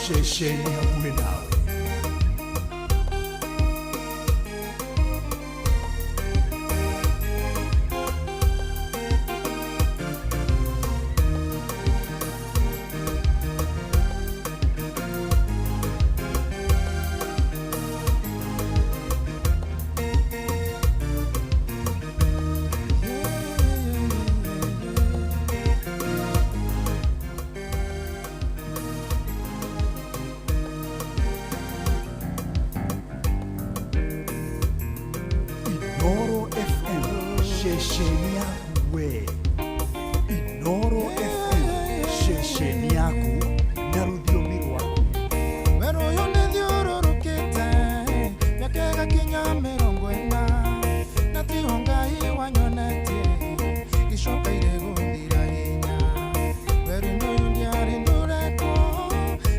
Ceceni hakuhĩ nawe. Inoro FM, ceceni yaku we. Inoro FM, ceceni yaku na rũthiomi rwaku. Werũ ũyũ nĩthiũrũrũkĩte mĩaka ĩgakinya 40, na tiho Ngai wanyonetie icokaire gũthira hinya. Werũ-inĩ ũyũ ndiarĩ ndũrekwo,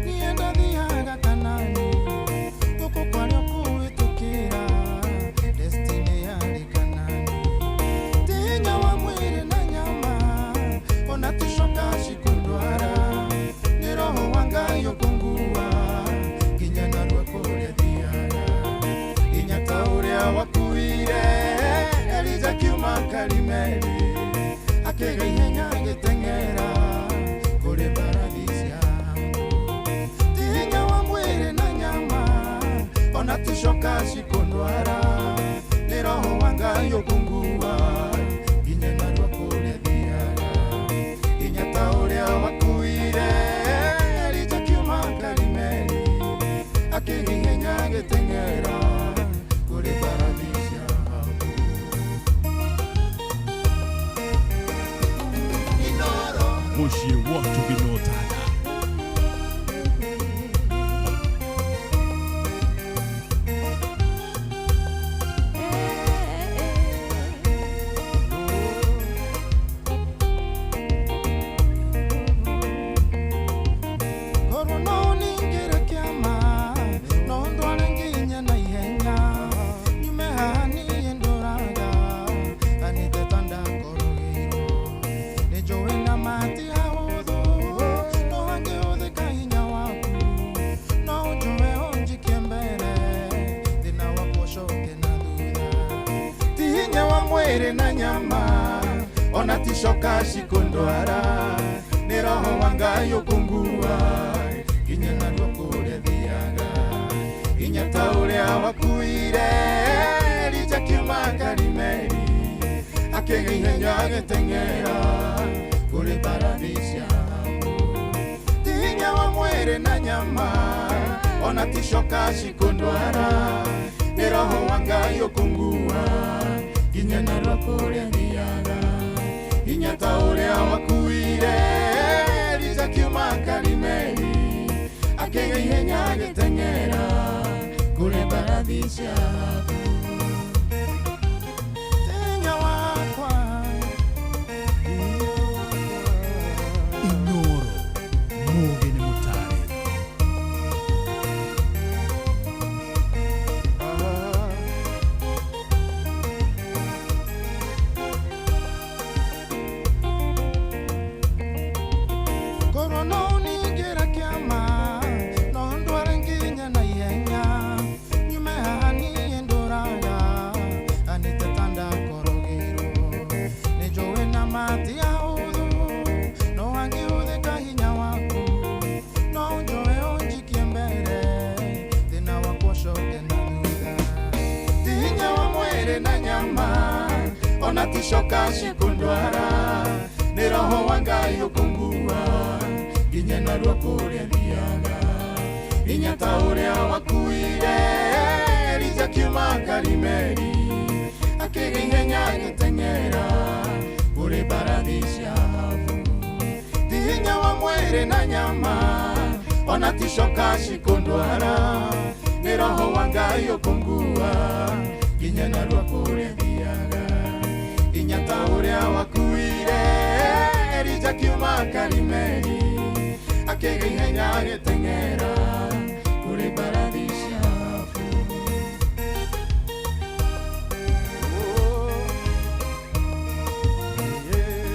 niĩ ndathiaga Kanani, gũkũ kwarĩ kũhĩtũkĩra destiny yarĩ Kanani. Ti hinya wa mwĩrĩ na nyama, ona ti coka cikũndwara, nĩ roho wa Ngai ũkũngua nginya narua kũrĩa thiaga. Hinya ta ũrĩa wakuire Elija kiuma Karimeli, akĩgĩa ihenya agĩteng'era kũrĩ mbarathi cia. Ti hinya wa mwĩrĩ na nyama, ona ti coka cikũndwara, nĩ roho wa Ngai ũkũngua nginya narua kũrĩa thiaga. Hinya ta ũrĩa wakuire Elija kiuma Karimeli, akĩgĩa ihenya agĩteng'era kũrĩ mbarathi cia Ahabu. Mũciĩ wa Tũgĩnotana. Korwo no ningĩre kĩama, no ndware nginya na ihenya, nyume haha niĩ ndũraga anĩte ta ndakorogeirwo. Nĩ njũĩ na mati hahũthũ, no hangĩhũthĩka hinya waku, no ũnjoe ũnjikie mbere, thĩna wakwa ũcoke na thutha. Ti hinya wa mwĩrĩ na nyama, ona ti coka cikũndwara, nĩ roho wa Ngai ũkũngua nginya narua kũrĩa thiaga. Hinya ta ũrĩa wakuire Elija kiuma Karimeli, akĩgĩa ihenya agĩteng'era kũrĩ mbarathi cia Ahabu. Ti hinya wa mwĩrĩ na nyama, ona ti coka cikũndwara, nĩ roho wa Ngai ũkũngua nginya narua kũrĩa thiaga. Hinya ta ũrĩa wakuire Elija kiuma Karimeli, akĩgĩa ihenya agĩteng'era kũrĩ mbarathi cia Ahabu. Hinya wakwa. Inoro, mũgĩ nĩ mũtare. Korwo no ningĩra kĩama, no ndware nginya na ihenya, nyume haha niĩ ndũraga anĩte ta ndakorogeirwo. Nĩ njũĩ na mati ahũthũ, no hangĩhũthĩka hinya waku, no ũnjoe ũnjikie mbere, thĩna wakwa ũcoke na thutha. Ti hinya wa mwĩrĩ na nyama, ona ti coka cikũndwara, nĩ roho wa Ngai ũkũngua nginya narua kũrĩa thiaga. Hinya ta ũrĩa wakuire Elija kiuma Karimeli, akĩgĩa ihenya agĩteng'era kũrĩ mbarathi cia Ahabu. Ti hinya wa mwĩrĩ na nyama, ona ti coka cikũndwara, nĩ roho wa Ngai ũkũngua nginya narua kũrĩa thiaga. Hinya ta ũrĩa wakuire Elija kiuma Karimeli, akĩgĩa ihenya agĩteng'era kũrĩ mbarathi cia Ahabu. Oh, yeah.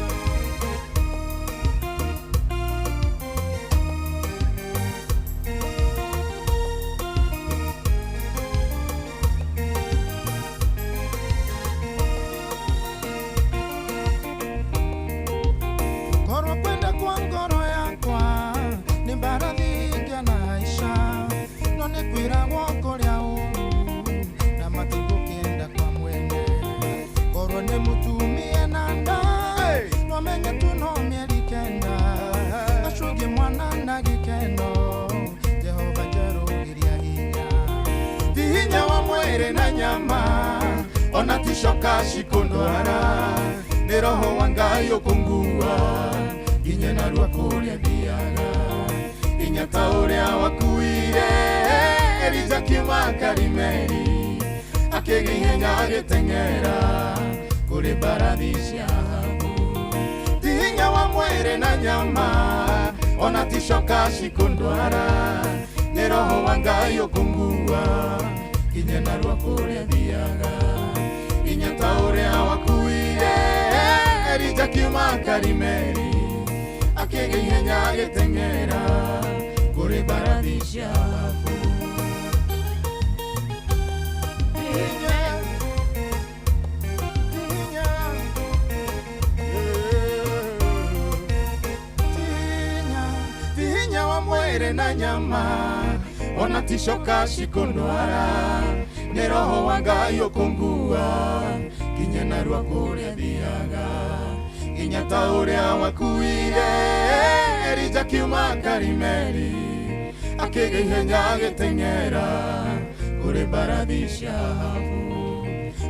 Kwĩragwo kũrĩa ũru na matigũkĩenda kwa mwene. Korwo nĩ mũtumia na nda no menye tu no mĩeri 9. Acũnge mwana na gĩkeno, Jehova njerũgĩria hinya. Ti hinya wa mwĩrĩ na nyama, ona ti coka cikũndwara, nĩ roho wa Ngai ũkũngua nginya narua kũrĩa thiaga. Hinya ta ũrĩa wakuire Elija kiuma Karimeli, akĩgĩa ihenya agĩteng'era kũrĩ mbarathi cia Ahabu. Ti hinya wa mwĩrĩ na nyama, ona ti coka cikũndwara, nĩ roho wa Ngai ũkũngua nginya narua kũrĩa thiaga. Hinya ta ũrĩa wakuire Elija kiuma Karimeli, akĩgĩa ihenya agĩteng'era kũrĩ mbarathi cia Ahabu. Hinya, hinya, hinya, ti hinya wa mwĩrĩ na nyama, ona ti coka cikũndwara, nĩ roho wa Ngai ũkũngua nginya narua kũrĩa thiaga. Hinya ta ũrĩa wakuire Elija kiuma Karimeli, akĩgĩa ihenya agĩteng'era kũrĩ mbarathi cia Ahabu.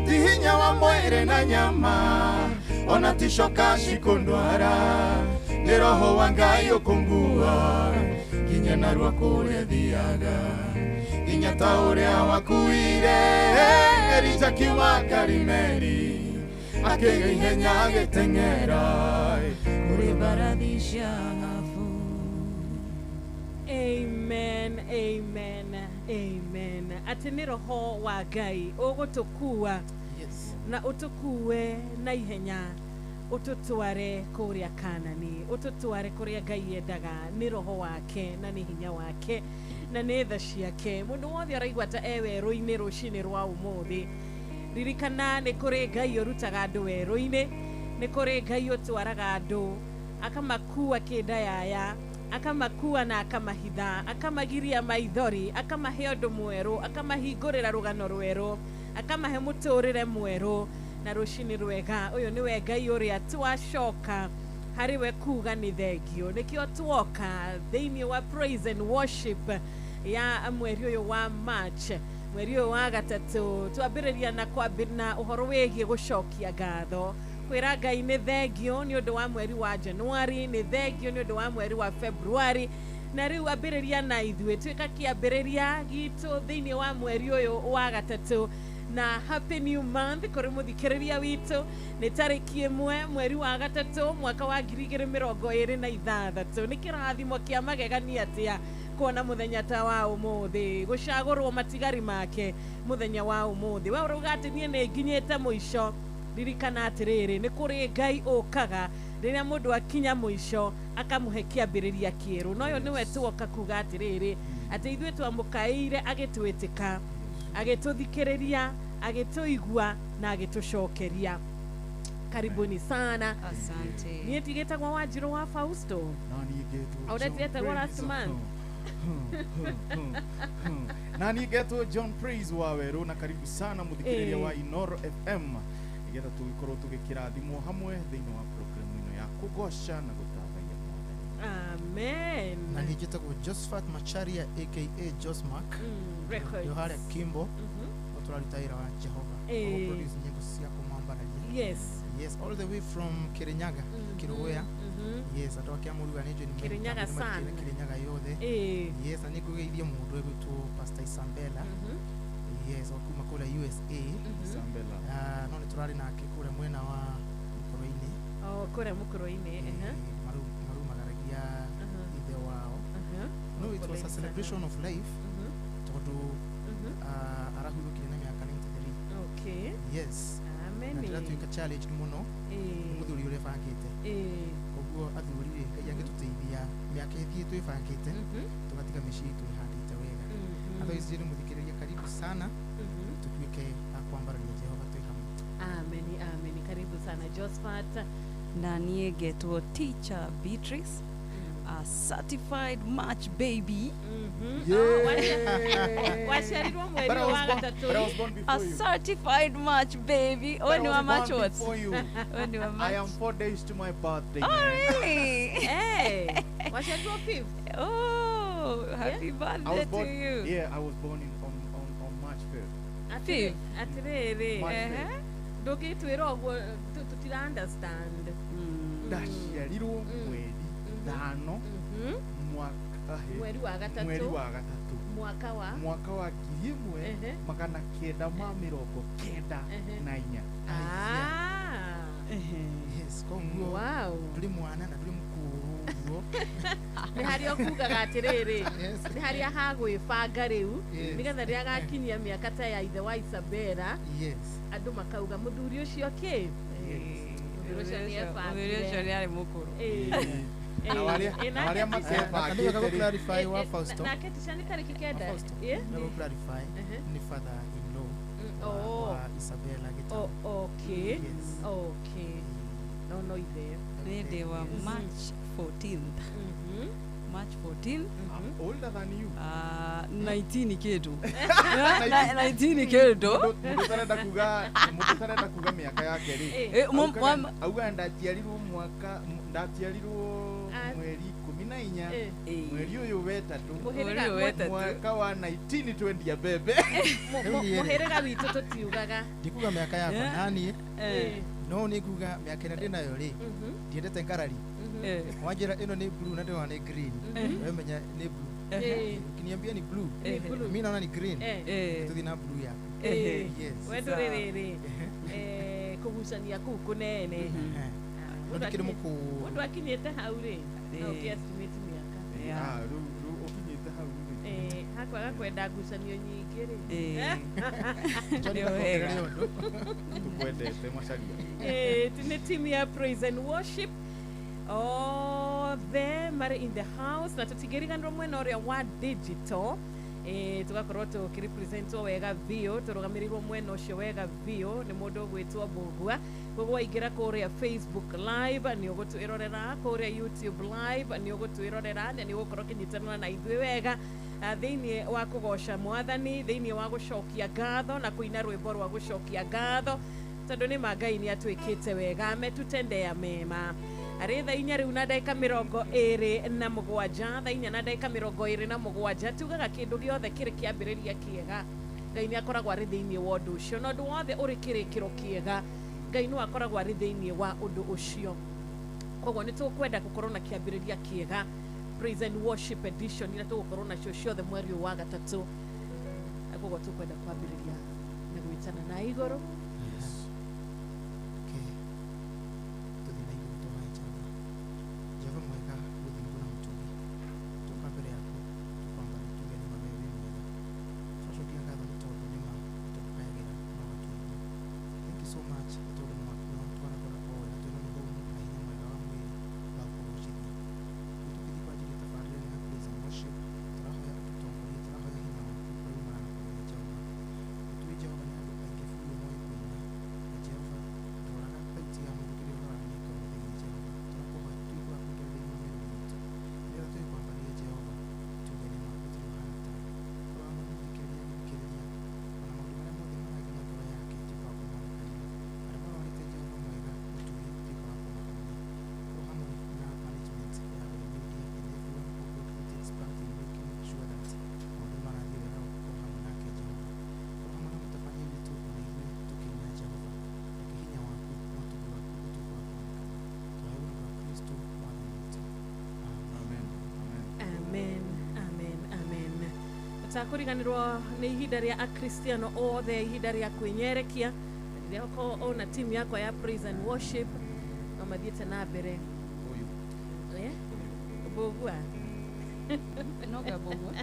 Ti hinya wa mwĩrĩ na nyama, ona ti coka cikũndwara, nĩ roho wa Ngai ũkũngua nginya narua kũrĩa thiaga. Hinya ta ũrĩa wakuire Elija kiuma Karimeli, akĩgĩa ihenya agĩteng'era kũrĩ mbarathi cia Ahabu. Amen, amen, amen. Atĩ nĩ roho wa Ngai ũgũtũkua na ũtũkue na ihenya, ũtũtware kũrĩa Kanani, ũtũtware kũrĩa Ngai endaga. Nĩ roho wake na nĩ hinya wake na nĩ tha ciake. Mũndũ wothe araigua ta e werũ-inĩ rũcinĩ rwa ũmũthĩ, ririkana nĩ kũrĩ Ngai ũrutaga andũ werũ-inĩ, nĩ kũrĩ Ngai ũtwaraga andũ akamakua kĩndayaya, akamakua na akamahitha, akamagiria maithori, akamahe ũndũ mwerũ, akamahingũrĩra rũgano rwerũ, akamahe mũtũrĩre mwerũ. Na rũcinĩ rwega, ũyũ nĩwe Ngai ũrĩa twacoka harĩ we kuga nĩ thengio. Nĩkĩo tuoka thĩinĩ wa praise and worship ya mweri ũyũ wa March, mweri ũyũ wa gatatũ. Twambĩrĩria na na ũhoro wĩgiĩ gũcokia ngatho, kwĩra Ngai nĩ thengio nĩ ũndũ wa mweri wa January, nĩ thengio nĩ ũndũ wa mweri wa February. Na rĩu ambĩrĩria na ithuĩ, tuĩka kĩambĩrĩria gitũ thĩinĩ wa mweri ũyũ wa gatatũ. Na happy new month kũrĩ mũthikĩrĩria witũ. Nĩ tarĩki 1 mweri wa gatatũ mwaka wa 2026. Nĩ kĩrathimo kĩa magegania atĩa kuona mũthenya ta wa ũmũthĩ, gũcagũrwo matigari make mũthenya wa ũmũthĩ. We ũrauga atĩ niĩ nĩ nginyĩte mũico, ririkana atĩrĩrĩ, nĩ kũrĩ Ngai ũkaga rĩrĩa mũndũ akinya mũico akamũhe kĩambĩrĩria kĩerũ. Na ũyũ nĩwe tuoka kuga atĩrĩrĩ, atĩ ithuĩ twamũkaĩire agĩtwĩtĩka, agĩtũthikĩrĩria, agĩtũigua na agĩtũcokeria. Karibuni sana. Asante. Niĩ ndigĩtagwo Wanjirũ wa Fausto. Na niĩ ngetwo O ũretiretagwo last month. Na niĩ ngetwo John Praise wa Werũ, na karibu sana mũthikĩrĩria wa Inoro FM, nĩgetha tũgĩkorwo tũgĩkĩrathimwo hamwe thĩinĩ wa programu ĩno ya kũgoca na gũthathaiya Mwathani. Amen. Na niĩ njĩtagwo Josephat Macharia aka Josmark. Records. Yo harĩa Kimbo, no tũraruta wĩra wa Jehova. Produce nyĩmbo cia kũmwambararia. Yes, all the way from Kirinyaga, Kiruya. Yes, andũ a Kiamũruga nĩ njũĩ nĩ Kirinyaga sana. Kirinyaga yothe. Yes, na nĩ ngũgeithia mũndũ ũgwĩtwo Pastor Isabella. Yes, wa kuma kũrĩa USA. Isabella. No nĩ tũrarĩ nake kũrĩa mwena wa Mũkũrũ-inĩ. Oh, kũrĩa Mũkũrũ-inĩ. Marumagaragia ithe wao. No, it was a celebration of life, tondũ arahurũkire na mĩaka 93. Yes. Amen. Na ndĩratuĩka challenge mũno nĩ mũthuri ũrĩa bangĩte. Koguo athuri rĩ, Ngai angĩtũteithia mĩaka ĩthiĩ twĩbangĩte, tũgatiga mĩciĩ itũ ĩhandĩte wega. Otherwise nĩ mũthikĩrĩria, karibu sana, tutuĩke a kwambararia Jehova twĩ hamwe. Amen, amen. Karibu sana Josephat. Na niĩ ngetwo Teacher Beatrice. A certified March baby. Oh, waciarirwo mweri But I was wa born, gatatũ. but I was born A before you. certified March baby. But When I you was are March born what? before you. When you are I am March? 4 days to my birthday. Oh, man. really? Eh, waciarirwo fifth. Oh, happy I birthday was to born. you. Yeah, I was born in, on March 5th. Fifth. Atĩrĩrĩ, March Uh-huh. 5th. ndũngĩtwĩra ũguo tũtira understand. Ndaciarirwo mweri thano mwaka Mweri wa gatatũ. mweri wa gatatũ Mwaka wa mwaka wa ngiri ĩmwe Ehe. magana kenda ma mĩrongo kenda Ehe. na inya. Ah. Yes, koguo Wow. ndũrĩ mwana na ndũrĩ mũkũrũ ũguo. Nĩ harĩa ũkugaga atĩrĩrĩ, Yes. nĩ harĩa hagwĩbanga rĩu Yes. nĩgetha rĩrĩa agakinyia mĩaka ta ya ithe wa Isabella, Yes. andũ makauga mũthuri ũcio kĩ. Mũthuri ũcio nĩ Mũthuri ũcio ebangire. nĩ arĩ mũkũrũ. Ĩĩ. Na Ĩĩ, na arĩa nake Tisha- Na nĩ wega matebangĩte rĩ, gũ-clarify wa ĩĩ, Fausto. nake Tisha nĩ tarĩki kenda. Wa Fausto. Ĩĩ? Nĩ gũ-clarify Ehe. nĩ father in law wa, Oh. wa Isabella Gitau. Oh, okay. Yes. Okay. No ithe. Nĩ ndĩ wa March 14th. March 14th. I'm older than you. 19 kĩndũ. 19 kĩndũ. Mũndũ ũtarenda kuga mũndũ ũtarenda kuga mĩaka yake rĩ, Ĩĩ. Eh, augaga ndaciarirwo mwaka ndaciarirwo Ah. mweri ikũmi na inya Ĩĩ. mweri ũyũ wetatũ Mũhĩrĩga- Mweri ũyũ wetatũ. mwaka wa 1920 mbembe. Rĩu niĩ rĩ, Mũhĩrĩga witũ tũtiugaga. ndikuga mĩaka yakwa Yeah. naniĩ Eh, no nĩ nguga mĩaka ĩrĩa ndĩnayo rĩ, ndiendete ngarari. eh, Wanjĩra ĩno nĩ blue na ndĩrona nĩ green, we menya nĩ blue. Ĩĩ. Ukiniambia ni blue, Nĩ blue. mi naona ni green, Eh. eh, tũthiĩ na blue yaku. eh. Yes. We ndũrĩ rĩrĩ, kũgucania kũu kũnene. Eh. Ah, No mũndũ ndikĩrĩ mũkũrũ. Mũndũ akinyĩte hau rĩ, no Ĩĩ. ũkĩ-estimate mĩaka. Yeah. Ah, rĩu ũkinyĩte hau rĩ. Ĩĩ, hakwaga kwenda ngucanio nyingĩ rĩ. Eh. Johnny Nĩ ndakongerere wega. ũndũ. Tũkwendete Macharia. Ĩĩ, nĩ team ya praise and worship othe marĩ in the house, na tũtingĩriganĩrwo mwena ũrĩa wa digital. Tũgakorwo tũkĩrepresentwo wega biũ, tũrũgamĩrĩirwo mwena ũcio wega biũ nĩ mũndũ ũgwĩtwo Mbũgua. Koguo waingĩra kũrĩa Facebook live nĩ ũgũtwĩrorera, kũrĩa YouTube live nĩ ũgũtwĩrorera, na nĩ ũgũkorwo ũkĩnyitanĩra na ithuĩ wega thĩinĩ wa kũgoca mwathani, thĩinĩ wa gũcokia ngatho na kũina rwĩmbo rwa gũcokia ngatho, tondũ nĩ ma Ngai nĩ atwĩkĩte wega, ametutendea mema. Arĩ thaa inya rĩu na ndagĩka mĩrongo ĩrĩ na mũgwanja, thaa inya na ndagĩka mĩrongo ĩrĩ na mũgwanja. Tugaga kĩndũ gĩothe kĩrĩ kĩambĩrĩria kĩega, Ngai nĩ akoragwo arĩ thĩinĩ wa ũndũ ũcio, na ũndũ wothe ũrĩ kĩrĩkĩro kĩega, Ngai no akoragwo arĩ thĩinĩ wa ũndũ ũcio. Koguo nĩ tũkwenda gũkorwo na kĩambĩrĩria kĩega, praise and worship edition iria tũgũkorwo nacio ciothe mweri ũyũ wa gatatũ. Koguo tũkwenda kwambĩrĩria na gwĩtana na igũrũ. Yes. Okay. Tũthiĩ na igũrũ tũhoe Jehova. Jehova mwega, mũthingu na mũtugi, tũka mbere yaku tũkwamba tuge nĩ ma we wĩ mwega. Tũracokia ngatho nĩ tondũ nĩ ma nĩtũgũkayagĩra na ũgatũigua. Thank you so much nĩ tondũ nĩ watwaragũra o wega twĩna mĩhũmũ na hinya mwega wa mwĩrĩ wa kũgocithia. Rĩu tũkĩthiĩ kwanjĩrĩria tabarĩra ĩno ya praise and worship, tũrahoya ũtũtongorie, tũrahoya hinya waku ũrĩa umanaga na kũrĩ Jehova. Nĩtũĩ Jehova nĩ andũ aingĩ biũ moĩ kũina, na Jehova ndũroraga thauti ya mũndũ, kĩrĩa ũroraga nĩ ngoro thĩinĩ. Jehova tũrakũhoya ũtuĩke wa kũingĩra thĩinĩ wa mĩromo itũ nĩgetha tũge kwambaria Jehova, tuge nĩ ma gũtirĩ ũhana tawe. Ũrora mũthikĩrĩria agĩthikĩrĩria, ona maũndũ marĩa mothe maragia ngoro yake tuĩka wa kũmonekanĩra. Arĩa marwarĩte, Jehova mwega mũtugi, tuĩka wa kũmahonia. O hamwe na management ya Royal Media and everyone who takes part in making sure that maũndũ marathiĩ wega, gũkorwo hamwe nake Jehova. Korwo hamwe na mũtabania witũ ona ithuĩ tũkĩina Jehova, reke hinya waku na ũtugi waku ũtuĩke wa kuonekana. Tũrahe ũndũ wa Kristo mwathani witũ. Amen. Amen. Amen, amen, amen. Tũtakũriganĩrwo nĩ ihinda rĩa akristiano othe, ihinda rĩa kwĩnyerekia. Rĩrĩa okorwo ona timu yakwa ya praise and worship no mathiĩte na mbere. Ũyũ. Eh? Mbũgua. No ngambũgua.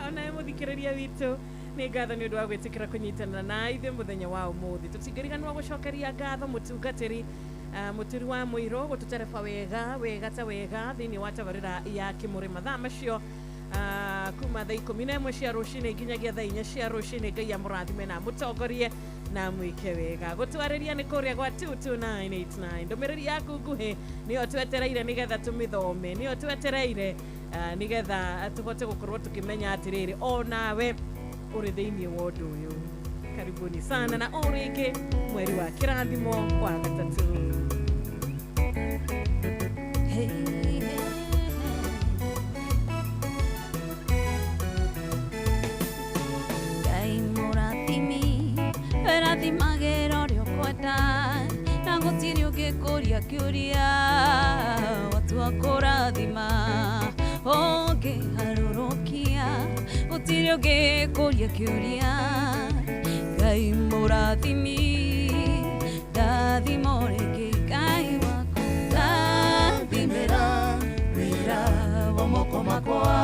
Onawe mũthikĩrĩria witũ, nĩ ngatho nĩ ũndũ wa gwĩtĩkĩra kũnyitanĩra na ithuĩ mũthenya wa ũmũthĩ. Tũtingĩriganĩrwo gũcokeria ngatho mũtungatĩri mũturi wa mũirũ gũtũtereba wega wega ta wega thĩinĩ wa tabarĩra ya kĩmũrĩ mathaa macio, kuma thaa 11 cia rũcinĩ nginyagia thaa 4 cia rũcinĩ. Ngai amũrathime na amũtongorie. Na mwĩke wega. Gũtwarĩria nĩ kũrĩa gwa 22989. Ndũmĩrĩri yaku nguhĩ nĩyo twetereire nĩgetha tũmĩthome, nĩyo twetereire nĩgetha tũhote gũkorwo tũkĩmenya atĩrĩrĩ o nawe ũrĩ thĩinĩ wa ũndũ ũyũ. Karibuni sana na o rĩngĩ mweri wa kĩrathimo wa gatatũ. Hey, hey. Ngai mũrathimi wĩrathimagĩra ũrĩa ũkwenda na gũtirĩ ũngĩkũria kĩũria watua kũrathima ũngĩharũrũkia gũtirĩ ũngĩkũria kĩũria. Ngai mũrathimi ndathimo rĩngĩ Ngai waku ndathimĩra wĩra wa moko makwa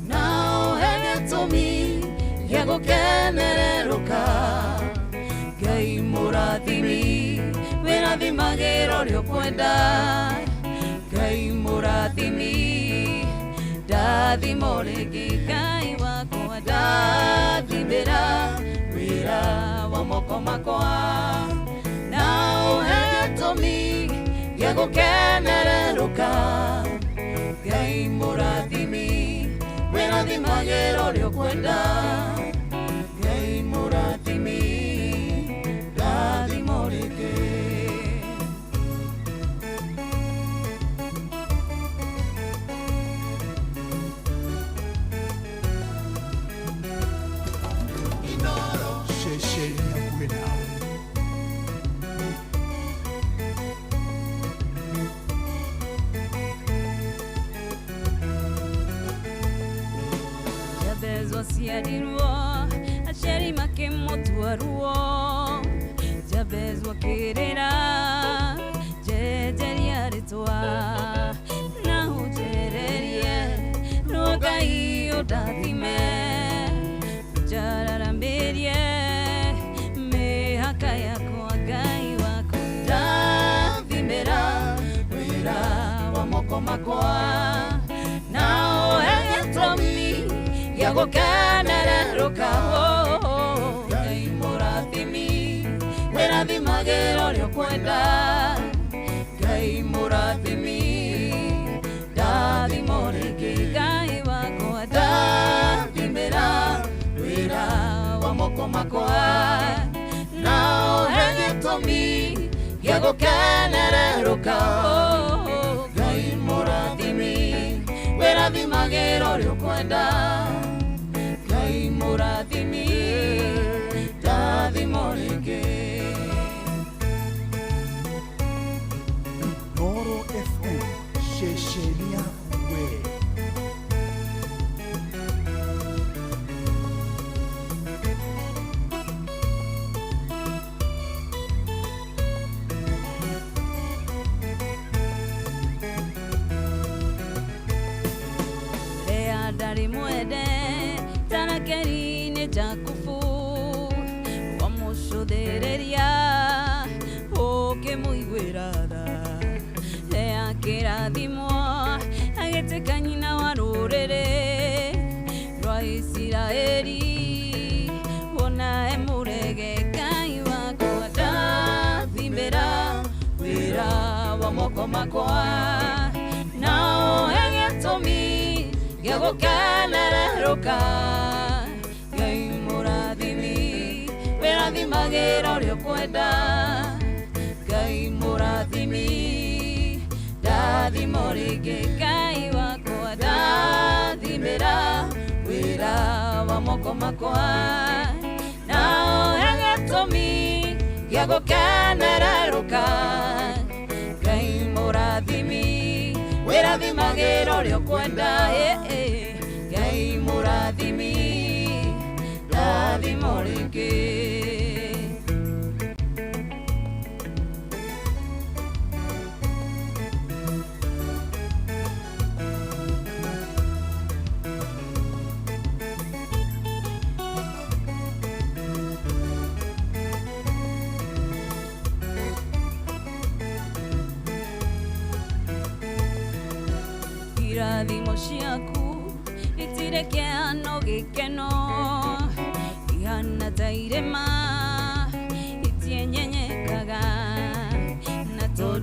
na ũhe gĩtũmi gĩa gũkenererũka. Ngai mũrathimi wĩrathimagĩra ũrĩa ũkwenda. Ngai mũrathimi ndathimo rĩngĩ Ngai wakwa ndathimĩra wĩra wa moko makwa na ũhe gĩtũmi gĩa gũkenererũka. Ngai mũrathimi wĩrathimagĩra ũrĩa ũkwenda. Ngai mũrathimi ndathimo rĩngĩ. Ceceni hakuhĩ nawe. Jabez waciarirwo aciari makĩmũtua ruo. Jabez wakĩrĩra njenjeria rĩtwa na ũnjererie ruo Ngai ũndathime njararamĩrie mĩhaka yakwa Ngai wakwa ndathimĩra wĩra wa moko makwa na ũhe gĩtũmi gĩa gũkenererũka. Ngai mũrathimi wĩrathimagĩra ũrĩa ũkwenda. Ngai mũrathimi ndathimo rĩngĩ Ngai wakwa ndathimĩra wĩra wa moko makwa na ũhe gĩtũmi gĩa gũkenererũka. Ngai mũrathimi wĩrathimagĩra ũrĩa ũkwenda. Ngai mũrathimi ndathimo rĩngĩ. Inooro FM ceceni yaku we. Lea ndarĩ mwende tarakeri-inĩ Jakubu wamũcũthĩrĩria ũkĩmũiguĩra tha. Lea akĩrathimwo agĩtuĩka nyina wa rũrĩrĩ rwa Isiraeli wona e mũrege Ngai wakwa ndathimĩra wĩra wa moko makwa na ũhe gĩtũmi gĩa gũkenererũka. Ngai mũrathimi wĩrathimagĩra ũrĩa ũkwenda. Ngai mũrathimi ndathimo rĩngĩ Ngai wakwa ndathimĩra wĩra wa moko makwa na ũhe gĩtũmi gĩa gũkenererũka. Ngai mũrathimi wĩrathimagĩra ũrĩa ũkwenda. Ngai mũrathimi ndathimo rĩngĩ. Irathimo ciaku itirĩ kĩhano gĩkeno ihana ta irĩma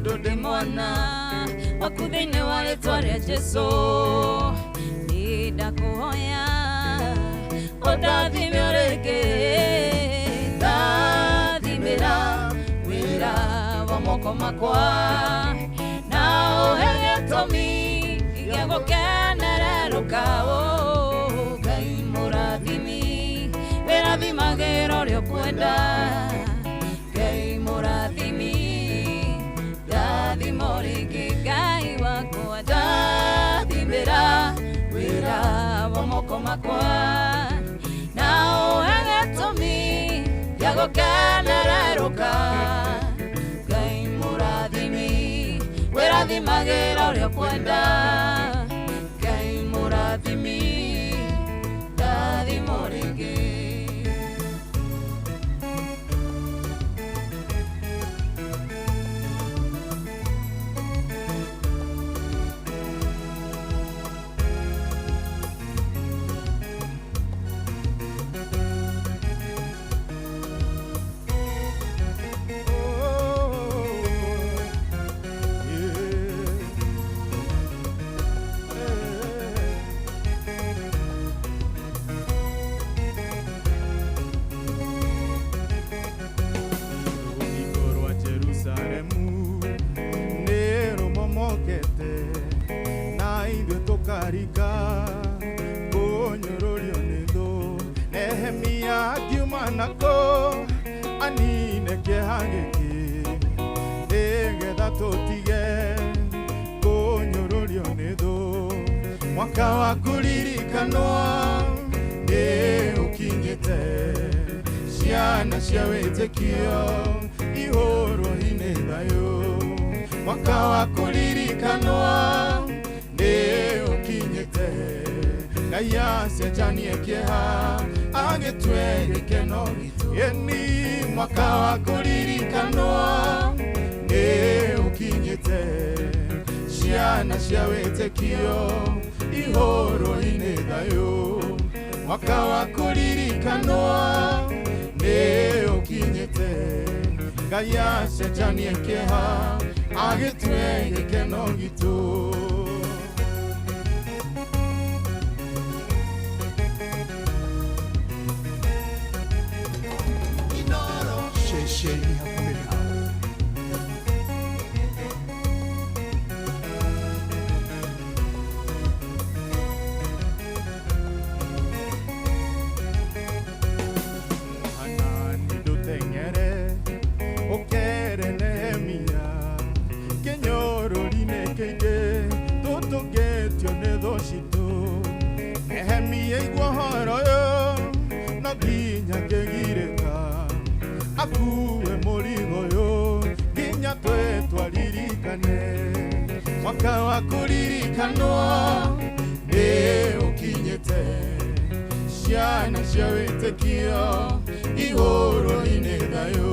Tondũ ndĩ mwana waku thĩinĩ wa rĩtwa rĩa Jesũ, niĩ ndakũhoya ũndathime o rĩngĩ. Ndathimĩra wĩra wa moko makwa na ũhe gĩtũmi gĩa gũkenererũka. Ngai mũrathimi, wĩrathimagĩra ũrĩa ũkwenda. Ngai mũrathimi, ndathima o rĩngĩ. Ngai wakwa, ndathimĩra wĩra wa moko makwa na ũhe gĩtũmi gĩa gũkenererũka. Ngai mũrathimi, wĩrathimagĩra ũrĩa ũkwenda. Ngai mũrathimi, ndathima o rĩngĩ. Rũthingo rwa Jerusalemu nĩ rũmomokete na ithuĩ tũkarika kũnyũrũrio nĩ thũ. Nehemia akiuma nako anine kĩeha gĩkĩ nĩgetha tũtige kũnyũrũrio nĩ thũ. Mwaka wa kũririkanwo nĩ ũkinyĩte, ciana cia wĩtĩkio ihũrwo-inĩ thayũ. Mwaka wa kũririkanwo nĩ ũkinyĩte, Ngai acenjanie kĩeha agĩtue gĩkeno gitũ. Ĩni mwaka wa kũririkanwo nĩ ũkinyĩte, ciana cia wĩtĩkio ihũrwo-inĩ thayũ. Mwaka wa kũririkanwo nĩ ũkinyĩte, Ngai acenjanie kĩeha agĩtue gĩkeno gitũ. Ceceni hakuhĩ nawe. Hanani ndũteng'ere ũkere Nehemia kĩnyũrũri-inĩ kĩingĩ tũtũngĩtio nĩ thũ citũ. Nehemia aigua ũhoro ũyũ no nginya kĩgirĩka akue mũrigo ũyũ nginya twetwaririkane. Mwaka wa kũririkanwo nĩ ũkinyĩte, ciana cia wĩtĩkio ihũrwo-inĩ thayũ.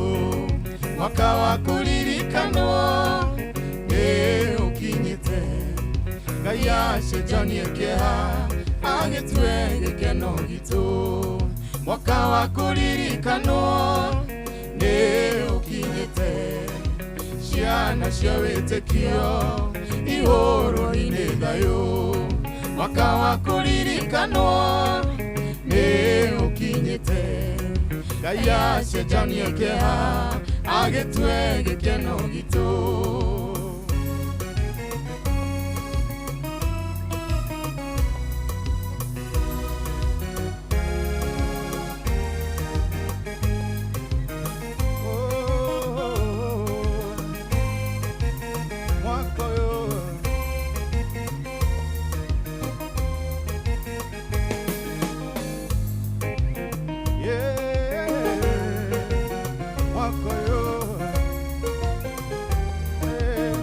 Mwaka wa kũririkanwo nĩ ũkinyĩte, Ngai acenjanie kĩeha agĩtue gĩkeno gitũ. Mwaka wa kũririkanwo nĩ ũkinyĩte, ciana cia wĩtĩkio ihũrwo-inĩ thayũ. Mwaka wa kũririkanwo nĩ ũkinyĩte, Ngai acenjanie kĩeha agĩtue gĩkeno gitũ. Mwaka ũyũ. Yeah, mwaka ũyũ. Yeah.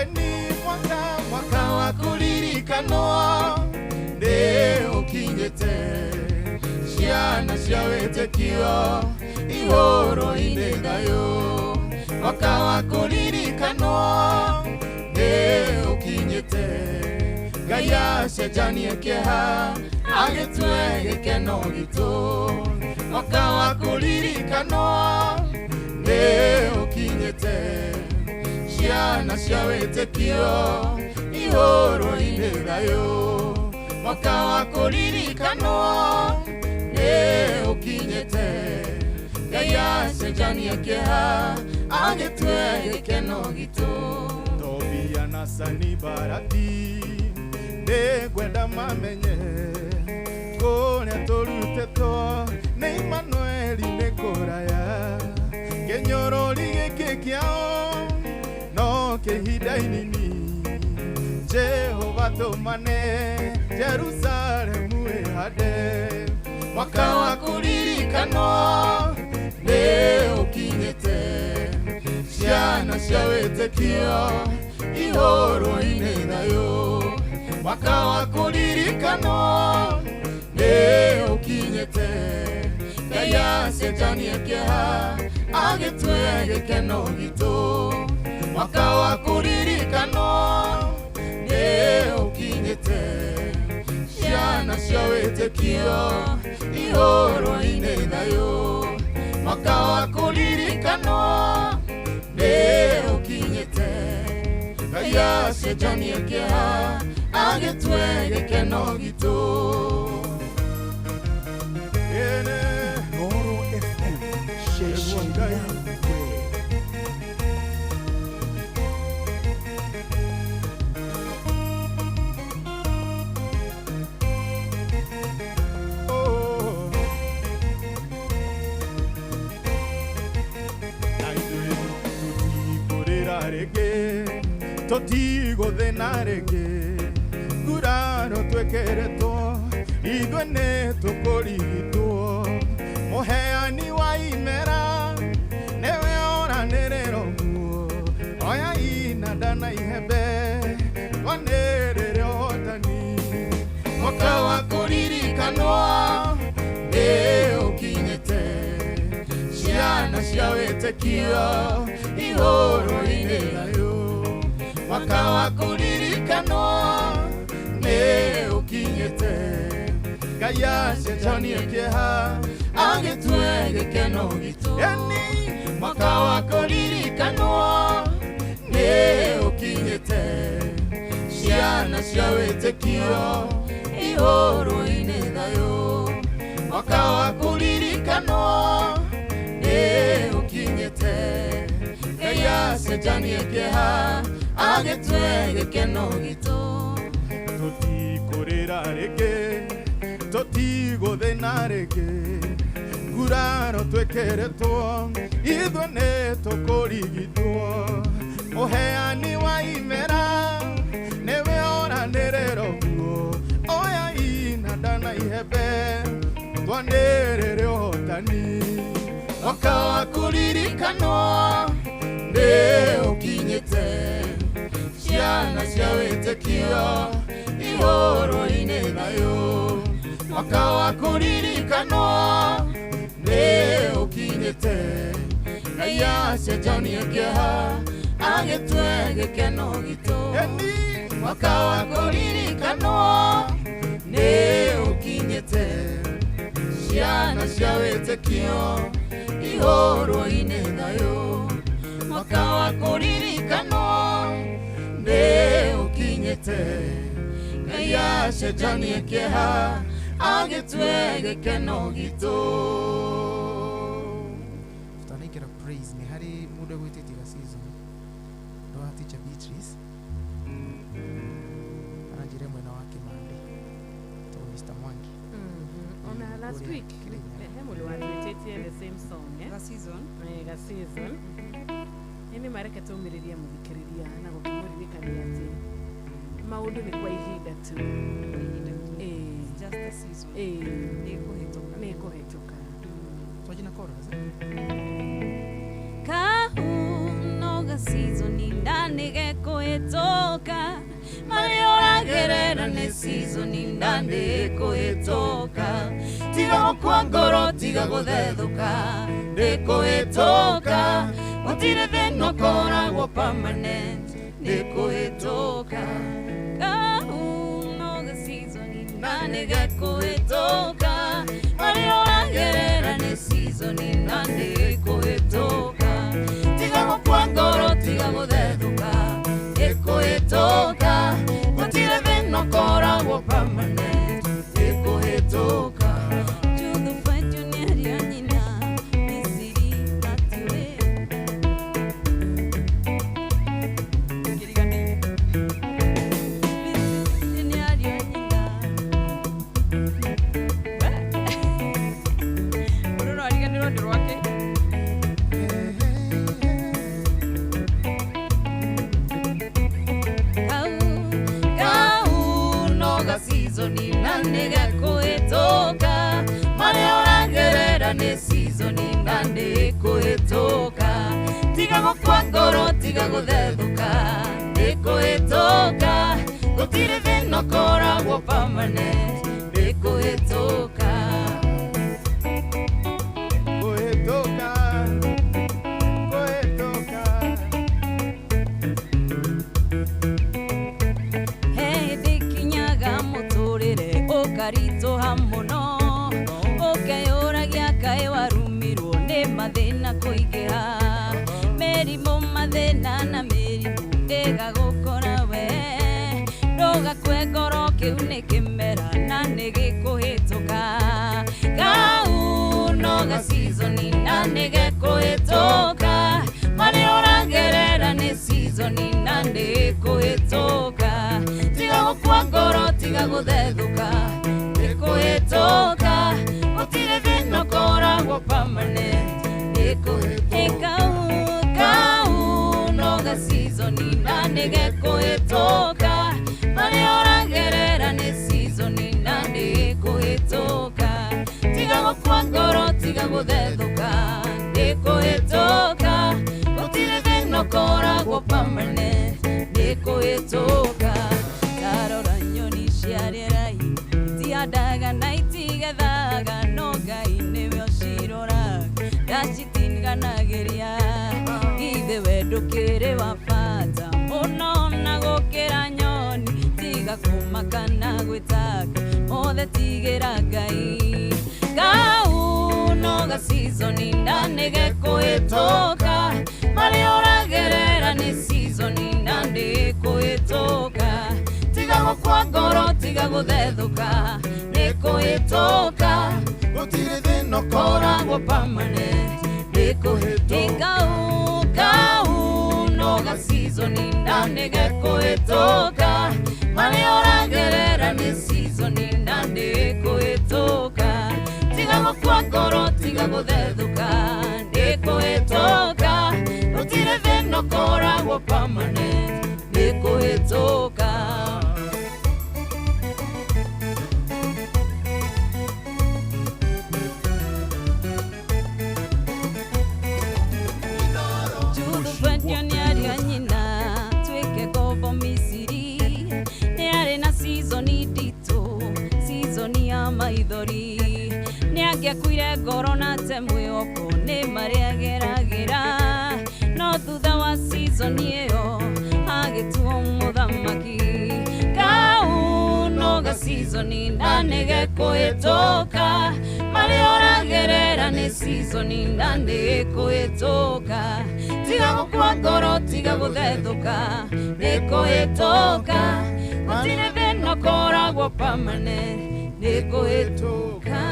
Eni mwaka, mwaka wa kũririkanwo nĩ ũkinyĩte, ciana cia wĩtĩkio ihũrwo-inĩ thayũ. Mwaka wa kũririkanwo nĩ ũkinyĩte, Ngai acenjanie kĩeha agĩtue gĩkeno gitũ. Mwaka wa kũririkanwo nĩ ũkinyĩte, ciana cia wĩtĩkio ihũrwo-inĩ thayũ. Mwaka wa kũririkanwo nĩ ũkinyĩte, Ngai acenjanie kĩeha agĩtue gĩkeno gitũ. Tobia na Sanibarati nĩngwenda mamenye kũrĩa tũrutĩtwo nĩ Imanueli nĩ kũraya. Kĩnyũrũri gĩkĩ kĩao no kĩhinda inini, Jehova tũmane Jerusalemu ĩhande. Mwaka wa kũririkanwo nĩ ũkinyĩte, ciana cia wĩtĩkio ihũrwo-inĩ thayũ. Mwaka wa kũririkanwo nĩ ũkinyĩte, Ngai acenjanie kĩeha agĩtue gĩkeno gitũ. Mwaka wa kũririkanwo nĩ ũkinyĩte, ciana cia wĩtĩkio ihũrwo-inĩ thayũ. Mwaka wa kũririkanwo nĩ ũkinyĩte, Ngai acenjanie kĩeha agĩtue gĩkeno gitũ. Inooro FM, ceceni yaku we. Na ithuĩ tũtikũrĩra rĩngĩ, tũtigũthĩna rĩngĩ, nguraro twĩkĩrĩtwo ithuĩ nĩ tũkũrigitwo. Mũheani wa imera nĩwe ũranĩrĩra ũguo, oya inanda na ihembe twanĩrĩre ũhotani. Mwaka wa kũririkanwo nĩ ũkinyĩte, ciana cia wĩtĩkio ihũrwo-inĩ thayũ. Mwaka wa kũririkanwo nĩ ũkinyĩte, Ngai acenjanie kĩeha agĩtue gĩkeno gitũ. Mwaka wa kũririkanwo nĩ ũkinyĩte, ciana cia wĩtĩkio ihũrwo-inĩ thayũ. Mwaka wa kũririkanwo nĩ ũkinyĩte, Ngai acenjanie kĩeha agĩtue gĩkeno gitũ. Tũtikũrĩra rĩngĩ, tũtigũthĩna rĩngĩ, nguraro twĩkĩrĩtwo ithuĩ nĩ tũkũrigitwo. Mũheani wa imera nĩwe ũranĩrĩra ũguo, oya inanda na ihembe twanĩrĩre ũhotani. Mwaka wa kũririkanwo nĩ ũkinyĩte, ciana cia wĩtĩkio ihũrwo-inĩ thayũ. Mwaka wa kũririkanwo nĩ ũkinyĩte, Ngai acenjanie kĩeha agĩtue gĩkeno gitũ. Mwaka wa kũririkanwo nĩ ũkinyĩte, ciana cia wĩtĩkio ihũrwo-inĩ thayũ. Mwaka wa kũririkanwo nĩ ũkinyĩte, Ngai acenjanie kĩeha agĩtue gĩkeno gitũ. Tutanaikira praise nĩ harĩ mũndũ egwĩtĩtie ga season rwa teacher Beatrice aranjĩre mwena wa Kĩmandĩ to Mr. Mwangi. Ona last Kũrĩa week Kĩrĩnyaga. he mũndũ watwĩtĩtie the same song, eh? Ga season. Eh, ga season. Ĩnĩ mareke tũmĩrĩrie mũthikĩrĩria na gũkĩmũririkania atĩ maũndũ nĩ kwa ihinda tu. Kwa ihinda tu. Eh. It's just a season. Eh, Nĩ kũhĩtũka. nĩ kũhĩtũka. Twanjie na chorus, eh? Kahuno ga season ndani gekũhĩtũka, marĩa ũragerera nĩ season ndani kũhĩtũka. Tiga gũkua ngoro, tiga gũthethũka, nĩ kũhĩtũka. Gũtirĩ thĩna ũkoragwo permanent, nĩ kũhĩtũka. Kahuno nĩ gekũhĩtũka marĩa ũragerera nĩ season na nĩ ĩkũhĩtũka tiga gũkua ngoro tiga gũthethũka ĩkũhĩtũka gũtirĩ thĩna ũkoragwo permanent ĩkũhĩtũka. Tiga gũkua ngoro tiga gũthethũka nĩkũhĩtũka gũtirĩ thĩna ũkoragwo permanent nĩkũhĩtũka. Kũhĩtũka, kũhĩtũka. Hĩndĩ kinyaga mũtũrĩre ũkaritũha mũno ũkeyũragia kaĩ warumirwo nĩ mathĩna kũingĩha mĩrimũ mathĩna na mĩrimũ ĩgagũkora we ndũgakue ngoro kĩu nĩ kĩmera na nĩ gĩkũhĩtũka kau no ga season na nĩ gekũhĩtũka marĩa ũragerera nĩ season na nĩ ĩkũhĩtũka tiga gũkua ngoro tiga gũthethũka nĩkũhĩtũka gũtirĩ thĩna ũkoragwo permanent nĩkũhĩtũka kau no ga season na nĩ gekũhĩtũka marĩa ũragerera nĩ season na nĩ ĩkũhĩtũka tiga gũkua ngoro tiga gũthethũka nĩkũhĩtũka gũtirĩ thĩna ũkoragwo permanent nĩkũhĩtũka. Ndarora nyoni cia rĩera-inĩ itihandaga na itigethaga no Ngai nĩwe ũciroraga ndacitinganagĩria ithe we ndũkĩrĩ wa bata mũno na gũkĩra nyoni tiga kũmaka na gwĩtanga mothe tigĩra Ngai kau no ga season na nĩ gekũhĩtũka marĩa ũragerera nĩ season na nĩ ĩkũhĩtũka tiga gũkua ngoro tiga gũthethũka nĩkũhĩtũka Gũtirĩ thĩna ũkoragwo permanent nĩkũhĩtũka kau no ga season na nĩ gekũhĩtũka marĩa ũragerera nĩ season na nĩ ĩkũhĩtũka tiga gũkua ngoro tiga gũthethũka nĩkũhĩtũka gũtirĩ thĩna ũkoragwo permanent nĩkũhĩtũka. Maithori nĩ angĩakuire ngoro na te mwĩhoko nĩ marĩa ageragĩra no thutha wa season ĩyo agĩtuo mũthamaki kau no ga season na nĩ gekũhĩtũka marĩa ũragerera nĩ season na nĩ ĩkũhĩtũka tiga gũkua ngoro tiga gũthethũka nĩkũhĩtũka gũtirĩ thĩna ũkoragwo permanent nĩkũhĩtũka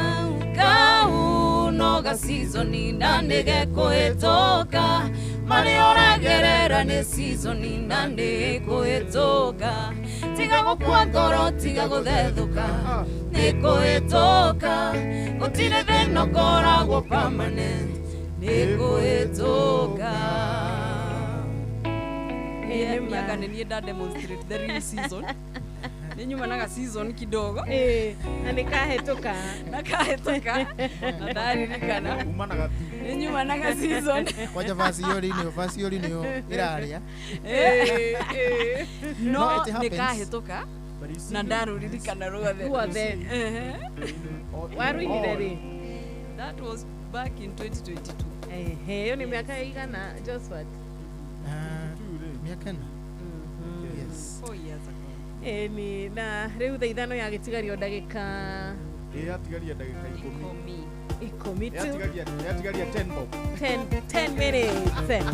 kau no ga season na nĩ gekũhĩtũka marĩa ũragerera nĩ season na nĩ ĩkũhĩtũka tiga gũkua ngoro tiga gũthethũka nĩkũhĩtũka gũtirĩ thĩna ũkoragwo permanent nĩkũhĩtũka. Miaka nĩ niĩ nda demonstrate the real season ninyumanaga season kidogo na nikahĩtũka na kahĩtũka na ndaririkana umanaga tu ninyumanaga season kwanja vasi yori niyo iraria no nikahĩtũka na ndaruririkana ruothe waruinire rĩ? That was back in 2022. Ehe, ni miaka igana Joshua? Miaka ĩna. Yes. 4 years ago. Ĩni na rĩu thaa 5 ya gĩtigario ndagĩka Ĩ yatigaria ndagĩka 10. 10 tu. Yatigaria 10 bob. 10 minutes.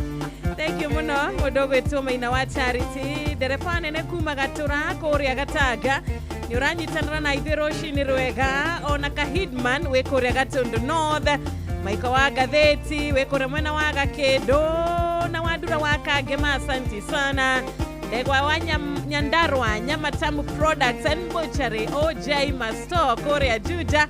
Thank you muno mundu ugwitwo Maina wa Charity, ndereba nene kuma Gatura kuria Gatanga, nĩ ũranyitanĩra na ithuĩ rũcinĩ rwega. Ona Kahidman wĩ kũrĩa Gatundu North, Maiko wa Ngathĩti wĩ kũrĩa mwena wa Gakĩndũ na Wandura wa Kangema, asanti sana. Ndegwa wa Nyandarua Nyamatamu Products and Butchery, OJ Masto kũrĩa Juja,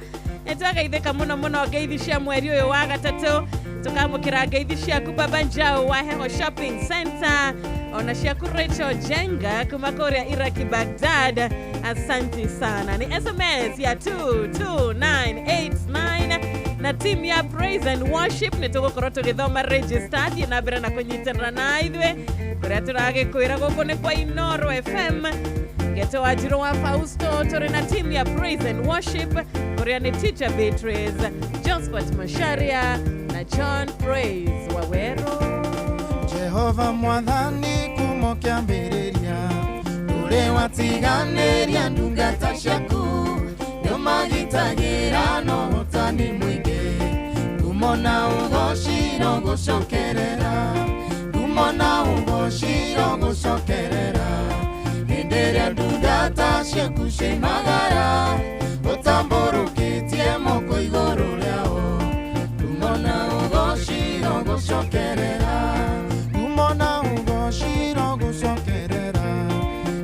nĩtwagaithĩka mũno mũno. Ngeithi cia mweri ũyũ wa gatatũ, tukamũkĩra ngeithi ciaku Baba Njau wa Heho Shopping Center, ona ciaku Rachel Jenga kuma kũrĩa Iraki Baghdad, asanti sana. Ni SMS ya 22989 na team ya Praise and Worship nĩ tũgũkorwo tũgĩthoma register. Thiĩ na mbere na kũnyitanĩra na ithuĩ kũrĩa tũragĩkwĩra gũkũ nĩ kwa Inoro FM. Geto Wanjiru wa Fausto, tũrĩ na team ya Praise and Worship kũrĩa nĩ Teacher Beatrice, Josphat Masharia na John Praise Wawero. Jehova Mwathani, kumo kĩambĩrĩria ndũrĩ watiganĩria ndungata ciaku, nĩũmagitagĩra na ũhotani mũingĩ. Ngumo na ũgociro gũcokerera, ngumo na ũgociro gũcokerera. Hĩndĩ ĩrĩa ndungata ciaku ciaimagara, ũtambũrũkĩtie moko igũrũ rĩao. Ngumo na ũgociro gũcokerera, ngumo na ũgociro gũcokerera.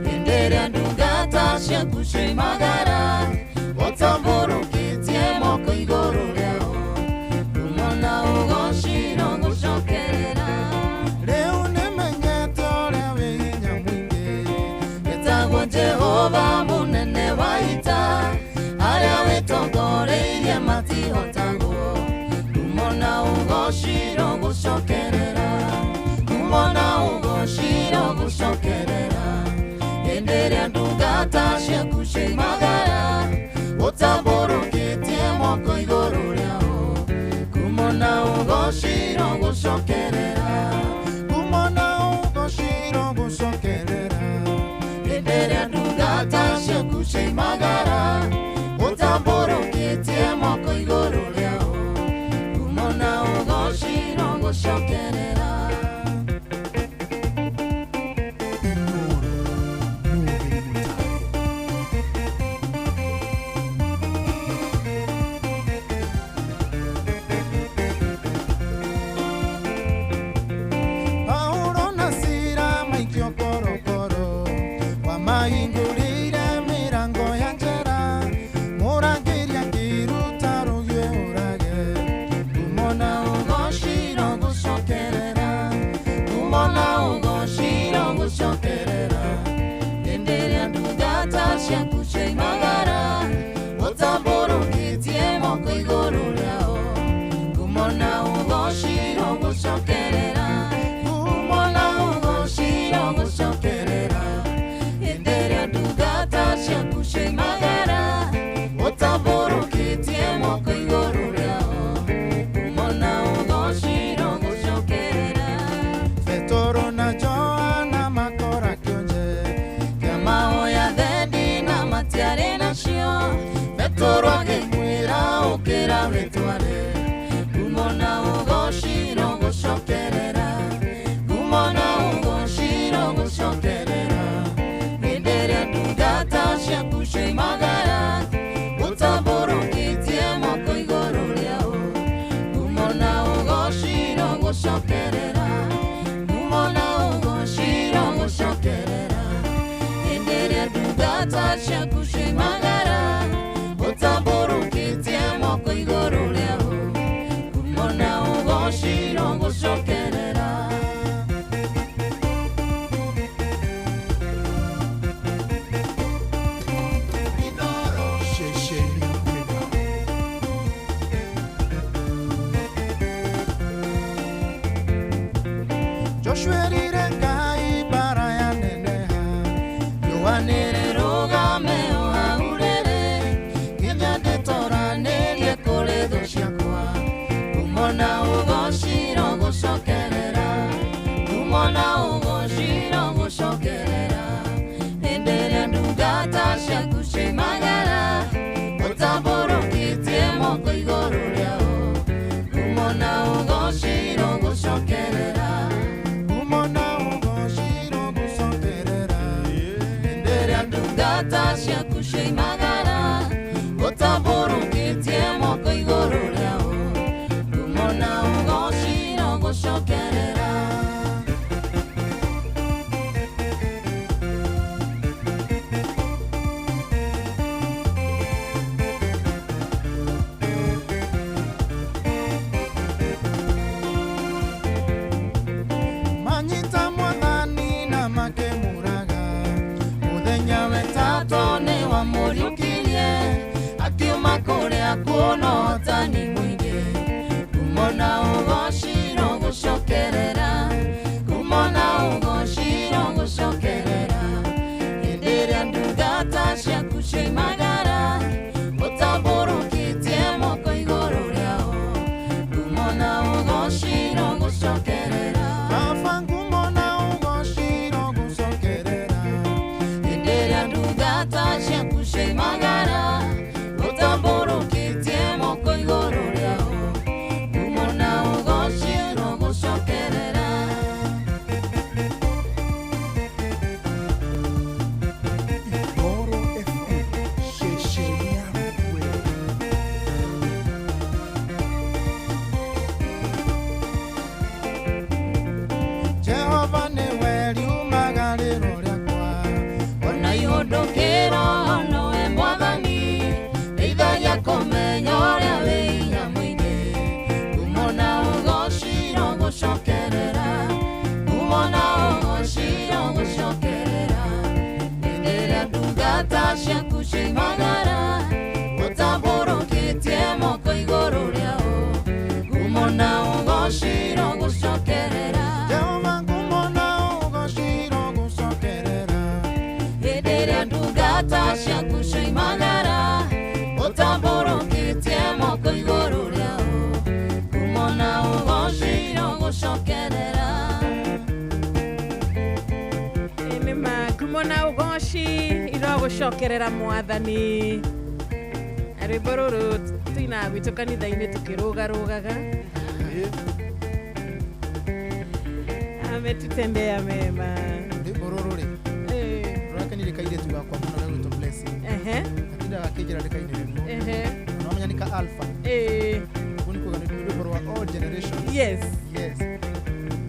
Hĩndĩ ĩrĩa ndungata ciaku ciaimagara, ũtambũrũkĩtie moko igũrũ rĩao. Ngumo na ũgociro gũcokerera. Rĩu nĩmenyete ũrĩa wĩ hinya mũingĩ, wĩtagwo Jehova mũnene wa ita, arĩa wĩtongoreirie matihotagwo. Ngumo na ũgociro gũcokerera, ngumo na ũgociro gũcokerera. Hĩndĩ ĩrĩa ndungata ciaku ciaimagara, ũtambũrũkĩtie moko igũrũ rĩao. Ngumo na ũgociro gũcokerera, ngumo na ũgociro gũcokerera. Hĩndĩ ĩrĩa ndungata ciaku ciaimagara, ũtambũrũkĩtie moko igũrũ rĩao. Ngumo na ũgociro gũcokerera. Inoro Mũgeni Mũtare. Paulo na Sila maikio korokoro, wamahingũrĩire mĩrango ya njera, mũrangĩri akĩruta rũhiũ ũrage. Ngumo na ũgociro gũcokerera, ngumo na ũgociro gũcokerera. Hĩndĩ ĩrĩa ndungata ciaku ciaimagara, ũtambũrũkĩtie moko igũrũ rĩao. Ngumo na ũgociro gũcokerera, ngumo na ũgociro gũcokerera. Hĩndĩ ĩrĩa ndungata ciaku ciaimagara, ũtambũrũkĩtie moko igũrũ rĩao. Ngumo na ũgociro gũcokerera. Petero na Johana makora kĩonje kĩa mahoya thendi na matiarĩ nacio, Petero akĩmwĩra ũkĩra wĩtware. Ngumo na ũgociro gũcokerera, ngumo na ũgociro gũcokerera. Hĩndĩ ĩrĩa ndungata ciaku ciaimagara, ũtambũrũkĩtie moko igũrũ rĩao. Ngumo na ũgociro gũcokerera, ngumo na ũgociro gũcokerera. Hĩndĩ ĩrĩa ndungata ciaku ciaimagara, ũtambũrũkĩtie moko igũrũ rĩao. Ngumo na ũgociro gũcokerera. Ceceni ya Kenya. Joshua erire Ngai mbara yaneneha, riũa nĩrĩrũgame o hau rĩrĩ, nginya ndĩtoranĩrie kũrĩ thũ ciakwa. Ngumo na ũgociro gũcokerera. ciaku cioimagara ũtambũrũkĩtie moko igũrũ rĩao ngumo na ũgoci irogũcokerera. Manyita mwathani na makĩmũraga mũthenya wetatũ Tatũ nĩ wamũriũkirie akiuma kũrĩa kuona ũhotani mũingĩ ngumo na ũgoci irogũcokerera ngumo na ũgoci irogũcokerera hĩndĩ ĩrĩa ndungata ciaku cioimagara ũtambũrũkĩtie moko igũrũ rĩao ngumo na ũgoci irogũcokerera. Baba ngumo na ũgoci irogũcokerera Hĩndĩ ĩrĩa ndungata ciaku cioimagara ũtambũrũkĩtie moko igũrũ rĩao ngumo na ũgoci irogũcokerera. Inooro FM ceceni yaku. Jehova nĩwe riumaga rĩro rĩakwa Ona ihũndũkĩro nowe mwathani ndeithagia kũmenya ũrĩa wĩ hinya mũingĩ ngumo na ũgoci irogũcokerera ngumo na ũgoci irogũcokerera hĩndĩ ĩrĩa ndungata ciaku cioimagara ũtambũrũkĩtie moko igũrũ rĩao ngumo na ũgoci irogũcokerera. Jehova ngumo na ũgoci irogũcokerera Hĩndĩ ĩrĩa ndungata ciaku cioimagara ũtambũrũkĩtie moko igũrũ rĩao ngumo na ũgoci irogũcokerera. Nĩ ma ngumo na ũgoci irogũcokerera mwathani. Rwĩmbo rũrũ tuinaga gwitũ kanitha-inĩ tũkĩrũgarũgaga. Ametutendea mema. Rwĩmbo rũrũ rĩ rũrakenirie kairĩtu gakwa mũno gegwĩtwo Blessing. Gatindaga gakĩnjĩra ndĩkainĩrĩrwo. Na wamenya nĩ ka alpha. Ũguo nĩ kuga nĩ rwĩmbo rwa all generations. Yes. Yes,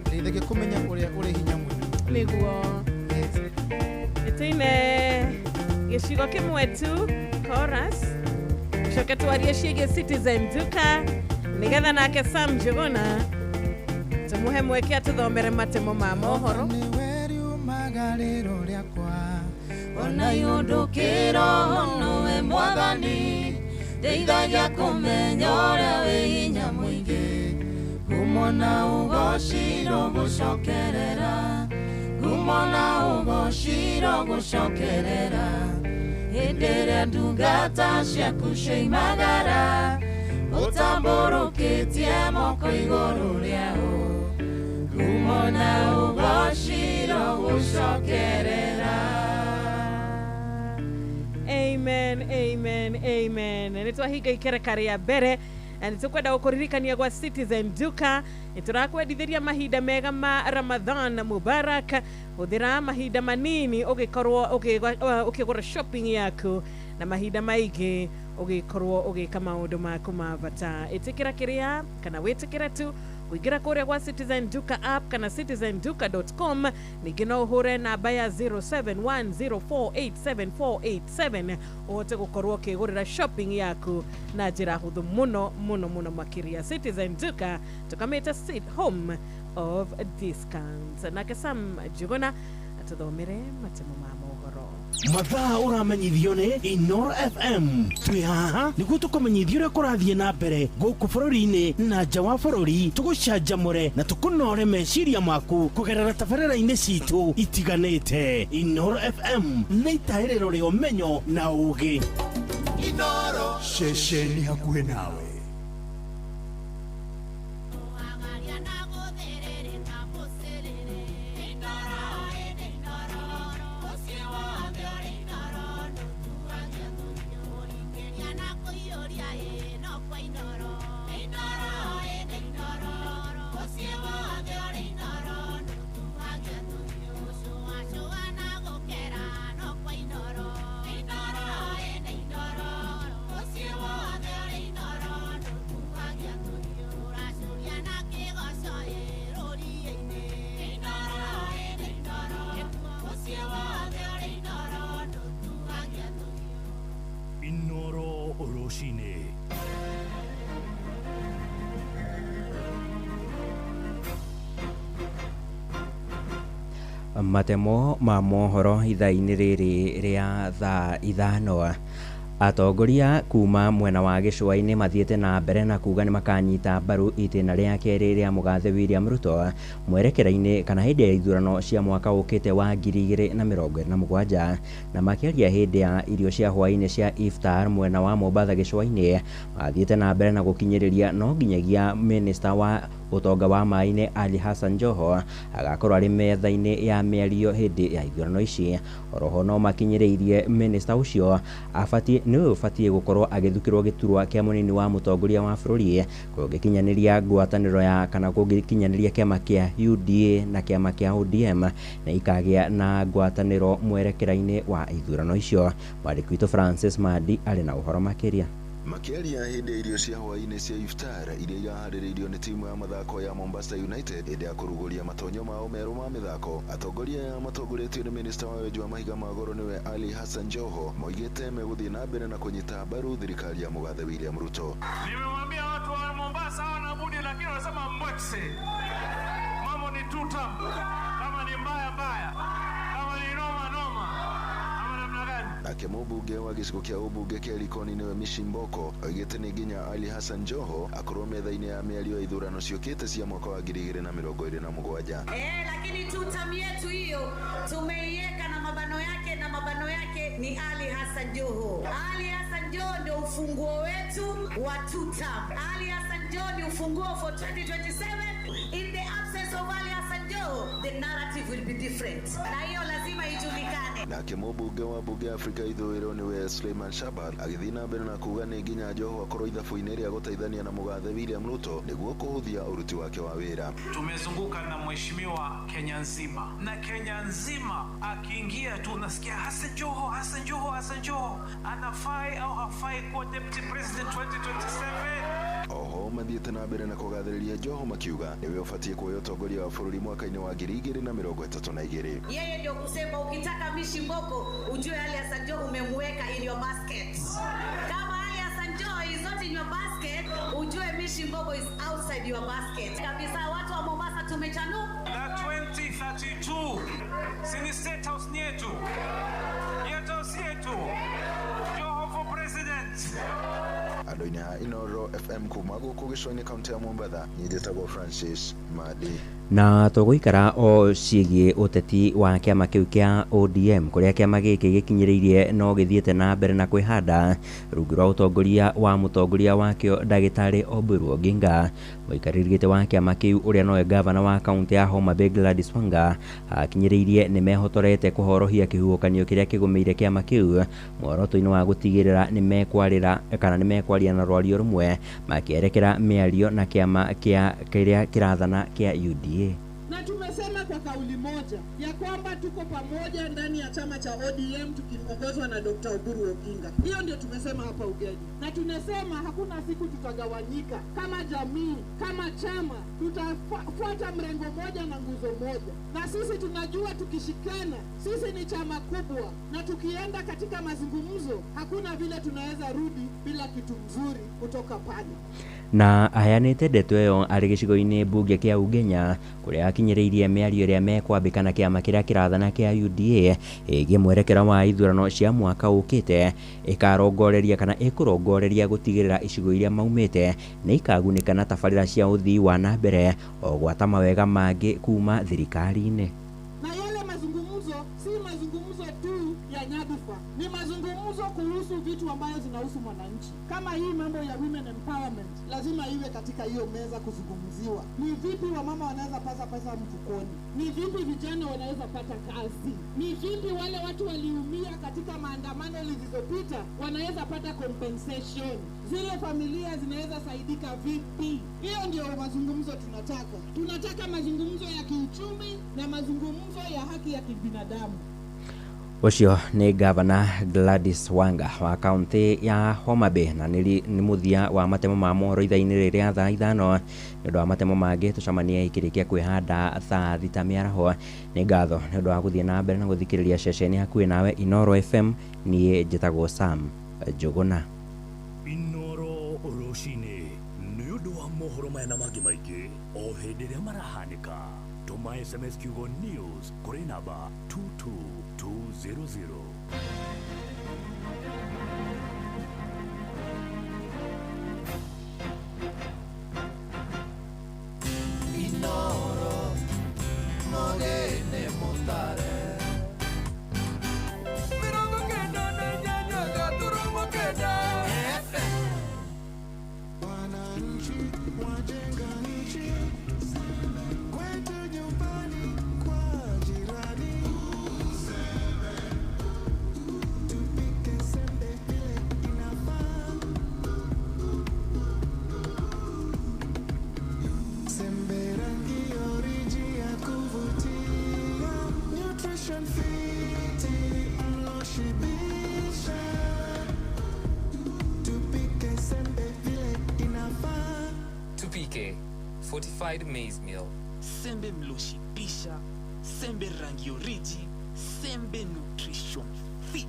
ndeithagia kũmenya ũrĩa ũrĩ hinya mũingĩ. Nĩguo. Yes. Nĩtũine gĩcigo kĩmwe tu chorus coke twarie ciĩgiĩ Citizen Duka nĩgetha nake Sam Njuguna tũmũhe mweke atũthomere matemo ma mohoro. Nĩwe riumaga rĩro rĩakwa Ona ihũndũkĩro nowe mwathani ndeithagia kũmenya ũrĩa wĩ hinya mũingĩ ngumo na ũgoci irogũcokerera ngumo na ũgoci irogũcokerera hĩndĩ ĩrĩa ndungata ciaku cioimagara ũtambũrũkĩtie moko igũrũ rĩao ngumo na ũgoci irogũcokerera. Amen, amen, amen. Nĩ twahinga ikereka rĩa mbere na nĩ tũkwenda gũkũririkania gwa Citizen Duka nĩ tũrakwendithĩria mahinda mega ma Ramadhan Mubarak. Hũthĩra mahinda manini ũgĩkorwo ũkĩgũra shopping yaku na mahinda maingĩ ũgĩkorwo ũgĩka maũndũ maku ma bata. Ĩtĩkĩra kĩrĩa kana wĩtĩkĩre tu kũingĩra kũrĩa gwa Citizen Duka app kana citizenduka.com. Ningĩ no ũhũre namba ya 0710487487 ũhote gũkorwo ũkĩgũrĩra shopping yaku na njĩra hũthũ mũno mũno mũno makĩria. Citizen Duka tũkamĩta sit home of discounts. Nake Sam Njuguna atũthomere matemo ma mohoro. Mathaa ũramenyithio nĩ Inooro FM. Twĩ haha nĩguo tũkũmenyithia ũrĩa kũrathiĩ na mbere gũkũ bũrũri-inĩ na nja wa bũrũri, tũgũcanjamũre na tũkũnore meciria maku kũgerera tabarĩra-inĩ citũ itiganĩte. Inooro FM nĩ itahĩrĩro rĩa ũmenyo na ũũgĩ. Ceceni hakuhĩ nawe. Inoro. Rũcinĩ. Matemo ma mohoro ithaa-inĩ rĩrĩ rĩa thaa 5. Atongoria kuma mwena wa gĩcũa-inĩ mathiĩte na mbere na kuga nĩ makanyita mbaru itĩna rĩa kerĩ rĩa mũgathe William Ruto mwerekera-inĩ kana hĩndĩ ya ithurano cia mwaka ũkĩte wa 2027. Na makĩaria hĩndĩ ya irio cia hwaĩ-inĩ cia iftar mwena wa Mombatha gĩcũa-inĩ, mathiĩte na mbere na gũkinyĩrĩria no nginyagia minista wa ũtonga wa maĩ-inĩ Ali Hassan Joho agakorwo arĩ metha-inĩ ya mĩario hĩndĩ ya ithurano ici. Oroho no makinyĩrĩirie minista ũcio abatiĩ nĩwe ũbatiĩ gũkorwo agĩthukĩrwo gĩturwa kĩa mũnini wa mũtongoria wa bũrũri kũngĩkinyanĩria ngwatanĩro ya kana kũngĩkinyanĩria kĩama kĩa UDA na kĩama kĩa ODM na ikagĩa na ngwatanĩro mwerekera-inĩ wa ithurano icio. Mwandĩki witũ Francis Mandi arĩ na ũhoro makĩria. Makĩaria hĩndĩ ya irio cia hwaĩ-inĩ cia iftar iria iraharĩrĩirio nĩ timu ya mathako ya Mombasa United hĩndĩ ya kũrugũria matonyo mao merũ ma mĩthako, atongoria aya matongoretio nĩ minista wa wenji wa mahiga ma goro nĩwe Ali Hassan Joho moigĩte megũthiĩ na mbere na kũnyita mbaru thirikari ya mũgathe William Ruto. Nimemwambia watu wa Mombasa hawana budi, lakini wanasema mbwekse, mambo ni tuta, kama ni mbaya mbaya, kama ni noma noma. Nake mũmbunge wa gĩcigo kĩa ũmbunge kĩa Likoni nĩwe Mishi Mboko oigĩte nĩ nginya Ali Hassan Joho akorwo metha-inĩ ya mĩario ya ithurano ciũkĩte cia mwaka wa 2027. Lakini tutam yetu hiyo tumeiweka na mabano yake, na mabano yake ni Ali Hassan Joho. Ali Hassan Joho ndio ufunguo wetu wa tutam. Ali Hassan Joho ni ufunguo for 2027. In the absence of Ali Hassan Joho, the narrative will be different. Na hiyo lazima ijulikane. Nake mũmbunge wa bunge ya Afrika ithũĩro nĩwe Suleiman Shabal agĩthiĩ na mbere na kuga nĩ nginya Joho akorwo ithabu-inĩ rĩa gũteithania na mũgathe William Ruto nĩguo kũhũthia ũruti wake wa wĩra. Tumezunguka na mheshimiwa Kenya nzima, na Kenya nzima akiingia tu unasikia Hassan Joho, Hassan Joho, Hassan Joho anafai au hafai kuwa deputy president 2027. Oho mathiĩte na mbere na kũgathĩrĩria Joho makiuga nĩwe ũbatiĩ kuoya ũtongoria wa bũrũri mwaka-inĩ wa 2032. Yeye ndio kusema ukitaka Mishi Mboko ujue Ali Hassan Joho umemweka in your basket. Kama Ali Hassan Joho is not in your basket, ujue Mishi Mboko is outside your basket. Kabisa watu wa Mombasa tumechanuka. Na 2032 si ni State House ni yetu, yetu si yetu. Joho for president. Andũ-inĩ a Inoro FM kuma gũkũ gĩcũa-inĩ kaũntĩ ya Mombatha, niĩ njĩtagwo Francis Madi. Na tũgũikara o ciĩgiĩ ũteti wa kĩama kĩu kĩa ODM kũrĩa kĩama gĩkĩ gĩkinyĩrĩirie no gĩthiĩte na mbere na kwĩhanda rungu rwa ũtongoria wa mũtongoria wakĩo ndagĩtarĩ Oburu Oginga. Mũikarĩri gĩtĩ wa kĩama kĩu ũrĩa nowe gavana wa kaũntĩ ya Homa Bay Gladys Wanga akinyĩrĩirie nĩ mehotorete kũhorohia kĩhuhũkanio kĩrĩa kĩgũmĩire kĩama kĩu muoroto-inĩ wa gũtigĩrĩra nĩ mekwarĩra kana nĩ mekwaria na rwario rũmwe makĩerekera mĩario na kĩama kĩa kĩrĩa kĩrathana kĩa UDA. Na tumesema kwa kauli moja ya kwamba tuko pamoja ndani ya chama cha ODM tukiongozwa na Dr. Oburu Oginga. Hiyo ndio tumesema hapa Ugenya, na tunasema hakuna siku tutagawanyika kama jamii, kama chama, tutafuata mrengo moja na nguzo moja. Na sisi tunajua tukishikana, sisi ni chama kubwa, na tukienda katika mazungumzo hakuna vile tunaweza rudi bila kitu mzuri kutoka pale. Na aheanĩte ndeto ĩyo arĩ gĩcigo-inĩ mbunge kĩa Ugenya kũrĩa akinyĩrĩirie mĩario ĩrĩa mekwambĩka na kĩama kĩrĩa kĩrathana kĩa UDA ĩgiĩ mwerekera wa ithurano cia mwaka ũkĩte ĩkarongoreria kana ĩkũrongoreria gũtigĩrĩra icigo iria maumĩte nĩ ikagunĩka na tabarĩra cia ũthii wa na mbere o gwata mawega mangĩ kuma thirikari-inĩ. Na yale mazungumzo si mazungumzo tu ya nyadhifa, ni mazungumzo kuhusu vitu ambayo zinahusu mwananchi. Kama hii mambo ya women empowerment lazima iwe katika hiyo meza kuzungumziwa. Ni vipi wamama wanaweza pata pesa mfukoni? Ni vipi vijana wanaweza pata kazi? Ni vipi wale watu waliumia katika maandamano zilizopita wanaweza pata compensation? Zile familia zinaweza saidika vipi? Hiyo ndio mazungumzo tunataka. Tunataka mazungumzo ya kiuchumi na mazungumzo ya haki ya kibinadamu. Ũcio nĩ gavana Gladys Wanga wa kaũntĩ ya Homa Bay, na nĩ mũthia wa matemo ma mohoro ithaa-inĩ rĩrĩ rĩa thaa 5. Nĩ ũndũ wa matemo mangĩ tũcemanie ikĩrĩkia kwĩhanda thaa 6 mĩaraho. Nĩ ngatho nĩ ũndũ wa gũthiĩ na mbere na gũthikĩrĩria ceceni hakuhĩ nawe Inoro FM. Niĩ njĩtagwo Sam Njũgũna. Inoro rũcinĩ nĩ ũndũ wa mohoro maya na mangĩ maingĩ o hĩndĩ ĩrĩa marahanĩka. Tũma SMS kiugo news kũrĩ namba 22200. Inoro mogene mutare 98 gaturumo kenda. Wananchi wajenga nchi kwetu nyumbani kwa jirani. Tupike sembe vile inafaa. Sembe rangi oriji ya kuvutia. Nutrition fiti mloshibisha. Tupike sembe vile inafaa. Tupike fortified maize meal. Sembe mloshibisha, sembe rangi oriji, sembe nutrition fit.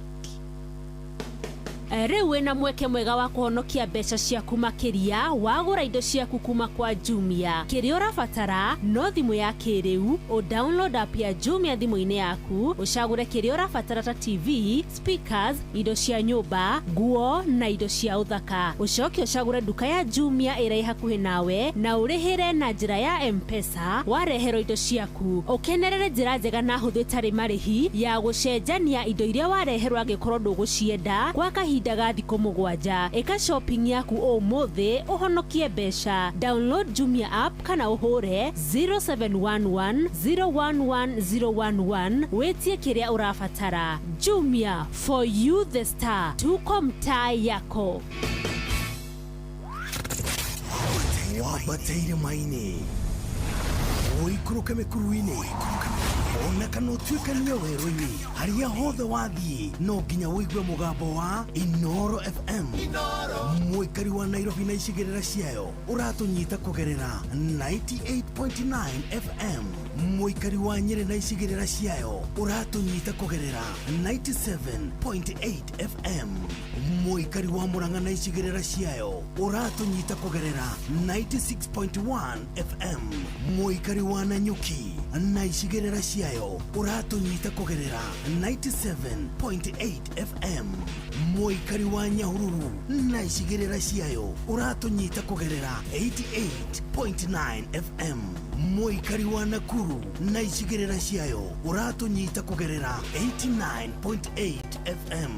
Rĩu wĩna mweke mwega wa kũhonokia mbeca ciaku makĩria wagũra indo ciaku kuma kwa Jumia. Kĩrĩa ũrabatara no thimũ ya kĩrĩu, ũ download app ya Jumia thimũ-inĩ yaku, ũcagũre kĩrĩa ũrabatara ta TV, speakers, indo cia nyũmba, nguo na indo cia ũthaka. Ũcoke ũcagũre nduka ya Jumia ĩrĩa ĩ hakuhĩ nawe na ũrĩhĩre na njĩra ya M-Pesa wareherwo indo ciaku. Ũkenerere njĩra njega na hũthũ ĩtarĩ marĩhi ya gũcenjania indo iria wareherwo angĩkorwo ndũgũcienda kwa kahinda ga thikũ 7. Ĩka shopping yaku ũmũthĩ ũhonokie mbeca. Download Jumia app kana ũhũre 0711 011 011 wĩtie kĩrĩa ũrabatara. Jumia, for you the star. Tuko mtaa yako. Wambate irĩma-inĩ, ũikũrũke mĩkuru-inĩ, ona kana ũtuĩkanie werũ-inĩ, harĩa hothe wathiĩ no nginya ũigue mũgambo wa Inoro FM. Mũikari wa Nairobi na icigĩrĩra ciayo ũratũnyita kũgerera 98.9 FM. Mũikari wa Nyĩrĩ na icigĩrĩra ciayo ũratũnyita kũgerera 97.8 FM. Mũikari wa Murang'a na icigĩrĩra ciayo ũratũnyita kũgerera 96.1 FM. Mũikari wa Nanyuki na icigĩrĩra ciayo ũratũnyita kũgerera 97.8 FM. Mũikari wa Nyahururu na icigĩrĩra ciayo ũratũnyita kũgerera 88.9 FM. Mũikari wa Nakuru na icigĩrĩra ciayo ũratũnyita kũgerera 89.8 FM.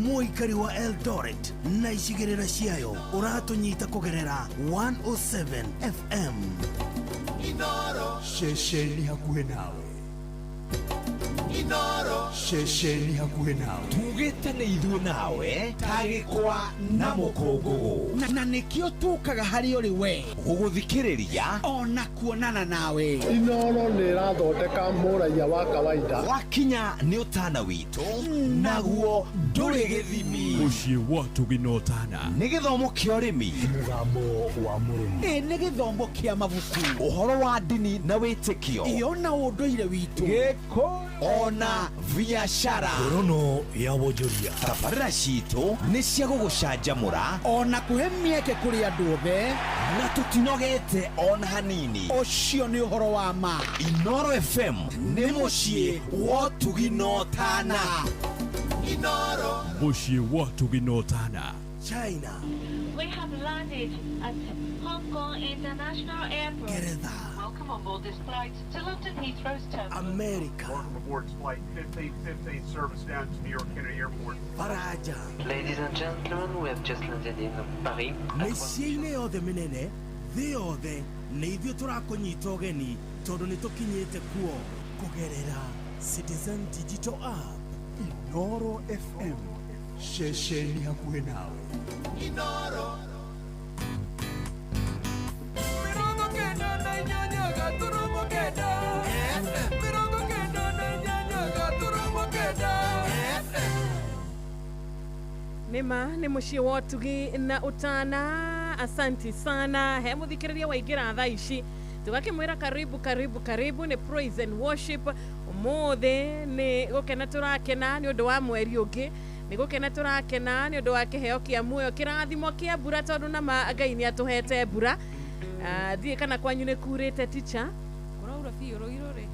Mũikari wa Eldoret na icigĩrĩra ciayo ũratũnyita kũgerera 107 FM. Inoro ceceni hakuhĩ nawe. Inoro ceceni hakuhĩ nawe. Tugĩte nĩ ithuĩ nawe ta gĩkwa na mũkũngũgũ, na nĩkĩo tũkaga harĩ ũrĩ we gũgũthikĩrĩria ona kuonana nawe. Inoro nĩ ĩrathondeka mũraiya wa kawaida. Wakinya nĩ ũtana witũ naguo ndũrĩ gĩthimi. Mũciĩ wa Tũginotana nĩ gĩthomo kĩa ũrĩmi, mũgambo wa mũrĩmi, ĩ nĩ gĩthomo kĩa mabuku, ũhoro wa ndini na wĩtĩkio, ĩyo na ũndũire witũ, gĩkũyũ ona biacara, ngorono ya wonjoria. Tabarĩra citũ nĩ cia gũgũcanjamũra ona kũhe mĩeke kũrĩ andũ othe, na tũtinogete ona hanini. Ũcio nĩ ũhoro wa ma. Inoro FM nĩ mũciĩ wa Tũginotana. Inoro mũciĩ wa Tũginotana. China. We have landed at Hong Kong International Airport. Geretha. Welcome on board this flight to London Heathrow's terminal. America. Welcome aboard flight 1515 service down to New York Kennedy Airport. Faraja. Ladies and gentlemen, we have just landed in Paris. Mĩciĩ-inĩ yothe mĩnene thĩ yothe nĩ ithuĩ tũrakũnyita ũgeni tondũ nĩ tũkinyĩte kuo kũgerera Citizen Digital App. Inoro FM ceceni hakuhĩ nawe. Inoro 98 gaturumo kenda, 98 gaturumo kenda. Nĩma nĩ mũciĩ wa ũtugi na ũtana. Asanti sana he mũthikĩrĩria waingĩra thaa ici tũgakĩmwĩra karibu karibu karibu. Nĩ praise and worship. Ũmũthĩ nĩ gũkena tũrakena nĩ ũndũ wa mweri ũngĩ. Nĩ gũkena tũrakena nĩ ũndũ wa kĩheo kĩa muoyo, kĩrathimo kĩa mbura, tondũ nama Ngai nĩ atũhete mbura. Ah, ndiũĩ kana kwanyu nĩ kurĩte, teacher? Kũraura biũ rũirũ rĩ.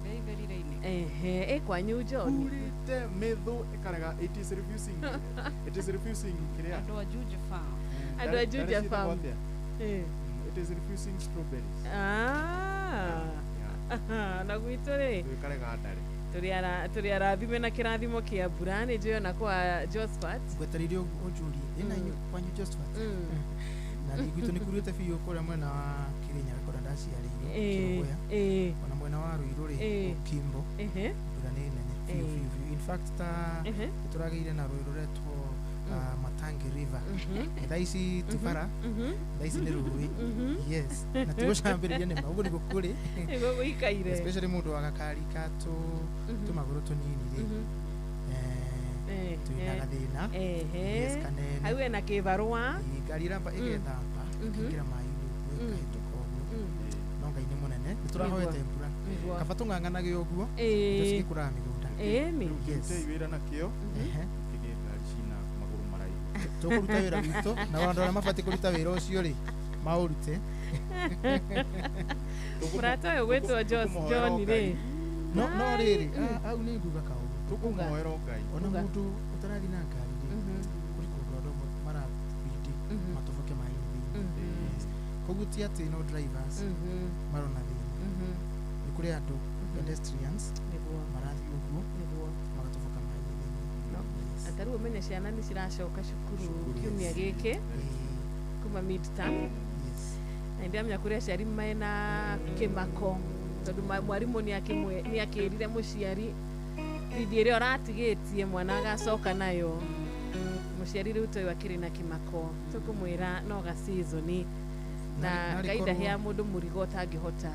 Very very rainy. Ehe, ĩ kwanyu, John? Kurĩte mĩthũ ĩkarega, it is refusing, it is refusing kĩrĩa. Andũ a Juja Farm. Andũ a Juja Farm. Eh. It is refusing strawberries. Ah. Na gwitũ rĩ, ĩkarega ndarĩ. Tũrĩ arathime na kĩrathimo kĩa mbura. Nĩ njũĩ ona kwa Josphat. Ngwetereire ũnjũrie ĩna inyuĩ kwanyu, Josphat. Na gwitũ nĩ kurĩte biũ kũrĩa mwena wa Kĩrĩnyaga kũrĩa ndaciarĩirwo, Kĩrũgũya, ona mwena wa Ruiru rĩ, Kimbo, mbura nĩ nene biũ biũ biũ. In fact, ta nĩ tũragĩire na rũĩ rũretwo Matangi River. Thaa ici ti bara, thaa ici nĩ rũĩ. Yes, na ti gũcambĩrĩria, nĩma ũguo nĩguo kũrĩ. Nĩguo gũikaire. Especially mũndũ wa gakari ka tũmagũrũ tũnini rĩ, twĩna gathĩna, yes, kanene. Hau ena kĩbarũa. Ngari ĩramba ĩgethamba, ĩkaingĩra maĩ-inĩ ũguo, ĩkahĩtũka ũguo. No Ngai nĩ mũnene, nĩ tũrahoete mbura. Kaba tũng'ang'anage ũguo, indo cigĩkũraga mĩgũnda. Ĩni. Yes. Rutei wĩra na kĩo, kĩgĩe ngari cina magũrũ maraihu. Tũkũruta wĩra witũ, na andũ arĩa mabatiĩ kũruta wĩra ũcio rĩ, maũrute. Mũrata ũyũ gwĩtwo Jos John rĩ, No rĩrĩ, hau nĩ nguga kaũndũ. Tũkũmũhoera Ngai. Ona mũndũ ũtarathiĩ na ngari rĩ, kũrĩ kũndũ andũ amwe marabindi matoboke maĩ-inĩ thĩinĩ. Yes. Koguo ti atĩ no drivers marona thĩna, nĩ kũrĩ andũ pedestrians marathiĩ ũguo magatoboka maĩ-inĩ thĩinĩ. Anga rĩu ũmenye ciana nĩ ciracoka cukuru kiumia gĩkĩ kuma midterm, na nĩndĩramenya kũrĩ aciari mena kĩmako tondũ mwarimũ nĩ akĩrire mũciari bithi ĩrĩa ũratigĩtie mwana agacoka nayo. Mũciari rĩu toyũ akĩrĩ na kĩmako, tũkũmwĩra no ga season na Narĩ Ngai ndahea mũndũ mũrigo ũtangĩhota.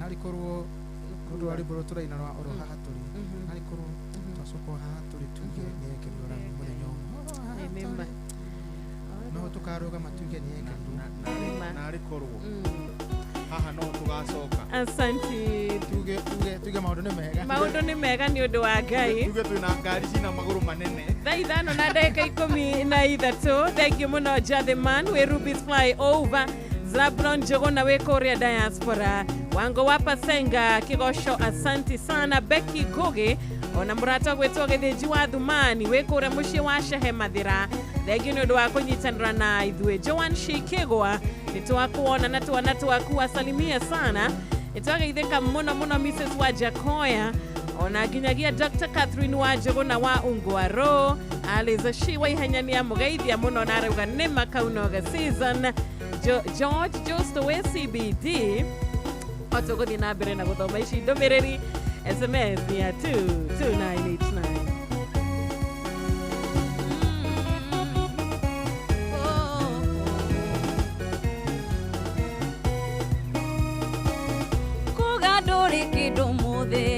Narĩ korwo ũndũ wa rwĩmbo rũrũ tũraina rwa oro haha tũrĩ, narĩ korwo twacoka o haha tũrĩ tuge nĩ ekĩrirwo rami mũthenya ũmwe, oro haha Ĩ, nĩ ma. tũrĩ, no tũkarũgama tuge nĩ ekĩrirwo. Narĩ korwo haha no tũgacoka. Asante. Tuge maũndũ nĩ mega. Maũndũ nĩ mega nĩ ũndũ wa Ngai. Tuge twĩna ngari cina magũrũ manene. Thaa 5:13. Thank you mũno, Jathiman wĩ Rubis Fly Over, Zablon Njũgũna wĩ kũrĩa diaspora, Wango wa Pasenga Kĩgoco, asanti sana. Becky Ngugi, ona mũrata gwĩtwo Gĩthĩnji wa Thumani wĩ kũrĩa mũciĩ wa Shehe Mathĩra, thengiũ nĩ ũndũ wa kũnyitanĩra na ithuĩ. Joan Shikĩgwa, nĩ twakuona na twana twaku, asalimia sana. Nĩ twageithĩka mũno mũno, Mrs Wajakoya, ona nginyagia Dr Catherine wa Njũgũna wa Ungwaro. Alice Shiwa ihenya nĩ amũgeithia mũno na arauga nĩ makaunoga season. George Josto wĩ CBD. O tũgũthiĩ na mbere na gũthoma ici ndũmĩrĩri SMS ya 22989. Kuga ndũrĩ kĩndũ mũthĩ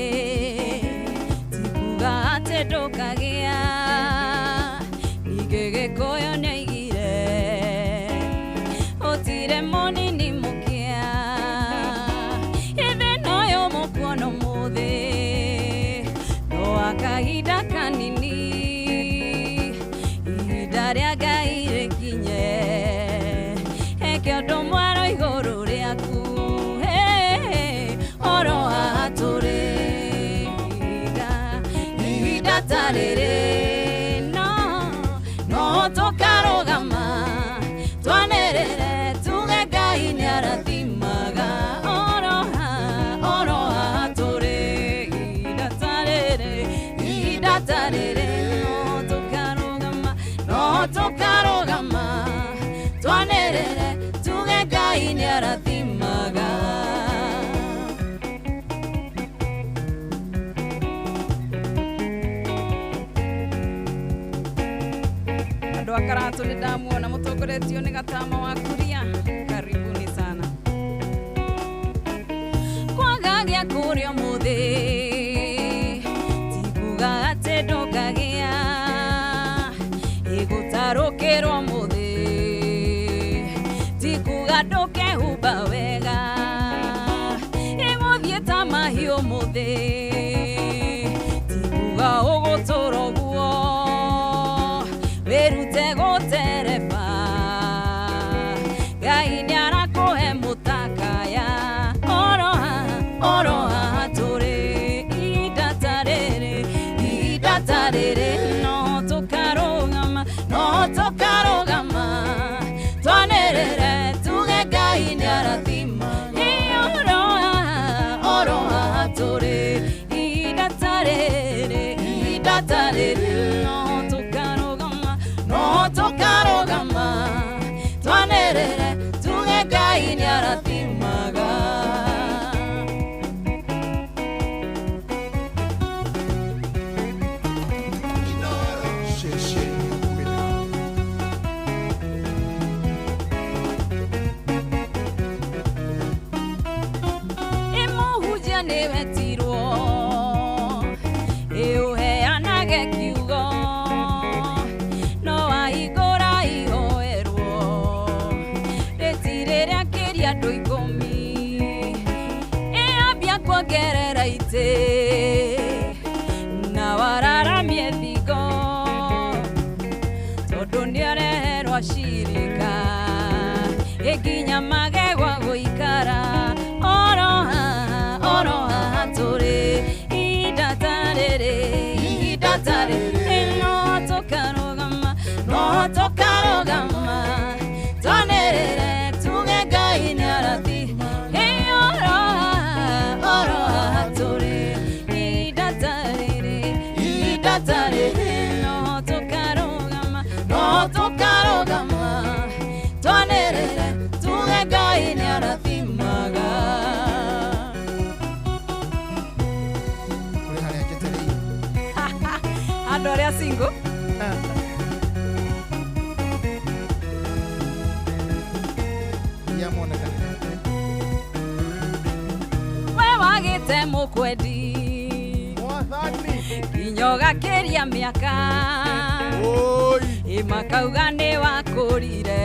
ti kuga atĩ ndũkagĩa. Ningĩ Gĩkũyũ nĩaigire ũtire mũnini mũkĩa. Ithĩ noyũ mũkuona ũmũthĩ no wa kahinda kanini, ihinda rĩa Ngai rĩkinye eke ũndũ mwerũ igũrũ rĩaku. Hey, oro haha tũrĩ ihinda ta rĩrĩ no tũkarũgama twanĩrĩre tuge Ngai nĩarathimaga. Oro haha tũrĩ ihinda ta rĩrĩ, ihinda ta rĩrĩ, no tũkarũgama, no tũkarũgama twanĩrĩre tuge Ngai nĩarathimaga. Andũ a Karatũ nĩ ndamuona mũtongoretio nĩ Gatama wa Kuria, karibuni sana. Kwaga gĩa kũrĩa ũmũthĩ ti kuga atĩ ndũkagĩa. Ĩgũtarũkĩrwo ũmũthĩ ti kuga ndũkehumba wega. Ĩgũthiĩ ta mahiũ ũmũthĩ ti kuga ũgũtũra ũguo. Wĩrute gũtereba Ngai nĩarakũhe mũtakaya oro haha oro haha tũrĩ ihinda ta rĩrĩ ihinda ta rĩrĩ no tũkarũgama no tũkarũgama twanĩrĩre tuge Ngai nĩarathima oro haha oro haha tũrĩ ihinda ta rĩrĩ ihinda ta rĩrĩ no tũkarũgama no tũkarũgama twanĩrĩre tuge Ngai nĩarathimaga. Ceceni hakuhĩ nawe. Ĩmũhunjia nĩwetirwo ĩũheanage kiugo no wahingũra ihoerwo rĩtirĩ rĩakĩria andũ ikũmi ĩambia kuongerera itĩ na wararamie thingo tondũ nĩareherwo acirika ĩnginya magegwa gũikara oro haha oro haha tũrĩ ihinda ta rĩrĩ ihinda ta rĩrĩ no tũkarũgama no tũkarũgama twanĩrĩre tuge Ngai nĩarathima ĩ oro haha oro haha tũrĩ ihinda ta rĩrĩ ihinda ta rĩrĩ no tũkarũgama no tũkarũgama twanĩrĩre tuge Ngai nĩarathimaga. Kũrĩ harĩa njetereire. Andũ arĩa single Iria monekanire. We wagĩte mũkwendi nginya ũgakĩria mĩaka ĩ makauga nĩ wakũrire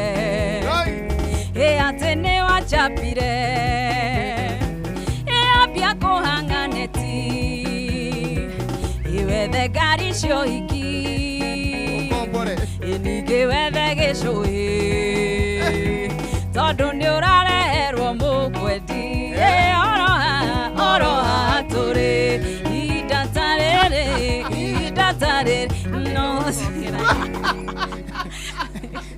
ĩ atĩ nĩ wachapire ĩ ambia kũhang'a neti ĩ wethe ngari cia ũhiki ĩ ningĩ wethe gĩcũhĩ tondũ nĩ ũrareherwo mũkwendi ĩ oro haha oro haha tũrĩ ihinda ta rĩrĩ ihinda ta rĩrĩ no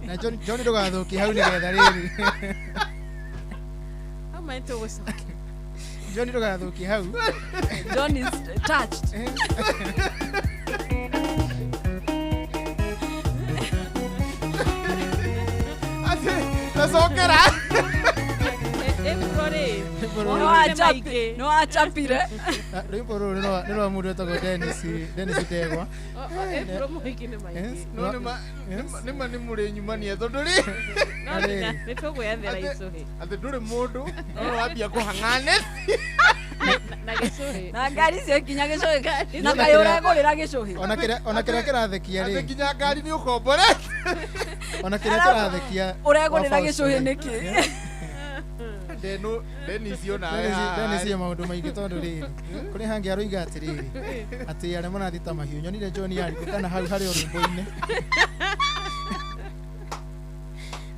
Na John John ndũgathũkie hau nĩgetha rĩrĩ. Hau maĩ tũgũcokia. John ndũgathũkie hau. John is touched. Atĩ tacokera Ĩburo rĩ Nĩ wachapire. Ah, rwĩmbo rũrũ nĩ rwa- nĩ rwa mũndũ wĩtagwo Dennis Dennis Ndegwa. Ĩburo mũingĩ nĩ maingĩ. No nĩma nĩma nĩ mũrĩ nyumania tondũ rĩ No nginya nĩ tũgwethera icũhĩ. atĩ ndũrĩ mũndũ no wambia kũhang'a neti Na gĩcũhĩ. Na ngari cio nginya gĩcũhĩ na kaĩ ũregũrĩra gĩcũhĩ. Ona kĩrĩa ona kĩrĩa kĩrathekia atĩ rĩ. nginya ngari nĩ ũkomborete. Ona kĩrĩa kĩrathekia. Ũregũrĩra wa gĩcũhĩ Faustine. nĩkĩ? Deno Dennis ona Dennis ye maũndũ maingĩ tondũ rĩrĩ kũrĩ hangĩ aroiga atĩrĩrĩ atĩ arĩa marathiĩ ta mahiũ nyonire John arĩ kana hau harĩ o rwĩmbo-inĩ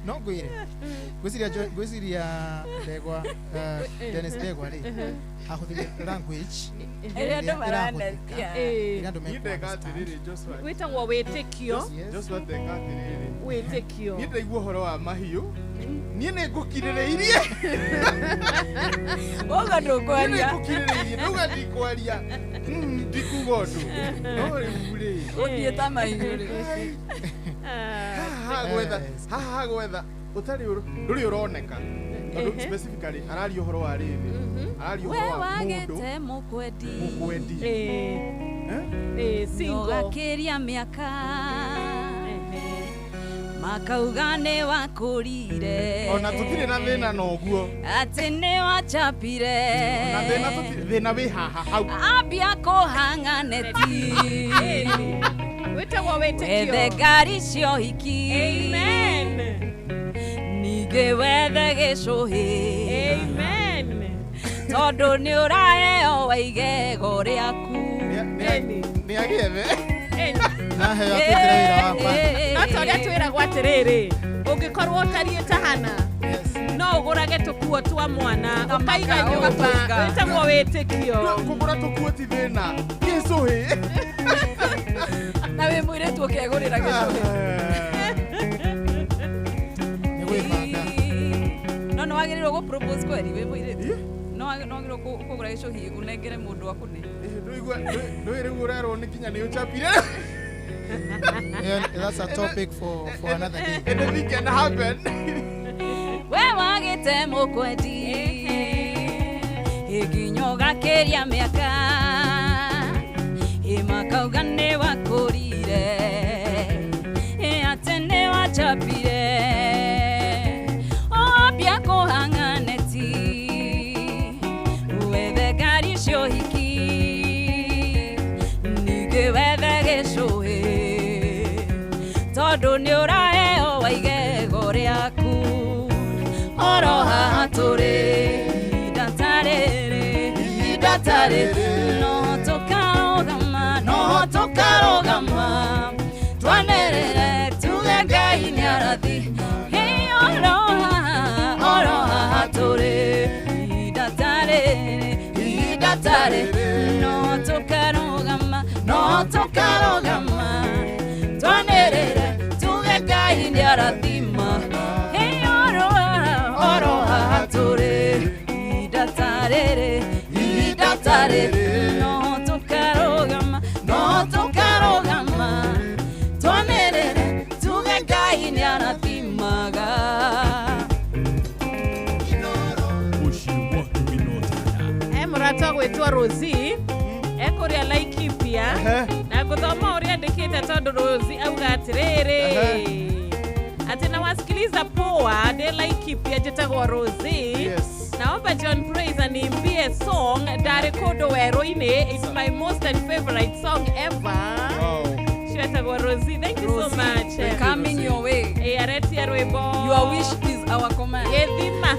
no ngwĩre ngwĩciria ngwĩciria Ndegwa Dennis Ndegwa rĩ ahũthĩrire language Ĩrĩa andũ ĩrĩa maranetia. ĩrahũthĩka, ĩrĩa andũ Niĩ ndeka atĩrĩrĩ Joshua Wĩtagwo wĩtĩkio. Joshua ndeka atĩrĩrĩ Wĩtĩkio. niĩ ndaigua ũhoro wa mahiũ niĩ nĩ ngũkirĩrĩirie. Ũguo ndũkwaria. Niĩ nĩ ngũkirĩrĩirie ndauga ndikwaria ndikuga ũndũ no rĩu rĩ Ũthiĩ ta mahiũ rĩ. haha gwetha haha gwetha ũtarĩ ndũrĩ ũroneka tondũ specifically araria ũhoro wa rĩrĩ araria We ũhoro wa mũndũ wagĩte mũkwendi mũkwendi single. Ũgakĩria mĩaka makauga nĩ wakũrire ona tũtirĩ na thĩna na ũguo atĩ nĩ wachapire na thĩna tũtirĩ thĩna wĩ haha hau ambia kũhang'a neti Wĩtagwo wĩtĩkio. wethe ngari cia ũhiki Amen. ningĩ wethe gĩcũhĩ Amen. tondũ nĩ ũraheo wa igego rĩaku nĩ agĩethe Eni. Ndinaheo atwĩkĩre wĩra wakwa. No ta ũrĩa twĩragwo atĩrĩrĩ, ũngĩkorwo ũtariĩ ta Hana, no ũgũrage tũkuo twa mwana ũkaiga nyũmba ũgatũiga. wĩtagwo wĩtĩkio. Kũgũra tũkuo ti thĩna, gĩcũhĩ. Na wĩ mũirĩtu ũkegũrĩra gĩcũhĩ. Nĩ gwĩbanga. No nĩ wagĩrĩirwo gũ propose kweri wĩ mũirĩtu. No wagĩrĩirwo kũgũra gĩcũhĩ ũnengere mũndũ akũne. Ndũĩ rĩu ũrerwo nĩ kinya nĩ ũchapire. Yeah, that's a topic for another day. Anything can happen. We wagĩte mũkwendi ĩnginya ũgakĩria mĩaka ĩmakauga nĩ wakũrire ĩ atĩ nĩ wachapire wambia kũhang'a neti wethe ngari cia ũhiki ningĩ wethe gĩcũhĩ tondũ nĩ ũraheo waigego rĩaku oro haha tũrĩ ihinda ta rĩrĩ ihinda ta rĩrĩ no tũkarũgama no tũkarũgama twanĩrĩre tuge Ngai nĩarathi. Hĩ oro haha tũrĩ ihinda ta rĩrĩ ihinda ta rĩrĩ no tũkarũgama no tũkarũgama twanĩrĩre tuge Ngai nĩarathima. Hĩ oro haha tũrĩ ihinda ta rĩrĩ ihinda ta rĩrĩ no tũkarũgama no tũkarũgama twanĩrĩre tuge Ngai nĩarathimaga. Mũciĩ wa Tũginotana. E mũrata gwĩtwo Rosie ekũrĩa Laikipia na ngũthoma ũrĩa andĩkĩte tondũ Rosie auga atĩrĩrĩ atĩ nawasikiliza poa ndĩ Laikipia njĩtagwo Rosie. Yes. Naomba John Praise aniimbie song ndarĩ kũndũ werũ-inĩ. It's my most and favorite song ever. Wow. Cietagwo Rosie. Thank you so Rosie, much. we're coming your way. Ĩ aretia rwĩmbo Your wish is our command. gĩthima.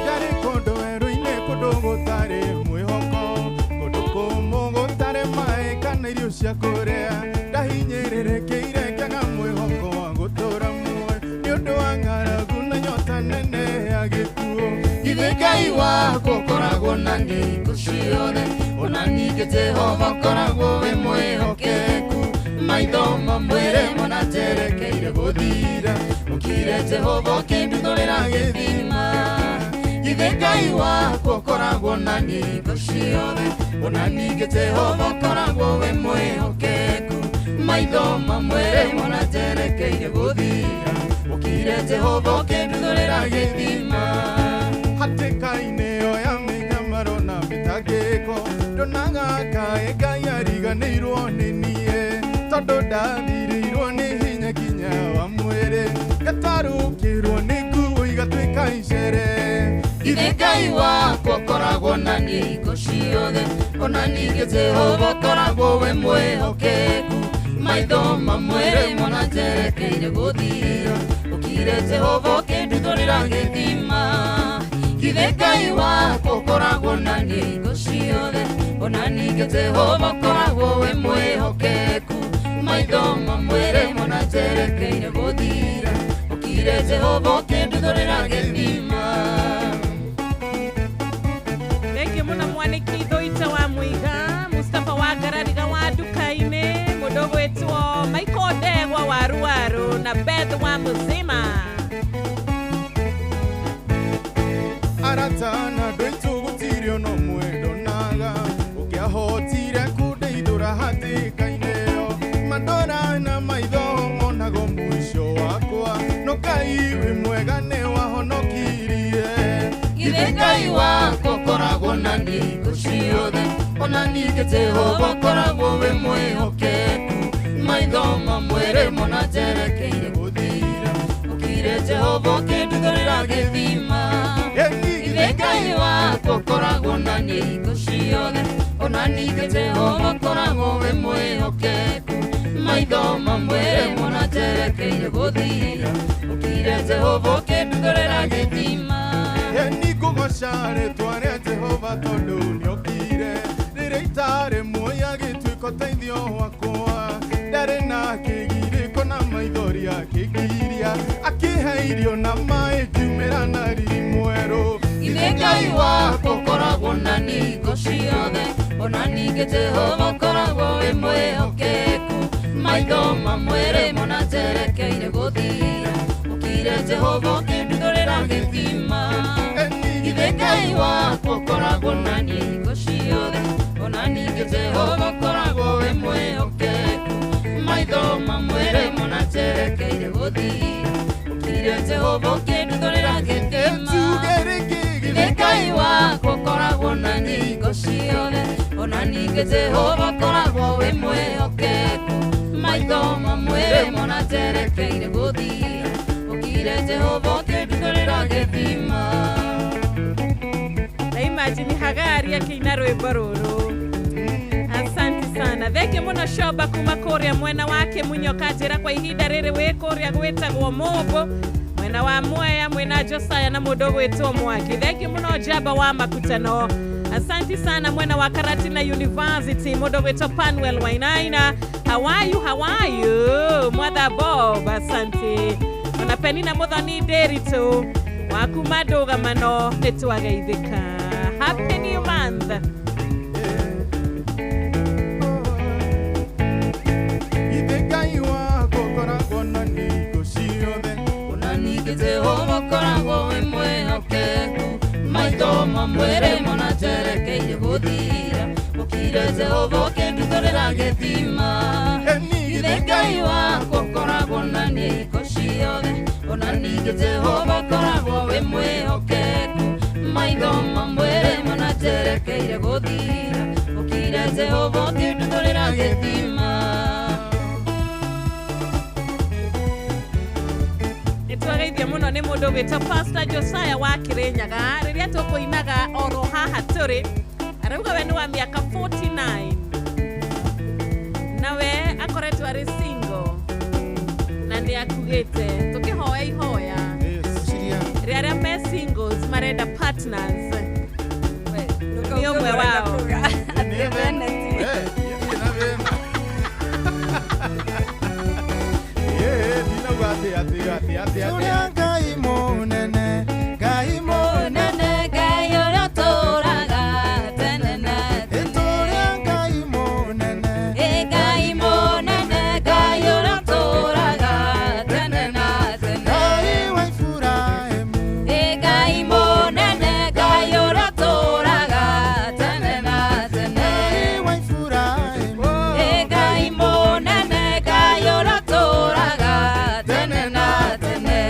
Ndarĩ kũndũ werũ-inĩ kũndũ gũtarĩ mwĩhoko kũndũ kũmũ gũtarĩ maĩ kana irio cia kũrĩa ndahinyĩrĩrĩkĩire ngĩaga mwĩhoko wa gũtũũra muoyo nĩ ũndũ wa ng'aragu na nyota nene ya gĩkuũ. Githĩ Ngai wakwa ũkoragwo na niĩ hingo ciothe ona ningĩ Jehova ũkoragwo wĩ mwĩhokeku maitho mamwĩre mona njerekeire gũthira ũkire Jehova ũkĩnduthũrĩra gĩthima. Githĩ Ngai wakwa ũkoragwo na niĩ hingo ciothe ona ningĩ Jehova ũkoragwo wĩ mwĩhokeku maitho mamwĩre mona njerekeire gũthira ũkire Jehova ũkĩnduthũrĩra gĩthima. Hatĩka-inĩ ĩyo ya mĩnyamaro na mĩtangĩko ndonaga kaĩ Ngai ariganĩirwo nĩ niĩ tondũ ndathirĩirwo nĩ hinya kinya wa mwĩrĩ ngatarũkĩrwo nĩ nguo igatuĩka icere. Githĩ Ngai wakwa ũkoragwo na niĩ hingo ciothe ona ningĩ Jehova ũkoragwo wĩ mwĩhokeku maitho mamwĩre mona njerekeire gũthira ũkire Jehova ũkĩnduthũrĩra gĩthima. Githĩ Ngai wakwa ũkoragwo na niĩ hingo ciothe ona ningĩ Jehova ũkoragwo wĩ mwĩhokeku maitho mamwĩre mona njerekeire gũthira ũkire Jehova ũkĩnduthũrĩra gĩthima. Thengiũ mũno mwanĩki Thũita wa Mũiga, Mustafa wa Ngarariga wa Nduka-inĩ, mũndũ ũgwĩtwo Michael Ndegwa wa Ruaru na Beth wa Mũzima. Arata na andũ aitũ gũtirĩ ona ũmwe ndonaga ũkĩahotire kũndeithũra hatĩka-inĩ ĩyo mandora na maitho monago mũico wakwa no Ngai wĩ mwega nĩ wahonokirie. Githĩ Ngai wakwa ũkoragwo na niĩ hingo ciothe ona ningĩ Jehova ũkoragwo wĩ mwĩhokeku maitho mamwĩre mona njerekeire gũthira ũkire Jehova ũkĩnduthũrĩra gĩthima. Githĩ Ngai wakwa ũkoragwo na niĩ hingo ciothe ona ningĩ Jehova ũkoragwo wĩ mwĩhokeku Maitho mamwe mona njerekeire gũthira ũkire Jehova ũkĩnduthũrĩra gĩthima. Nĩngũgoca rĩtwa rĩa Jehova tondũ nĩokire rĩrĩa itarĩ muoyo agĩtuĩka ũteithio wakwa ndarĩ na kĩgirĩko na maithori akĩngiria akĩhe irio na maĩ ngiumĩra na riri mwerũ. Githĩ Ngai wakwa ũkoragwo na ningo ciothe ona ningĩ Jehova ũkoragwo wĩ mwĩhokeku maitho mamwe mona njerekeire gũthira ũkire Jehova ũkĩnduthũrĩra gĩthima. Githĩ Ngai wakwa ũkoragwo na ningo ciothe ona ningĩ Jehova ũkoragwo wĩ mwĩhokeku maitho mamwe mona njerekeire gũthira ũkire Jehova ũkĩnduthũrĩra gĩthima. Githĩ Ngai wakwa ũkoragwo na ningo ciothe ona ningĩ Jehova ũkoragwo wĩ mwĩhokeku maitho mamwe mona njerekeire gũthira ũkire Jehova ũkĩnduthũrĩra gĩthima. Na imagine Hagari akĩina rwĩmbo rũrũ. Asante sana. Thengiũ mũno Shoba kuma kũrĩa mwena wake Munyoka njĩra kwa ihinda rĩrĩ wĩ kũrĩa gwĩtagwo Mũmbũ mwena wa Mwea mwena Josaya na mũndũ ũgwĩtwo Mwangi. Thengiũ mũno Njamba wa Makutano. Asante sana mwena wa Karatina University mũndũ ũgwĩtwo Panuel Wainaina. How are you? How are you? Mother Bob, asante. Ona Penina Muthoni Nderitu wakuma ndũgamano nĩtwageithĩka. Happy new month. Githĩ Ngai wakwa ũkoragwo na ningo ciothe ona ningĩ Jehova ũkoragwo wĩ mwĩhokeku maitho mamwe mona njerekeire gũthira ũkire Jehova ũkĩnduthũrĩra gĩthima. Githĩ Ngai wakwa ũkoragwo na ningo ciothe ona ningĩ Jehova ũkoragwo wĩ mwĩhokeku maitho mamwe mona njerekeire gũthira ũkire Jehova ũkĩnduthũrĩra gĩthima. Nĩtwageithio mũno nĩ mũndũ ũgwĩtwo Pastor Josiah wa Kĩrĩnyaga rĩrĩa tũkũinaga oro haha tũrĩ arauga we nĩ wa mĩaka 49 nawe akoretwo arĩ single na nĩ akugĩte tũkĩhoya ihoya rĩa arĩa me singles marenda partners nĩ ũmwe wao. Tũrĩa Ngai mũnene, Ngai mũnene, Ngai ũrĩa ũtũũraga tene na tene. Tũrĩa Ngai mũnene, Ngai mũnene, Ngai ũrĩa ũtũũraga tene na tene. Ngai wa Iburahĩmu, Ngai mũnene, Ngai ũrĩa ũtũũraga tene na tene. Ngai wa Iburahĩmu, Ngai mũnene, Ngai ũrĩa ũtũũraga tene na tene.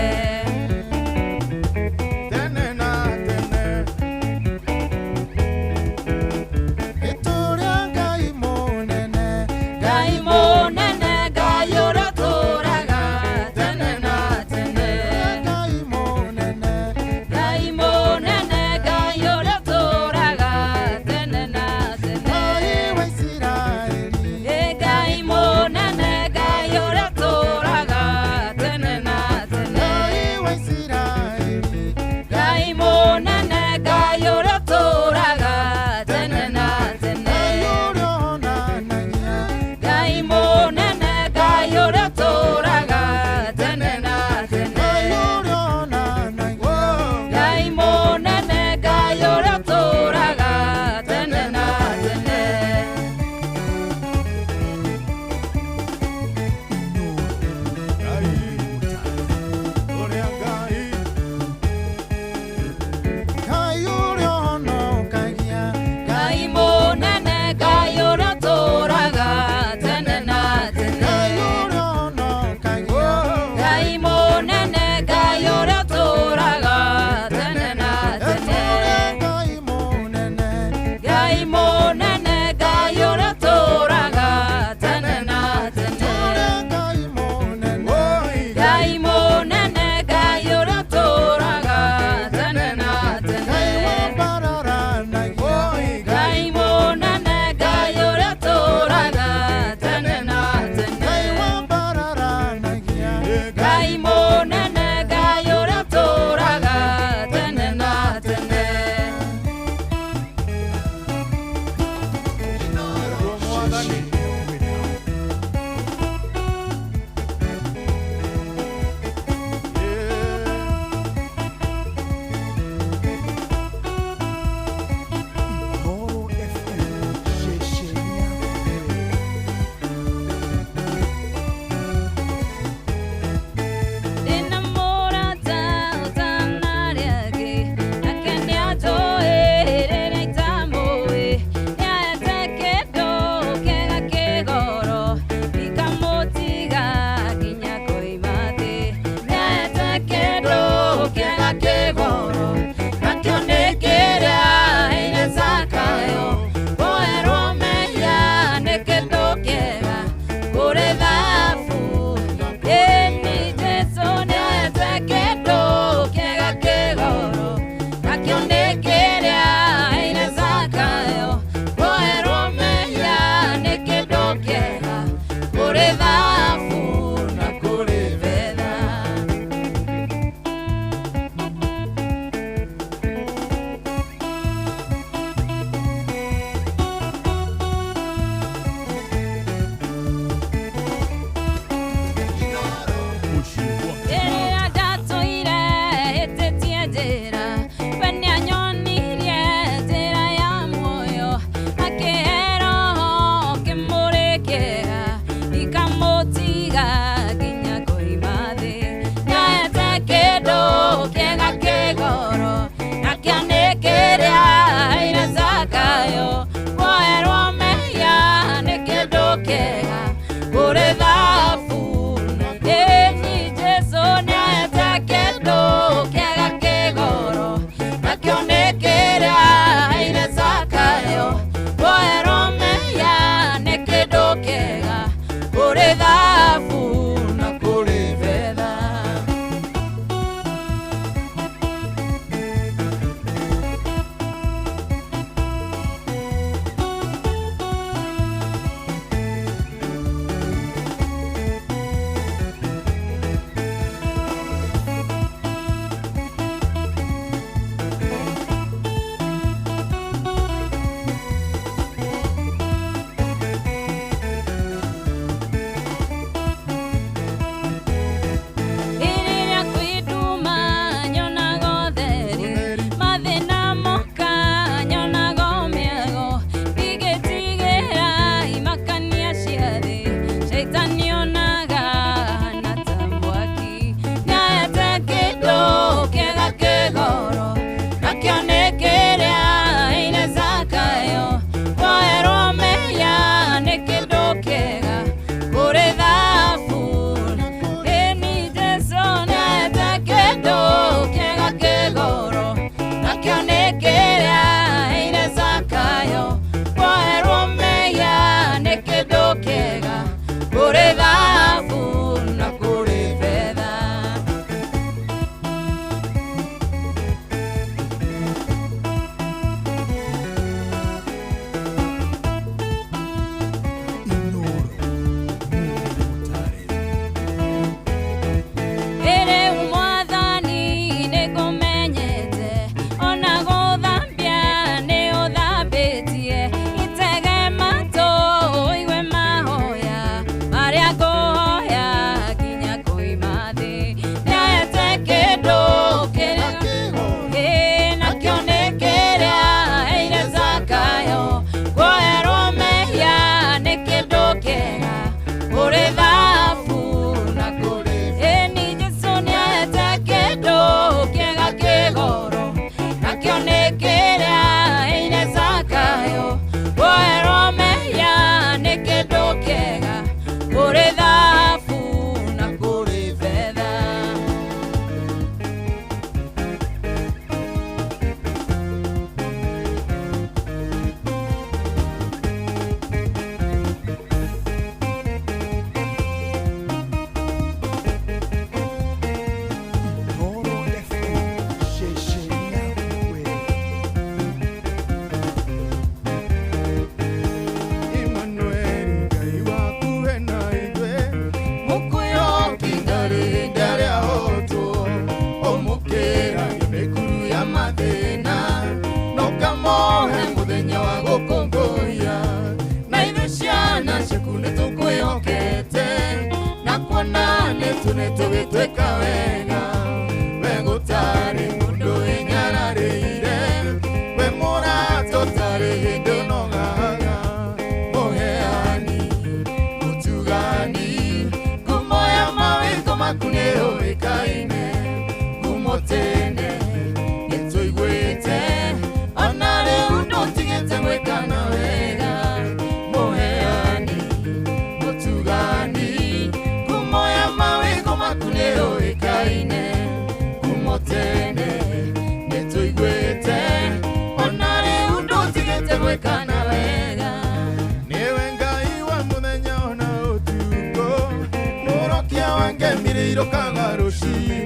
irokaga rũcinĩ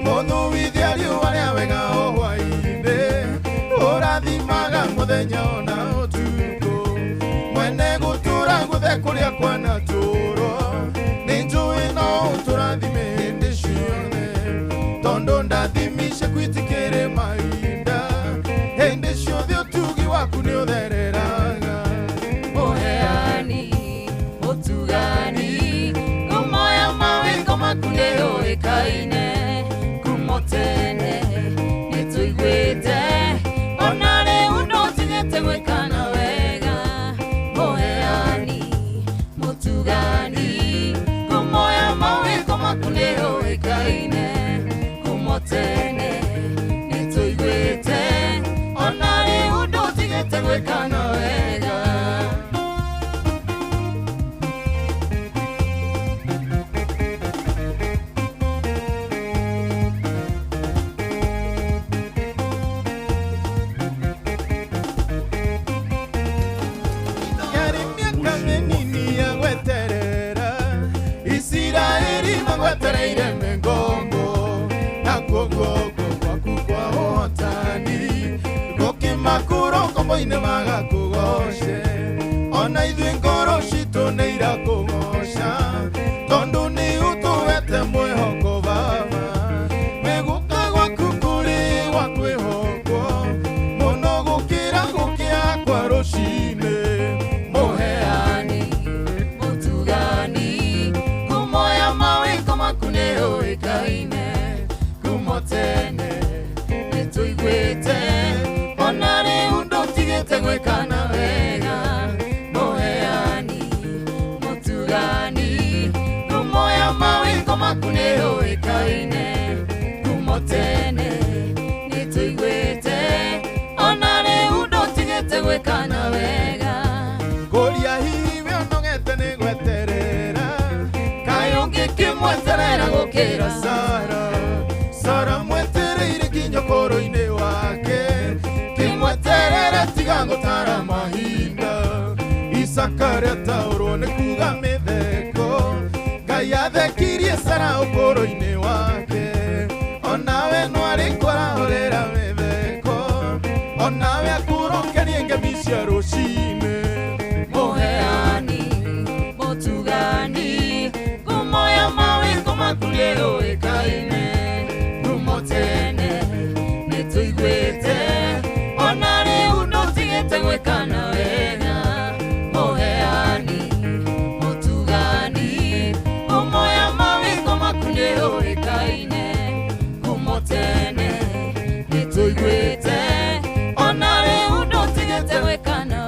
mũthũithia riũa rĩa wega o hwaĩ-inĩ ũrathimaga mũthenya ona ũtukũ mwene gũtũra guothe kũrĩa kwanatũrwo nĩ njũĩ no ũtũrathime hĩndĩ ciothe tondũ ndathimishe kwitikĩrĩ mahinda hĩndĩ ciothe ũtugi waku nĩ ũthereraga Mũheani, mũtugani, ngumo ya mawĩko maku nĩyũĩkaine kuuma tene nĩtũiguĩte ona rĩu ndũtigĩte gwĩkana wega. Mũheani, mũtugani, ngumo ya mawĩko maku nĩyũĩkaine kuuma tene nĩtũiguĩte ona rĩu ndũtigĩte gwĩkana wega. Yarĩ mĩaka mĩnini ya gweterera Isiraeli magwetereire mĩgongo nakuo guoko gwaku kwa ũhotani gũkĩmakũra ngombo-inĩ magakũgoce ona ithuĩ ngoro citũ nĩ irakũgoca tondũ nĩ ũtũhete mwĩhoko baba wĩgũka gwaku kũrĩ gwa kwĩhokwo mũno gũkĩra gũkĩa kwa rũcinĩ Mũheani, mũtugani, ngumo ya mawĩko maku nĩyũĩkaine kuuma tene nĩtũiguĩte ona rĩu ndũtigĩte gwĩkana wega. Mũheani, mũtugani, ngumo ya mawĩko maku nĩyũĩkaine kuuma tene nĩtũiguĩte ona rĩu ndũtigĩte gwĩkana wega. Kũria hihi we ũnogete nĩ gweterera kaĩ ũngĩkĩmweterera gũkĩra Sara Sara mwetereire nginya ũkũrũ-inĩ wake kĩmweterere tiga gũtara mahinda Isaka rĩataũrwo nĩ kuga mĩtheko Ngai athekirie Sara ũkũrũ-inĩ wake onawe no arĩkwarahũrĩra mĩtheko onawe akũrokerie ngemi cia rũcinĩ Mũheani, mũtugani, ngumo ya mawĩko maku nĩyũĩkaine kuuma tene nĩtũiguĩte ona rĩu ndũtigĩte gwĩkana wega. Mũheani, mũtugani, ngumo ya mawĩko maku nĩyũĩkaine kuuma tene nĩtũiguĩte ona rĩu ndũtigĩte gwĩkana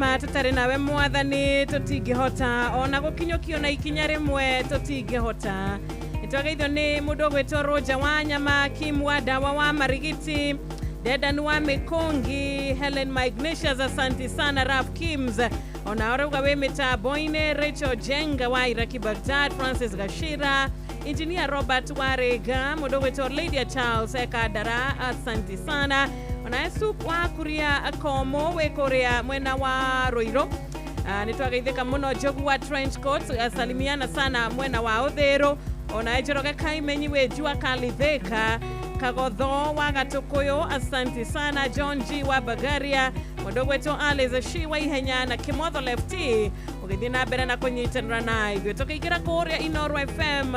Nĩma tũtarĩ nawe mwathani tũtingĩhota ona gũkinyũkio na ikinya rĩmwe tũtingĩhota. Nĩtwageithio nĩ mũndũ ũgwĩtwo Roger wa Nyama, Kim wa Dawa wa Marigiti, Dedan wa Mikongi, Helen Magnesius, asanti sana Raf Kims, ona orauga wĩ mĩtambo-inĩ, Rachel Jenga wa Iraki Baghdad, Francis Gashira, Engineer Robert Warega, mũndũ ũgwĩtwo Lydia Charles Ekandara, asanti sana. Ona Esu wa Kuria Komo wĩ kũrĩa mwena wa Ruiru. Nĩtwageithĩka mũno. Njogu wa trench coat, salimiana sana mwena wa Ũthĩrũ. Ona Njoroge Kaimenyi wĩ Jua Kali Thika, Kagotho wa Gatukuyu, asanti sana. John G wa Bagaria, mũndũ ũgwĩtwo Alice Shi wa Ihenya na Kimotho Lefty ũgĩthiĩ na mbere na kũnyitanĩra na ithuĩ. Tũkĩingĩra kũrĩa Inooro FM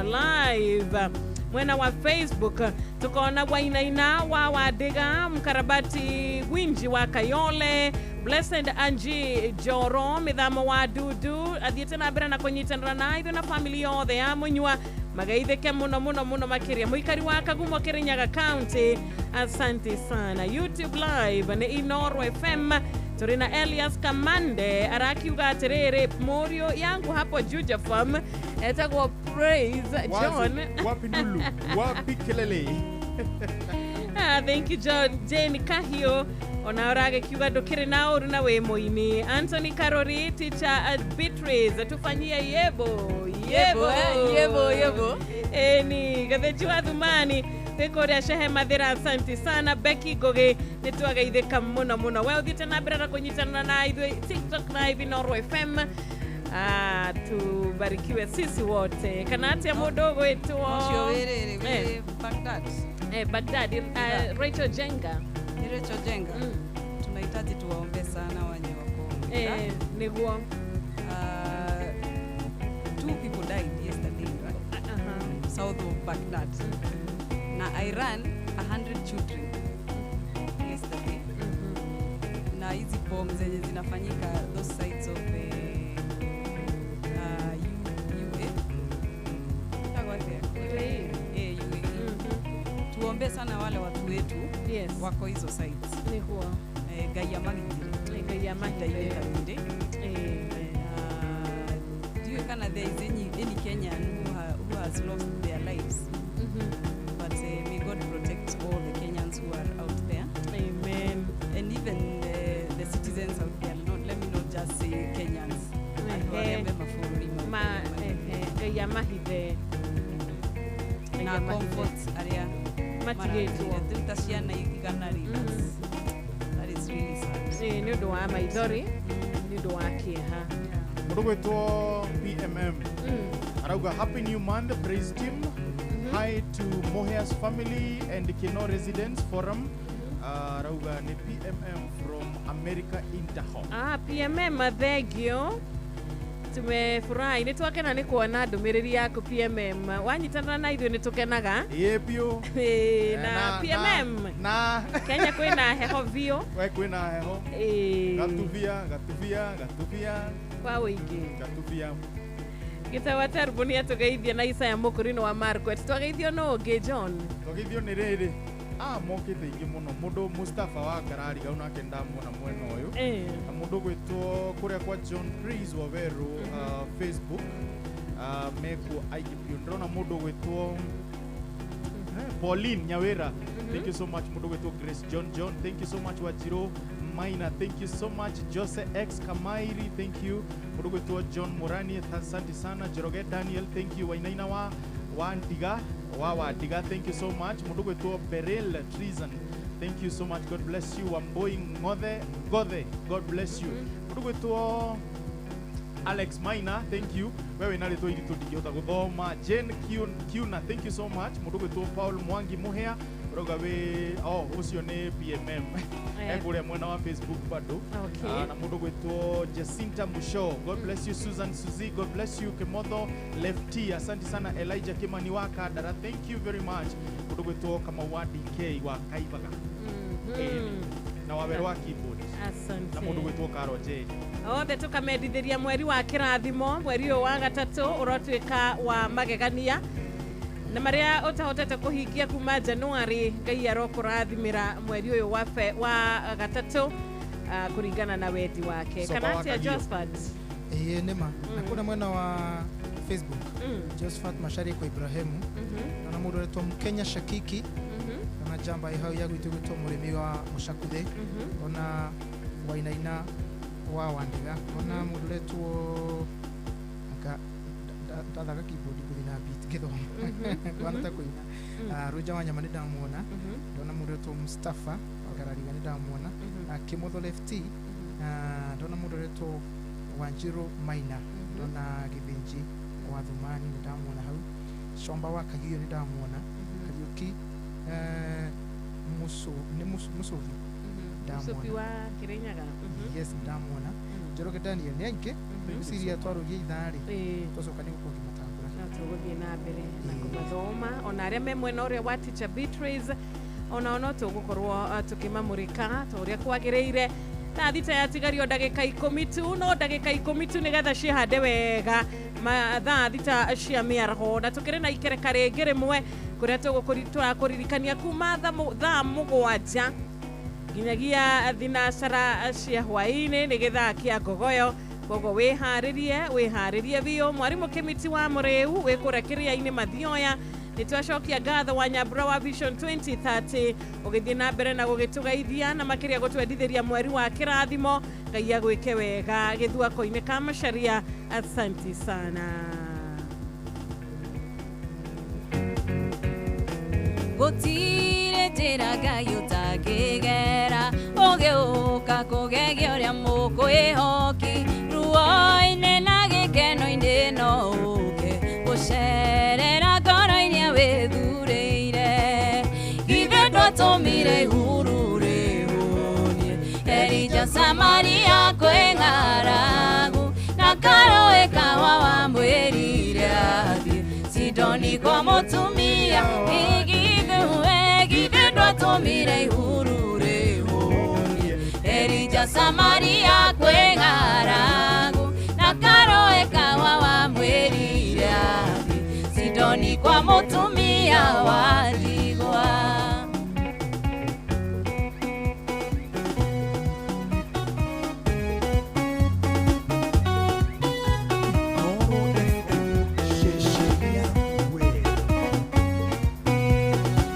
live mwena wa Facebook, tukona Wainaina wa Wadiga, Mkarabati Gwinji wa Kayole, Blessed Angie Joro, Mithamo wa Dudu athiĩte na mbere na kũnyitanĩra na ithuĩ na family yothe ya Mũnyua magaithĩke mũno mũno mũno makĩria. Mũikari wa Kagumo, Kirinyaga County, asante sana. YouTube live nĩ Inooro FM. Tũrĩ na Elias Kamande arakiuga atĩrĩrĩ, mũriũ yangu hapo Juja Farm etagwo Praise John. Wapi ndulu, wapi kelele? Ah, thank you John. Jane Kahio ona ũragĩkiuga ndũkĩrĩ na ũru na wĩ mũini. Anthony Karori, teacher at Beatrice, tufanyie yebo. Yebo, eh, yebo, yebo. Eni Gatheji wa Thumani wĩ kũrĩa Shehe Mathĩra, asanti sana. Becky Ngũgĩ, nĩ twageithĩka mũno mũno. We ũthiĩte na mbere na kũnyitanĩra na ithuĩ TikTok live Inooro FM. Ah, tubarikiwe sisi wote. Kana atĩa mũndũ ũgwĩtwo Ũcio wĩ rĩrĩ, wĩ Baghdad. Eh, Baghdad, Rachel Jenga. Ni Rachel Jenga. Tunahitaji tuwaombe sana wenye wako Eh, niguo. Two people died yesterday, right? South of Baghdad. Na Iran, 100 children yesterday. Na hizi bomb zenye zinafanyika those sides of UA. Itakuwa atĩa? UAE. Eh, UAE. Tuombe sana wale watu wetu wako hizo sides. Niguo. Eh, Ngai amagitire. Ngai amagitire. Ihinda-inĩ ta rĩrĩ. Ndiũĩ kana there is any Kenyan who has lost their lives. But may God protect all the Kenyans who are out there. Amen. And even the citizens out there. Not, let me not just say Kenyans. Andũ arĩa me mabũrũri mau Ma ehe, Ngai amahithe. Ngai na amahithe. Comfort arĩa Matigĩtwo. maratigire. Rĩu ta ciana 100 rĩ, that is really sad. Ĩĩ, nĩ ũndũ wa maithori, nĩ ũndũ wa kĩeha. Mũndũ gwĩtwo PMM arauga, "Happy new month, praise team. Hi to Mohea's family and Kino Residents Forum." Arauga nĩ PMM from America Interhome. Ah, PMM, thengio, tumefurahi, nĩ twakena nĩ kuona ndũmĩrĩri yaku PMM. Wanyitanĩra na ithuĩ nĩ tũkenaga. Ĩĩ biũ. Ĩĩ, na PMM na Kenya kwĩna heho biũ. We kwĩna heho. Ĩĩ. Gatubia, gatubia, gatubia. Kwa ũingĩ. Gatubia. Gĩtawa Tarbu nĩ atũgeithia na Isaya Mũkũrinũ wa Marquet. Twageithio no ũngĩ, John? Twageithio nĩ rĩrĩ, ah, mokĩte aingĩ mũno. Mũndũ Mustafa wa Karari gau nake ndamuona mwena ũyũ. Na mũndũ gwĩtwo kũrĩa kwa John Praise Waweru, Facebook, mekuo aingĩ biũ. Ndĩrona mũndũ gwĩtwo Pauline Nyawira, thank you so much. Mũndũ gwĩtwo Grace John John, thank you so much. Wajiro Maina, thank you so much. Jose X Kamairi, thank you. Mũndũ gwĩtwo John Murani, asante sana. Njoroge Daniel, thank you. Wainaina wa Ndiga wa Ndiga, thank you so much. Mũndũ gwĩtwo Beril Treason, thank you so much, God bless you. Wamboi Ngothe Ngothe, God bless you. Mũndũ gwĩtwo Alex Maina, thank you. Wewe na rĩtwa iritũ ndingĩhota gũthoma. Jane Kiuna, thank you so much. Mũndũ gwĩtwo Paul Mwangi Mũhĩa ũrauga wĩ, oh, ũcio nĩ PMM ekũrĩa mwena wa Facebook bado. Ah, na mũndũ gwĩtwo Jacinta Musho, God bless you. Susan Suzy, God bless you. Kimotho Lefty, asante sana. Elijah Kimani wa Kandara, thank you very much. Mũndũ gwĩtwo Kamau wa DK wa Kaibaga. Ĩni. Na Wawerũ wa keyboard Asante. Na mũndũ gwĩtwo Karo J. Othe tũkamendithĩria mweri wa kĩrathimo. Mweri ũyũ wa gatatũ ũrotuĩka wa magegania na marĩa ũtahotete kũhingia kuma Januari, Ngai arokũrathimĩra mweri ũyũ wa gatatũ. Kũringana na wendi wake. Soba Kana wa atĩa Kagio. Josphat? Ĩĩ nĩma na kũrĩa mwena wa Facebook, Josephat Macharia kwa Ibrahimu, ndona mũndũ ũretwo Mkenya Shakiki, ndona njamba ĩ hau ya gwitũ gwĩtwo mũrĩmi wa mũcakuthe, ndona Wainaina wa Wandĩga, ndona mũndũ ũretwo anga ndathaka keyboard ngũthiĩ na beat ngĩthoma bwana ta kũina. Rũnja wa Nyama nĩ ndamuona, ndona mũndũ ũretwo Mustafa Ngarariga nĩ ndamuona, Kĩmotho Lefty, ndona mũndũ ũretwo Wanjiru Maina, ndona Gĩthĩnji wa Thumani nĩ ndamuona hau, Shomba wa Kagio nĩ ndamuona, Kariũki nĩ Mũcũthi Mũcũthi ndamuona. Wa Kĩrĩnyaga. Yes, ndamuona. Njoroge Daniel nĩ aingĩ, ngwĩciria twarũgia ithaa rĩ, twacoka nĩ gũkorwo ngĩmatambũra. No tũgũthiĩ na mbere na kũmathoma ona arĩa me mwena ũrĩa wa Teacher Beatrice, onao no tũgũkorwo tũkĩmamũrĩka ta ũrĩa kwagĩrĩire. Thaa 6 yatigario ndagĩka 10 tu, no ndagĩka 10 tu nĩgetha ciĩhande wega thaa 6 cia mĩaraho, na tũkĩrĩ na ikereka rĩngĩ rĩmwe kũrĩa tũrakũririkania kuma thaa 7 nginyagia thinacara cia hwaĩ-inĩ nĩ gĩthaa kĩa ngogoyo. Koguo wĩharĩrie, wĩharĩrie biũ. Mwarimũ Kĩmiti wa Mũrĩu wĩ kũrĩa kĩrĩa-inĩ Mathioya, nĩ twacokia ngatho wa Nyambura wa Vision 2030 ũgĩthiĩ na mbere na gũgĩtũgeithia na makĩria gũtwendithĩria mweri wa kĩrathimo. Ngai agwĩke wega gĩthuako-inĩ ka Macharia. Asanti sana. Gũtirĩ njĩra Ngai ũtangĩgera ũgĩũka kũgegia ũrĩa mũkwĩhoki ruo-inĩ na gĩkeno-inĩ no ũke gũcerera ngoro-inĩ wĩthurĩire. Githĩ ndwatũmire ihuru rĩhũnie Elija Samaria kwĩ ng'aragu na karũĩ kawa wamwĩrire athiĩ Sidoni kwa mũtumia. Githĩ githĩ ndwatũmire ihuru rĩhũnie Elija Samaria kwĩ ng'aragu na karũĩ kawa wamwĩrire athiĩ Sidoni kwa mũtumia wa ndigwa.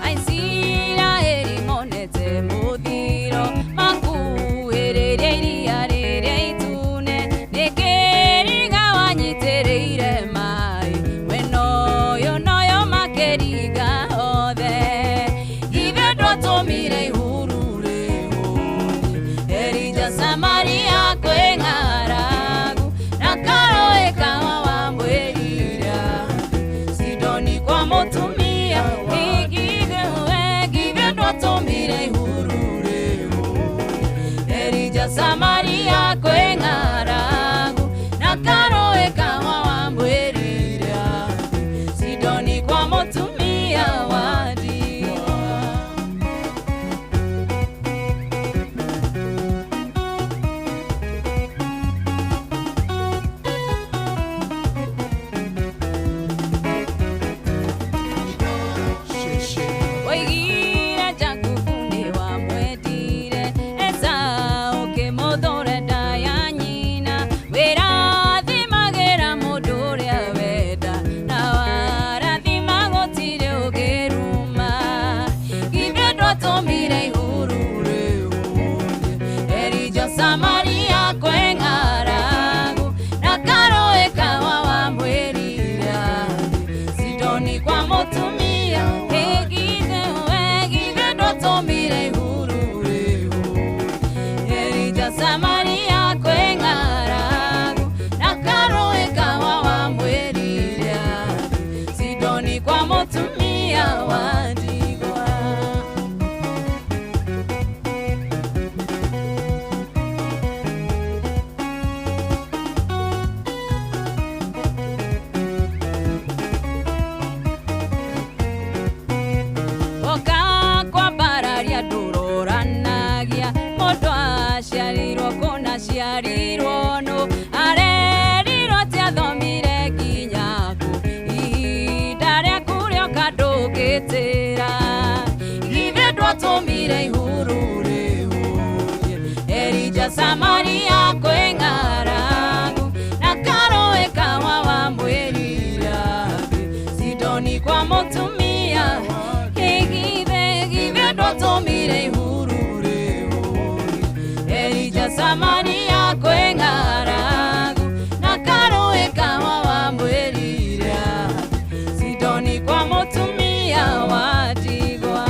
Aisiraeli monete mũthiro makuhĩrĩria iria rĩrĩa itune nĩkĩringa wanyitĩrĩire maĩ mwena ũyũ noyo makĩringa othe. Githĩ ndwatũmire ihuru rĩhũnie Elija Samaria kwĩ ng'aragu na karũĩ kawa wamwĩrire athiĩ Sidoni kwa mũtumia. Githĩ ndwatũmire ihuru rĩhũnie Elija Samaria kwĩ ng'aragu na karũĩ kawa wamwĩrire athiĩ Sidoni kwa mũtumia wa ndigwa. Oigire Jakubu nĩ wamwendire Esau ũkĩmũthũra nda ya nyina wĩrathimagĩra mũndũ ũrĩa wenda na warathima gũtirĩ ũngĩruma. Githĩ ndwatũmire ihuru rĩhũnie Elija Samaria kwĩ ng'aragu na karũĩ kawa wamwĩrire athiĩ Sidoni kwa mũtumia. Githĩ ndwatũmire ihuru rĩhũnie Elija Samaria kwĩ ng'aragu na karũĩ kawa wamwĩrire athiĩ Sidoni kwa mũtumia wa ndigwa. Oka kwambararia ndũroranagia mũndũ aciarirwo kũna ciarirwo nũ arerirwo atĩ athomire nginya kũ ihinda rĩaku rĩoka ndũngĩtĩra. Githĩ ndwatũmire ihuru rĩhũnie Elija Elija Samaria kwĩ ng'aragu na karũĩ kawa wamwĩrire atĩ Sidoni kwa mũtumia githe githe ndwatũmire ihuru rĩhũrie Elija Samaria kwĩ ng'aragu na karũĩ kawa wamwĩrire atĩ Sidoni kwa mũtumia wa ndigwa.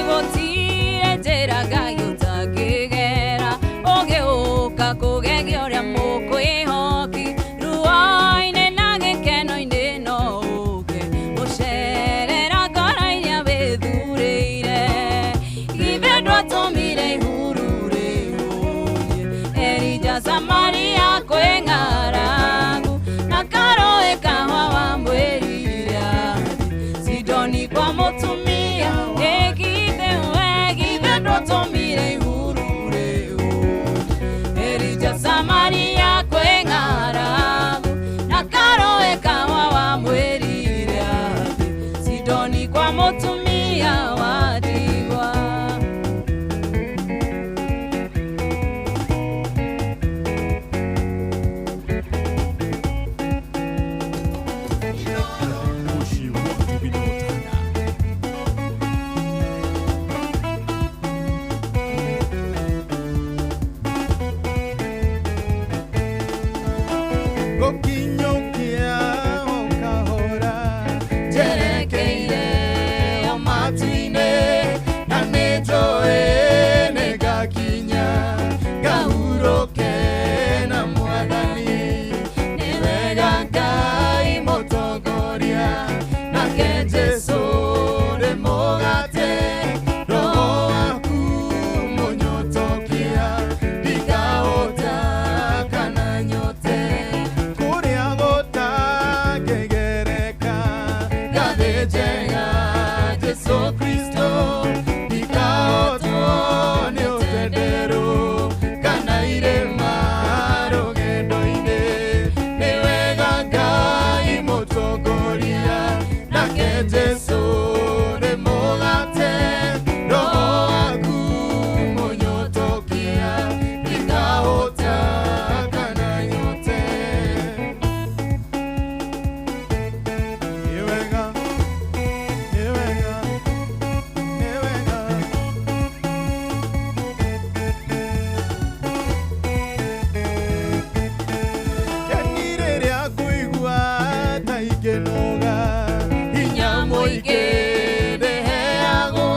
Gũtirĩ njĩra Ngai ũtangĩgera ũgĩũka kũgegia ũrĩa mũkwĩhoki ruo-inĩ na gĩkeno-inĩ no ũke gũcerera ngoro iria wĩthurĩire githĩ ndwatũmire ihuru rĩhũrie Elija Samaria kwĩ ng'aragu na karũĩ kawa wamwĩrire atĩ Sidoni kwa mũtumia githe we githe ndwatũmire ihuru rĩhũrie Elija Samaria kwĩ ng'aragu na karũĩ kawa wamwĩrire atĩ Sidoni kwa mũtumia wa ndigwa. Mũciĩ wa Tubinotana. Gũkinyũkia o kahora njerekeire o matu-inĩ na nĩnjũĩ nĩngakinya ngahurũke na Mwathani. Nĩ wega Ngai mũtongoria nake Jesũ nĩ mũgate roho waku mũnyotokia ndikahũta kana nyote kũrĩa gũtangĩgereka ngathĩ njega Jesũ Kristo ndikahotwo nĩ ũtenderũ kana irĩma rũgendo-inĩ. Nĩ wega Ngai mũtongoria nake Jesũ nĩ mũgate roho waku mũnyotokia ndikahũta kana nyote. Nĩ wega, nĩ wega, nĩ wega. Eni rĩrĩa ngũigua ta ingĩnoga hinya mũingĩ ndĩheagwo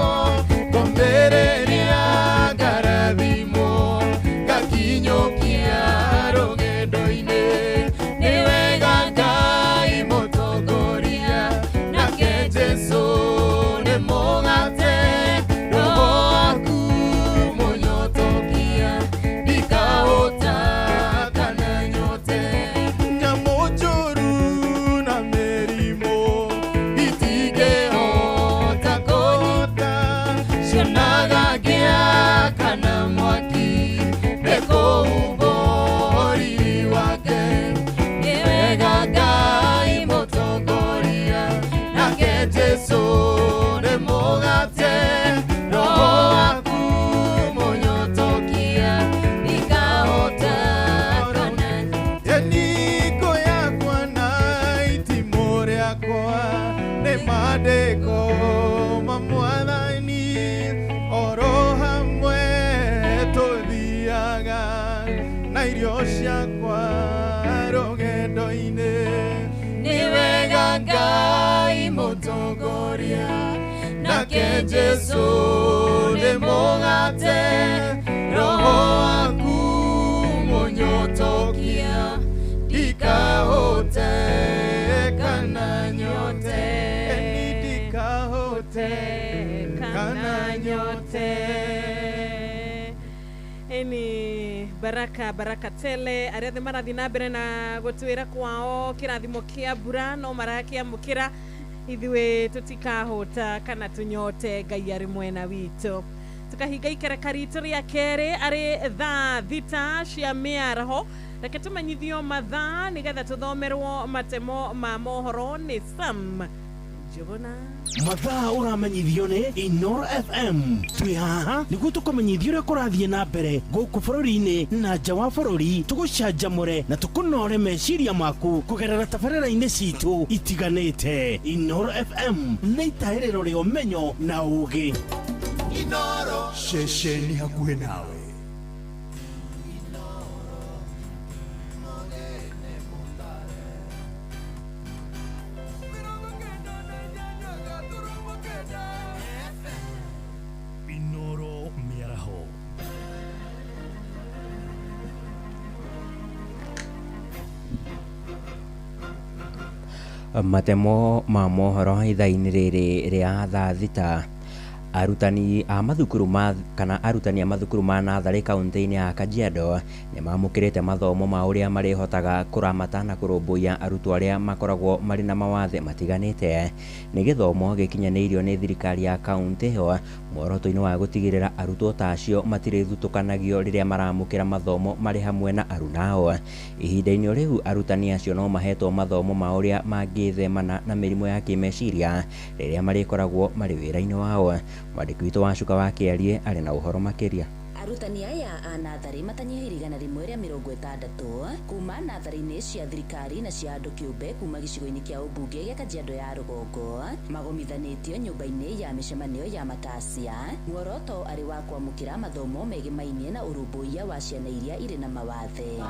ngomĩrĩria ngarathimwo ngakinyũkia rũgendo-inĩ. Nĩ wega Ngai mũtongoria nake Jesũ nĩ mũgate roho waku mũnyotokia ndikahũta kana nyote. Nyamũ njũru na mĩrimũ itingĩhota kũnyita cionaga ngĩa kana mwaki nĩ kũhumbwo riri wake. Nĩ wega Ngai mũtongoria nake Jesũ nĩ mũgate roho waku mũnyotokia ndikahũta kana Eniko yakwa na itimũ rĩakwa nĩ maandĩko ma Mwathani oro hamwe tũthiaga na irio ciakwa rũgendo-inĩ. Nĩ wega Ngai mũtongoria nake Jesũ nĩ mũgate roho waku mũnyotokia ndikahũte kana nyote. Eni ndikahũte kana nyote. Eni baraka baraka tele arĩa othe marathiĩ na mbere na gũtwĩra kwao kĩrathimo kĩa mbura no marakĩamũkĩra ithuĩ tũtikahũta kana tũnyote Ngai arĩ mwena witũ. Tukahinga ikereka ritũ rĩa kerĩ arĩ thaa 6 cia mĩaraho. Reke tũmenyithio mathaa nĩgetha tũthomerwo matemo ma mohoro nĩ Sam Njuguna. Mathaa ũramenyithio nĩ Inoro FM. Twĩ haha nĩguo tũkũmenyithia ũrĩa kũrathiĩ na mbere gũkũ bũrũri-inĩ na nja wa bũrũri, tũgũcanjamũre na tũkũnore meciria maku kũgerera tabarĩra-inĩ citũ itiganĩte. Inoro FM nĩ itahĩrĩro rĩa ũmenyo na ũũgĩ. Inoro ceceni hakuhĩ nawe. Inoro mĩaraho. Matemo ma mohoro ithaa-inĩ rĩrĩ rĩa thaa 6. Arutani a mathukuru ma kana arutani a mathukuru ma natharĩ kaunti-inĩ ya Kajiado nĩ mamũkĩrĩte mathomo ma ũrĩa marĩhotaga kũramata na kũrũmbũiya arutwo arĩa makoragwo marĩ na mawathe matiganĩte. Nĩ gĩthomo gĩkinyanĩirio nĩ thirikari ya kaunti ĩyo muoroto-inĩ wa gũtigĩrĩra arutwo ta acio matirĩthutũkanagio rĩrĩa maramũkĩra mathomo marĩ hamwe na arunao. Ihinda-inĩ o rĩu arutani acio no mahetwo mathomo ma ũrĩa mangĩthemana na mĩrimũ ya kĩmeciria rĩrĩa marĩkoragwo marĩ wĩra-inĩ wao. Mwandĩki witũ wa Cuka wa Kĩarie arĩ na ũhoro makĩria. Arutani aya a natharĩ matanyihĩire 160 kuma natharĩ-inĩ cia thirikari na cia andũ kĩũmbe kuma gĩcigo-inĩ kĩa ũmbunge gĩa Kajiado ya rũgongo magomithanĩtio nyũmba-inĩ ya mĩcemanio ya Matasia, muoroto arĩ wa kwamũkĩra mathomo megemainie na ũrũmbũiya wa ciana iria irĩ na mawathe.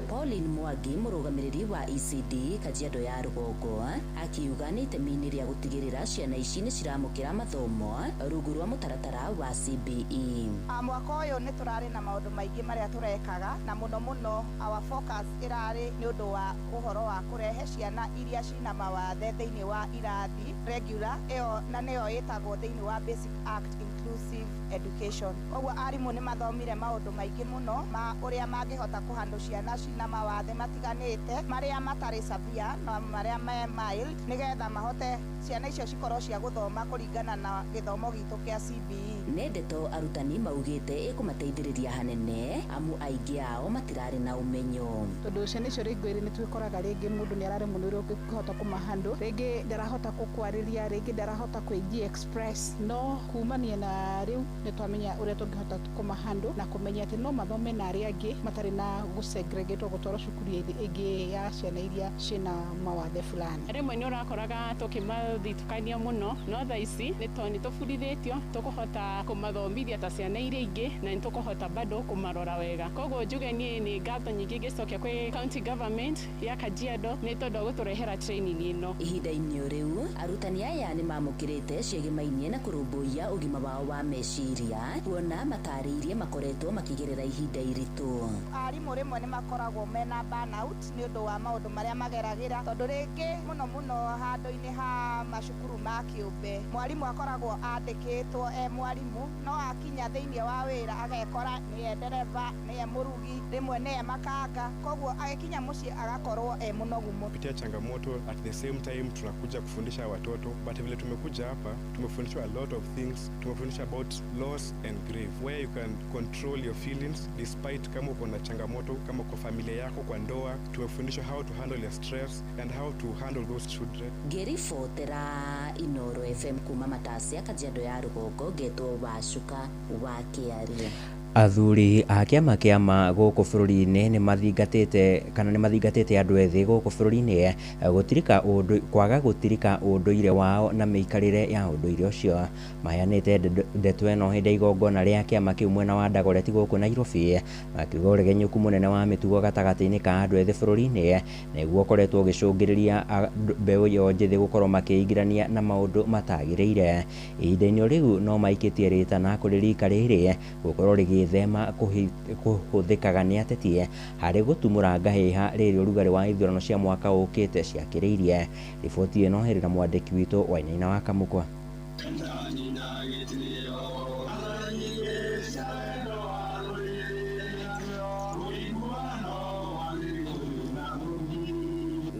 Pauline Mwangi, mũrũgamĩrĩri wa ECD Kajiado ya rũgongo, akiuga nĩ itemi-inĩ rĩa gũtigĩrĩra ciana ici nĩ ciramũkĩra mathomo rungu rwa mũtaratara wa CBE. Mwaka ũyũ nĩ tũrarĩ na maũndũ maingĩ marĩa tũrekaga, na mũno mũno our focus ĩrarĩ nĩ ũndũ wa ũhoro wa kũrehe ciana iria cina mawathe thĩinĩ wa irathi regular ĩyo, na nĩyo ĩtagwo thĩinĩ wa Basic Act Inclusive Education. Koguo arimũ nĩ mathomire maũndũ maingĩ mũno ma ũrĩa mangĩhota kũhandũ ciana cina mawathe matiganĩte marĩa matarĩ severe na marĩa me mild, nĩgetha mahote ciana icio cikorwo cia gũthoma kũringana na gĩthomo gitũ kĩa CBE. Nĩ ndeto arutani maugĩte ĩkũmateithĩrĩria hanene amu aingĩ ao matirarĩ na ũmenyo. Tondũ ciana icio rĩngĩ nĩ twĩkoraga rĩngĩ mũndũ nĩ araremwo nĩ ũrĩa ũngĩhota kũmahandũ, rĩngĩ ndarahota gũkwarĩria, rĩngĩ ndarahota kwĩji express, no kumania na rĩu nĩ twamenya ũrĩa tũngĩhota kũmahandũ na kũmenya atĩ no mathome na arĩa angĩ matarĩ na gũsegregatwo gũtwarwo cukuru ĩngĩ ya ciana iria ciĩna mawathe fulani. Rĩmwe nĩ ũrakoraga tũkĩmathitũkania mũno, no thaa ici nĩ tondũ nĩ tũbundithĩtio tũkũhota kũmathomithia ta ciana iria ingĩ na nĩ tũkũhota bado kũmarora wega. Koguo njuge niĩ nĩ ngatho nyingĩ ngĩcokia kwĩ county government ya Kajiado nĩ tondũ wa gũtũrehera training ĩno. Ihinda-inĩ o rĩu arutani aya nĩ mamũkĩrĩte ciĩgĩmainie na kũrũmbũiya ũgima wao wa meciria, kuona matarĩirie makoretwo makĩgerera ihinda iritũ. Arimũ rĩmwe nĩ makoragwo mena burnout nĩ ũndũ wa maũndũ marĩa mageragĩra, tondũ rĩngĩ mũno mũno handũ-inĩ ha macukuru ma kĩũmbe mwarimũ akoragwo andĩkĩtwo e mwarimũ, no akinya thĩinĩ wa wĩra agekora nĩye ndereba, nĩye mũrugi, rĩmwe nĩye makanga, koguo agĩkinya mũciĩ agakorwo e mũnogu mũno. Kupitia changamoto, at the same time tunakuja kufundisha watoto, but vile tumekuja hapa tumefundishwa a lot of things. Tumefundishwa about loss and grief, where you can control your feelings despite kama uko na changamoto, kama kwa familia yako, kwa ndoa. Tumefundishwa how to handle your stress and how to handle those children. Ngĩribotera Inoro FM kuma Matasia, Kajiado ya rũgongo, ngetwo Wacuka wa Kĩarie. Athuri a kĩama kĩama gũkũ bũrũri-inĩ nĩ mathingatĩte kana nĩ mathingatĩte andũ ethĩ gũkũ bũrũri-inĩ gũtirika ũndũ kwaga gũtirika ũndũire wao na mĩikarĩre ya ũndũire ũcio. Maheanĩte ndeto ĩno hĩndĩ ya igongona rĩa kĩama kĩu mwena wa Dagoretti gũkũ Nairobi, makiuga ũregenyũku mũnene wa mĩtugo gatagatĩ-inĩ ka andũ ethĩ bũrũri-inĩ nĩguo ũkoretwo ũgĩcũngĩrĩria mbeũ ĩyo njĩthĩ gũkorwo makĩingĩrania na maũndũ matagĩrĩire. Ihinda-inĩ o rĩu no maikĩtie rĩtana kũrĩ rika rĩrĩ gũkorwo rĩgĩthema kũhũthĩkaga nĩ ateti harĩ gũtumũra ngahĩha rĩrĩ ũrugarĩ wa ithurano cia mwaka ũkĩte ciakĩrĩirie. Riboti ĩno ĩrĩ na mwandĩki witũ Wainaina wa Kamũkwa.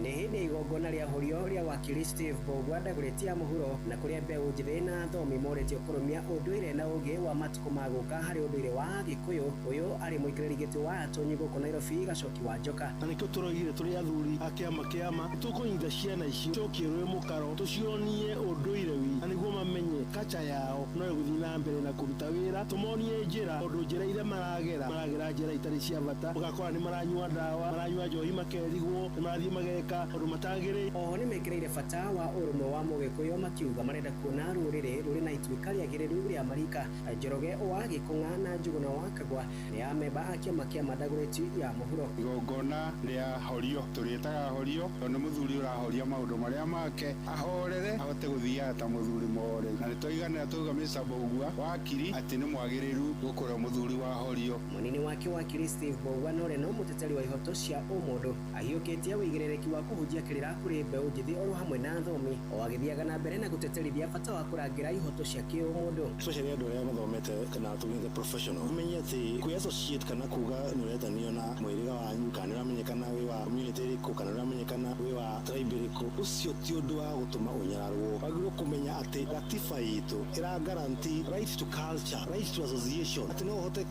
Nĩ hĩndĩ igongona rĩa rĩa horio rĩa wakiri Steve Mbugua Dagoretti ya mũhuro na kũrĩa mbeũ njĩthĩ na athomi morĩtio kũrũmia ũndũire na ũgĩ wa matukũ ma gũka harĩ ũndũire wa Gĩkũyũ. Ũyũ arĩ mũikarĩri gĩtĩ wa atonyi gũkũ Nairobi Gacoki wa Njoka. Na nĩkĩo tũroigire tũrĩ athuri a kĩama kĩama tũkũnyita ciana ici tũkie rwĩ mũkaro tũcionie ũndũire witũ na nĩguo mamenye kacha yao no ĩgũthiĩ na mbere na kũruta wĩra, tũmonie njĩra tondũ njĩra iria maragera maragera njĩra itarĩ cia bata, ũgakora nĩ maranyua ndawa, maranyua njohi makerigwo, nĩ marathiĩ mageka ũndũ matagĩrĩire. Oho nĩmekĩrĩire bata wa ũrũmwe wa mũgĩkũyũ makiuga marenda kuona rũrĩrĩ rũrĩ na ituĩka rĩagĩrĩru rĩa marika. Njoroge wa Gĩkũng'a na Njũgũna wa Kagwa nĩ amemba a kĩama kĩa Dagoretti ya mũhuro. Igongona rĩa horio tũrĩtaga horio tondũ nĩ mũthuri ũrahoria maũndũ marĩa make ahorere ahote gũthiaga ta mũthuri mũhoreri, na nĩtwaiganĩra twauga Mr. Mbugua wakiri atĩ nĩ mwagĩrĩru gũkorwo mũthuri wa horio. Mũnini wake wakiri Steve Mbugua na ũrĩa no mũteteri wa ihoto cia ũmũndũ ahiũkĩtie ũigĩrĩrĩki wa kũhunjia kĩrĩra kũrĩ mbeũ njĩthĩ oro hamwe na athomi o agĩthiaga na mbere na gũteterithia bata wa kũrangĩra ihoto cia kĩũmũndũ. Especially andũ arĩa mathomete kana tugĩte professional umenye atĩ kwĩ associate kana kuga nĩ ũretanio na mũhĩrĩga wanyu kana nĩ ũramenyekana wĩ wa community ĩrĩkũ kana nĩ ũramenyekana wĩ wa tribe ĩrĩkũ, ũcio ti ũndũ wa gũtũma ũnyararwo. Wagĩrĩirwo kũmenya atĩ gatiba itũ ĩra guarantee right to culture, right to association, atĩ no ũhote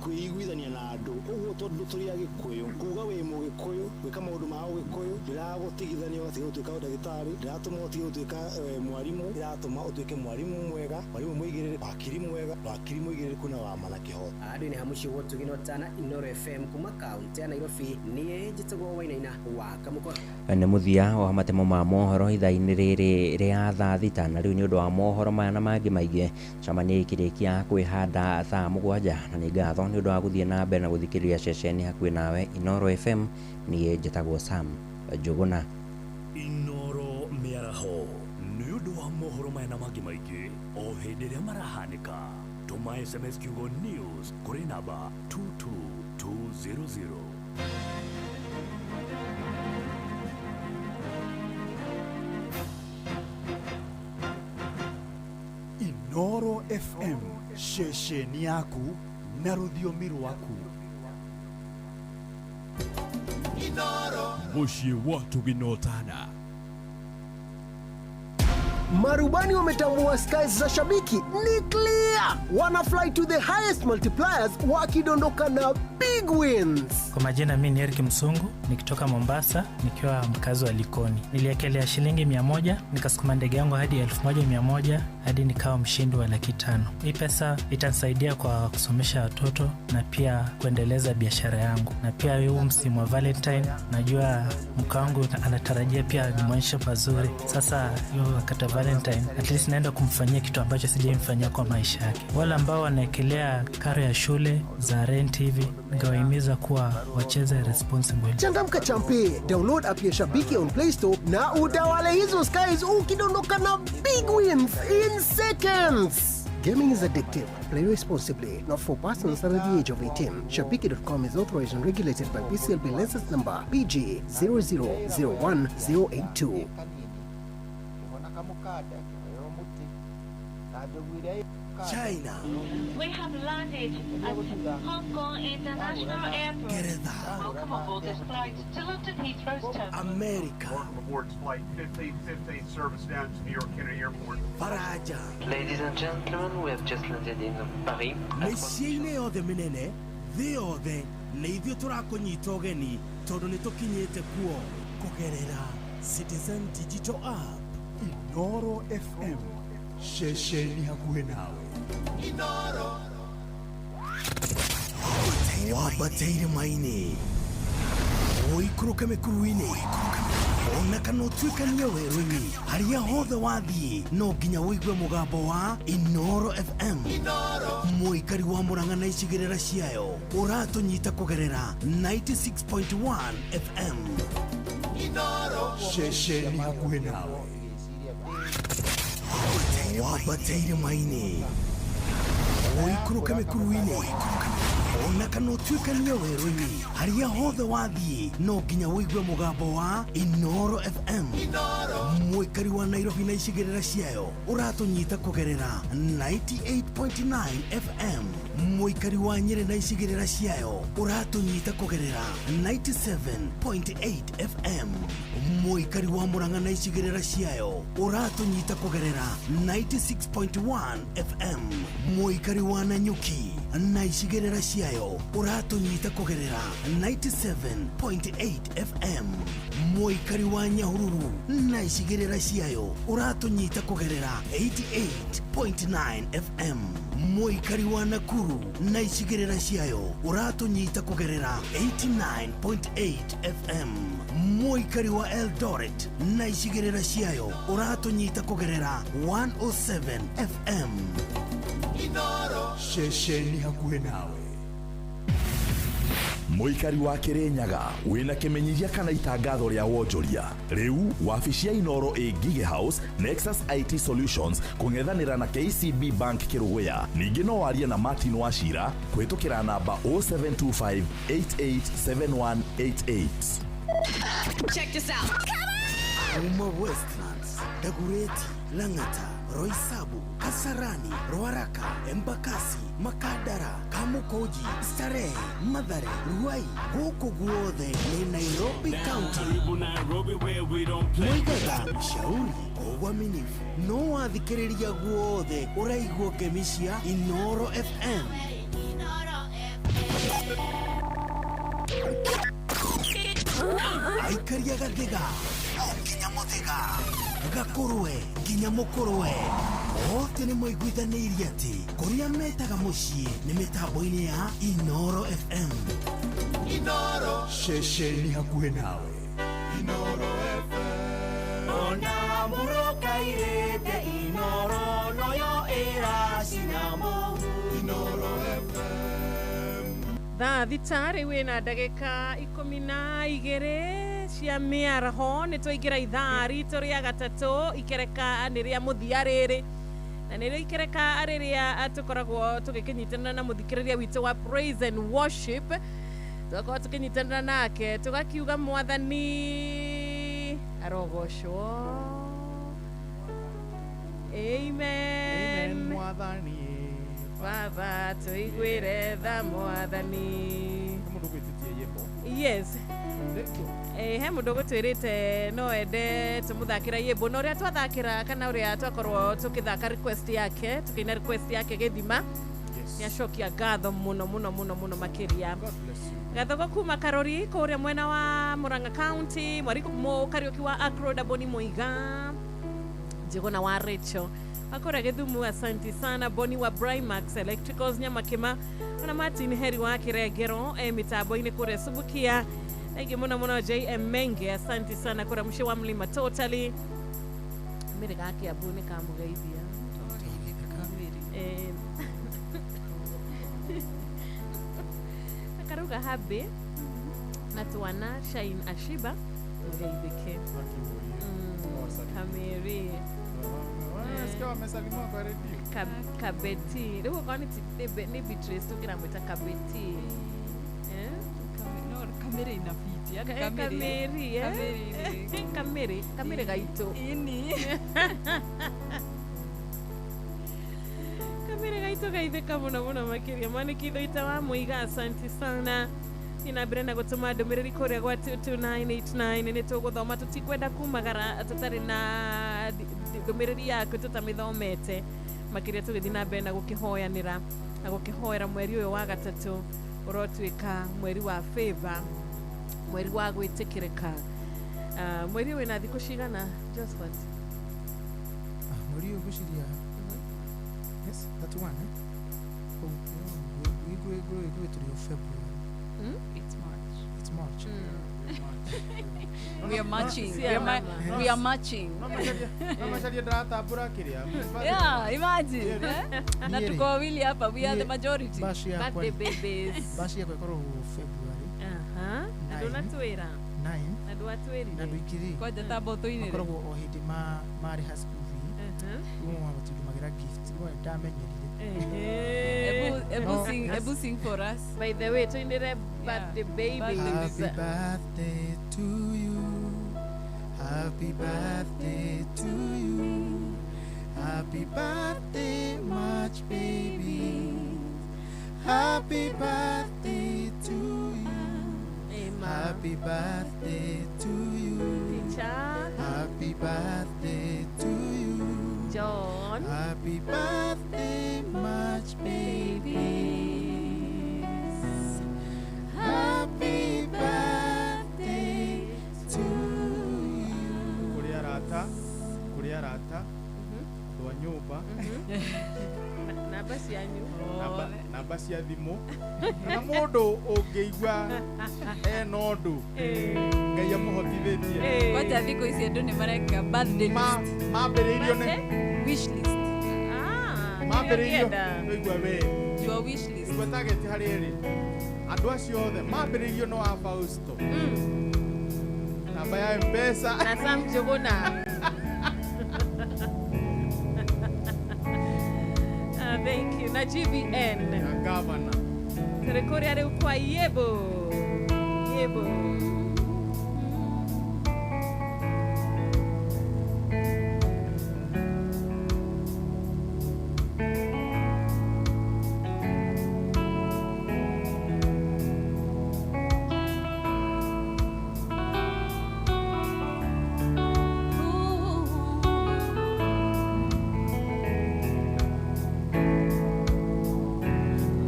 kwĩiguithania na andũ. Ũguo tondũ tũrĩ Agĩkũyũ, kuga wĩ mũgĩkũyũ gwĩka maũndũ ma ũgĩkũyũ ndĩragũtigithania ũgatiga gũtuĩka ndagĩtarĩ, ndĩratũma ũtige gũtuĩka mwarimũ, ĩratũma ũtuĩke mwarimũ mwega, mwarimũ mũigĩrĩrĩku, wakiri mwega, wakiri mũigĩrĩrĩku na wa ma na kĩhoto. Andũ-inĩ ha mũciĩ wa Ũtugi na Ũtana, Inooro FM kuma kaunti ya Nairobi, niĩ njĩtagwo Wainaina wa Kamũkora. Nĩ mũthia wa matemo ma mohoro ithaa-inĩ rĩrĩ rĩa thaa 6 na rĩu nĩ ũndũ wa mohoro maya na mangĩ maingĩ cemania ikĩrĩkia kwĩhanda thaa 7 na nĩ ngatho nĩ ũndũ wa gũthiĩ na mbere na gũthikĩrĩria ceceni hakuhĩ nawe Inooro FM. Niĩ njĩtagwo Sam Njũgũna. Inooro mĩaraho nĩ ũndũ wa mohoro maya na mangĩ maingĩ o hĩndĩ ĩrĩa marahanĩka, tũma SMS kiugo news kũrĩ namba 22200. Inooro FM, ceceni yaku na rũthiomi rwaku. Mũciĩ wa Ũtugi na Ũtana. Marubani wametambua skies za shabiki ni clear, wana fly to the highest multipliers wakidondoka na big wins. Kwa majina mimi ni Eric Msungu nikitoka Mombasa nikiwa mkazi wa Likoni. Niliekelea shilingi 100 nikasukuma ndege yangu hadi 1100 hadi nikawa mshindi wa 500,000. Hii pesa itanisaidia kwa kusomesha watoto na pia kuendeleza biashara yangu. Na pia huu msimu wa Valentine najua mke wangu anatarajia pia nimwonyeshe mazuri. Sasa hiyo wakati wa Valentine at least naenda kumfanyia kitu ambacho sijaimfanyia kwa maisha yake. Wale ambao wanaekelea karo ya shule za rent hivi ningewahimiza kuwa wacheze responsible. Changamka champe, download app ya Shabiki on Play Store na utawale hizo skies ukidondoka na big wins in seconds. Gaming is addictive. Play responsibly. Not for persons under the age of 18. Shabiki.com is authorized and regulated by BCLB license number BG 0001082. China. We have landed at Hong Kong International Airport. Geretha. Welcome aboard this flight to London Heathrow's terminal. America. Welcome aboard flight 1515 service down to New York Kennedy Airport. Faraja. Ladies and gentlemen, we have just landed in Paris. Mĩciĩ-inĩ yothe mĩnene thĩ yothe nĩ ithuĩ tũrakũnyita ũgeni tondũ nĩ tũkinyĩte kuo kũgerera Citizen Digital App. Inooro FM, ceceni hakuhĩ nawe. Inooro. Wambate irĩma-inĩ, ũikũrũke mĩkuru-inĩ, ona kana ũtuĩkanie werũ-inĩ, harĩa hothe wathiĩ no nginya ũigue mũgambo wa Inooro FM. Mũikari wa Murang'a na icigĩrĩra ciayo ũratũnyita kũgerera 96.1 FM. Ceceni hakuhĩ nawe. Wambate irĩma-inĩ, ũikũrũke mĩkuru-inĩ, ona kana ũtuĩkanie werũ-inĩ, harĩa hothe wathiĩ no nginya ũigue mũgambo wa Inooro FM. Mũikari wa Nairobi na icigĩrĩra ciayo ũratũnyita kũgerera 98.9 FM. Mũikari wa Nyĩrĩ na icigĩrĩra ciayo ũratũnyita kũgerera 97.8 FM. Mũikari wa Murang'a na icigĩrĩra ciayo ũratũnyita kũgerera 96.1 FM. Mũikari wa Nanyuki na icigĩrĩra ciayo ũratũnyita kũgerera 97.8 FM. Mũikari wa Nyahururu na icigĩrĩra ciayo ũratũnyita kũgerera 88.9 FM. Mũikari wa Nakuru na icigĩrĩra ciayo ũratũnyita kũgerera 89.8 FM. Mũikari wa Eldoret na icigĩrĩra ciayo ũratũnyita kũgerera 107 FM. Inoro ceceni hakuhĩ nawe. Mũikari wa Kĩrĩnyaga wĩna kĩmenyithia kana itangatho rĩa wonjoria rĩu wabici ya Inoro ĩ Ngige House, Nexus IT Solutions kũng'ethanĩra na KCB Bank Kĩrũgũya. Ningĩ no warie na Martin Wachira kũhĩtũkĩra namba 0725 887188. Check this out. Kuma Westlands, Dagoretti, Lang'ata, Roysambu, Kasarani, Ruaraka, Embakasi, Makadara, Kamukunji, Starehe, Mathare, Ruai, gũkũ guothe nĩ Nairobi County. Mwigaga shauri kwa uaminifu no wathikĩrĩria guothe ũraigua ngemi cia Inoro FM. Aikaria gathiga nginya muthiga gakurwe nginya mukurwe othe nĩ maiguithanĩirie atĩ kũrĩa metaga mũciĩ nĩ mĩtambo-inĩ ya Inoro FM. Inoro ceceni hakuhĩ nawe. Inoro FM. Ona mũrũkairĩte Inoro noyo ĩracinamo. Inoro FM. Thaa thita rĩu ĩna ndagĩka 12 cia mĩaraho nĩ twaingĩra ithaa ritũ rĩa gatatũ ikereka nĩ rĩa mũthia rĩrĩ na nĩrĩo ikereka rĩrĩa tũkoragwo tũgĩkĩnyitanĩra na mũthikĩrĩria witũ wa praise and worship tũgakorwo tũkĩnyitanĩra nake tũgakiuga mwathani arogocwo. Amen. Amen, mwathani Baba tuiguire tha mwathani. Yes. He mũndũ ũgũtwĩrĩte no ende tũmũthakĩra yĩmbo na ũrĩa twathakĩra kana ũrĩa twakorwo tũkĩthaka request yake tũkĩina request yake gĩthima nĩacokia ngatho mũno mũno mũno mũno makĩria. Gathogo kuma Karori kũrĩa mwena wa Murang'a County, Mwarimu Kariũki wa Akro Daboni Muiga, Njĩgũna wa Rachel akora Gĩthumu, asanti sana. Boni wa Brimax Electricals Nyamakima, ona Martin Heri wa Kiregero mitambo-inĩ kũrĩa Subukia. Thank mũno mũno JM Menge, asanti sana kũrĩa mũciĩ wa Mlima Totally. Mĩrĩ ga Kiambu nĩ kamũgeithia. Akaruga habe na twana Shine Ashiba mũgeithĩke. Kameri wamesalimiwa kwa redio. Kabeti rĩu okorwo nĩ Beatrice tũkĩramwĩta Kabeti. No, kamere inafiti. Yani kameri, eh? Kameri, kameri gaitũ. Ini. Kameri gaitũ gaithĩka mũno mũno makĩria. Mwanĩki Ithoita wa Mũiga, asanti sana. Ina mbere na gũtũma ndũmĩrĩri kũrĩa gwa 22989 nĩ tũgũthoma tũtikwenda kumagara tũtarĩ na ndũmĩrĩri yaku tũtamĩthomete makĩria tũgĩthiĩ na mbere na gũkĩhoyanĩra na gũkĩhoera mweri ũyũ wa gatatũ ũrotuĩka mweri wa favor, mweri wa gwĩtĩkĩrĩka. Mweri ũyũ wĩna thikũ cigana, Josephat? Mweri ũyũ ngwĩciria yes 31 eh? Oh, we tũrĩ o February. It's March. It's March. We are matching. We are matching. Yeah, imagine. Na tuko wawili hapa. We are the majority. Birthday babies. Bashi yakwa ikoragwo February. Aha. Na ndũnatwĩra. 9. Na ndwatwĩrire. Na ndũikiri. Kwanja ta mbũtũ-inĩ. Makoragwo o hĩndĩ marĩha school fee. Rĩu matindumagĩra gift. Rĩu ndamenyerire. Ebu sing for us. By the way, tuinire birthday babies. Happy birthday to you. Happy birthday to you. Happy birthday, March baby. Happy birthday to you. Happy birthday to you. Teacher. Happy birthday to you. John. Happy birthday, much babies. Happy birthday to you. Kũrĩ arata, kũrĩ arata, andũ a nyũmba, Namba cianyu. Namba cia thimũ, na mũndũ ũngĩigua ena ũndũ Ngai amũhotithĩtie. Kwaja thikũ ici andũ nĩ mareka birthday list. Mambĩrĩirio nĩ wish list. Mambĩrĩirio waigua we. Your wish list. Igua target harĩ ĩrĩ. Andũ acio othe mambĩrĩirio nĩ wa Fausto. Namba ya M-Pesa. Na Sam Njuguna. Thank you. Na GBN. Na governor. Tũrĩ kũrĩa rĩu kwa Yebo. Yebo.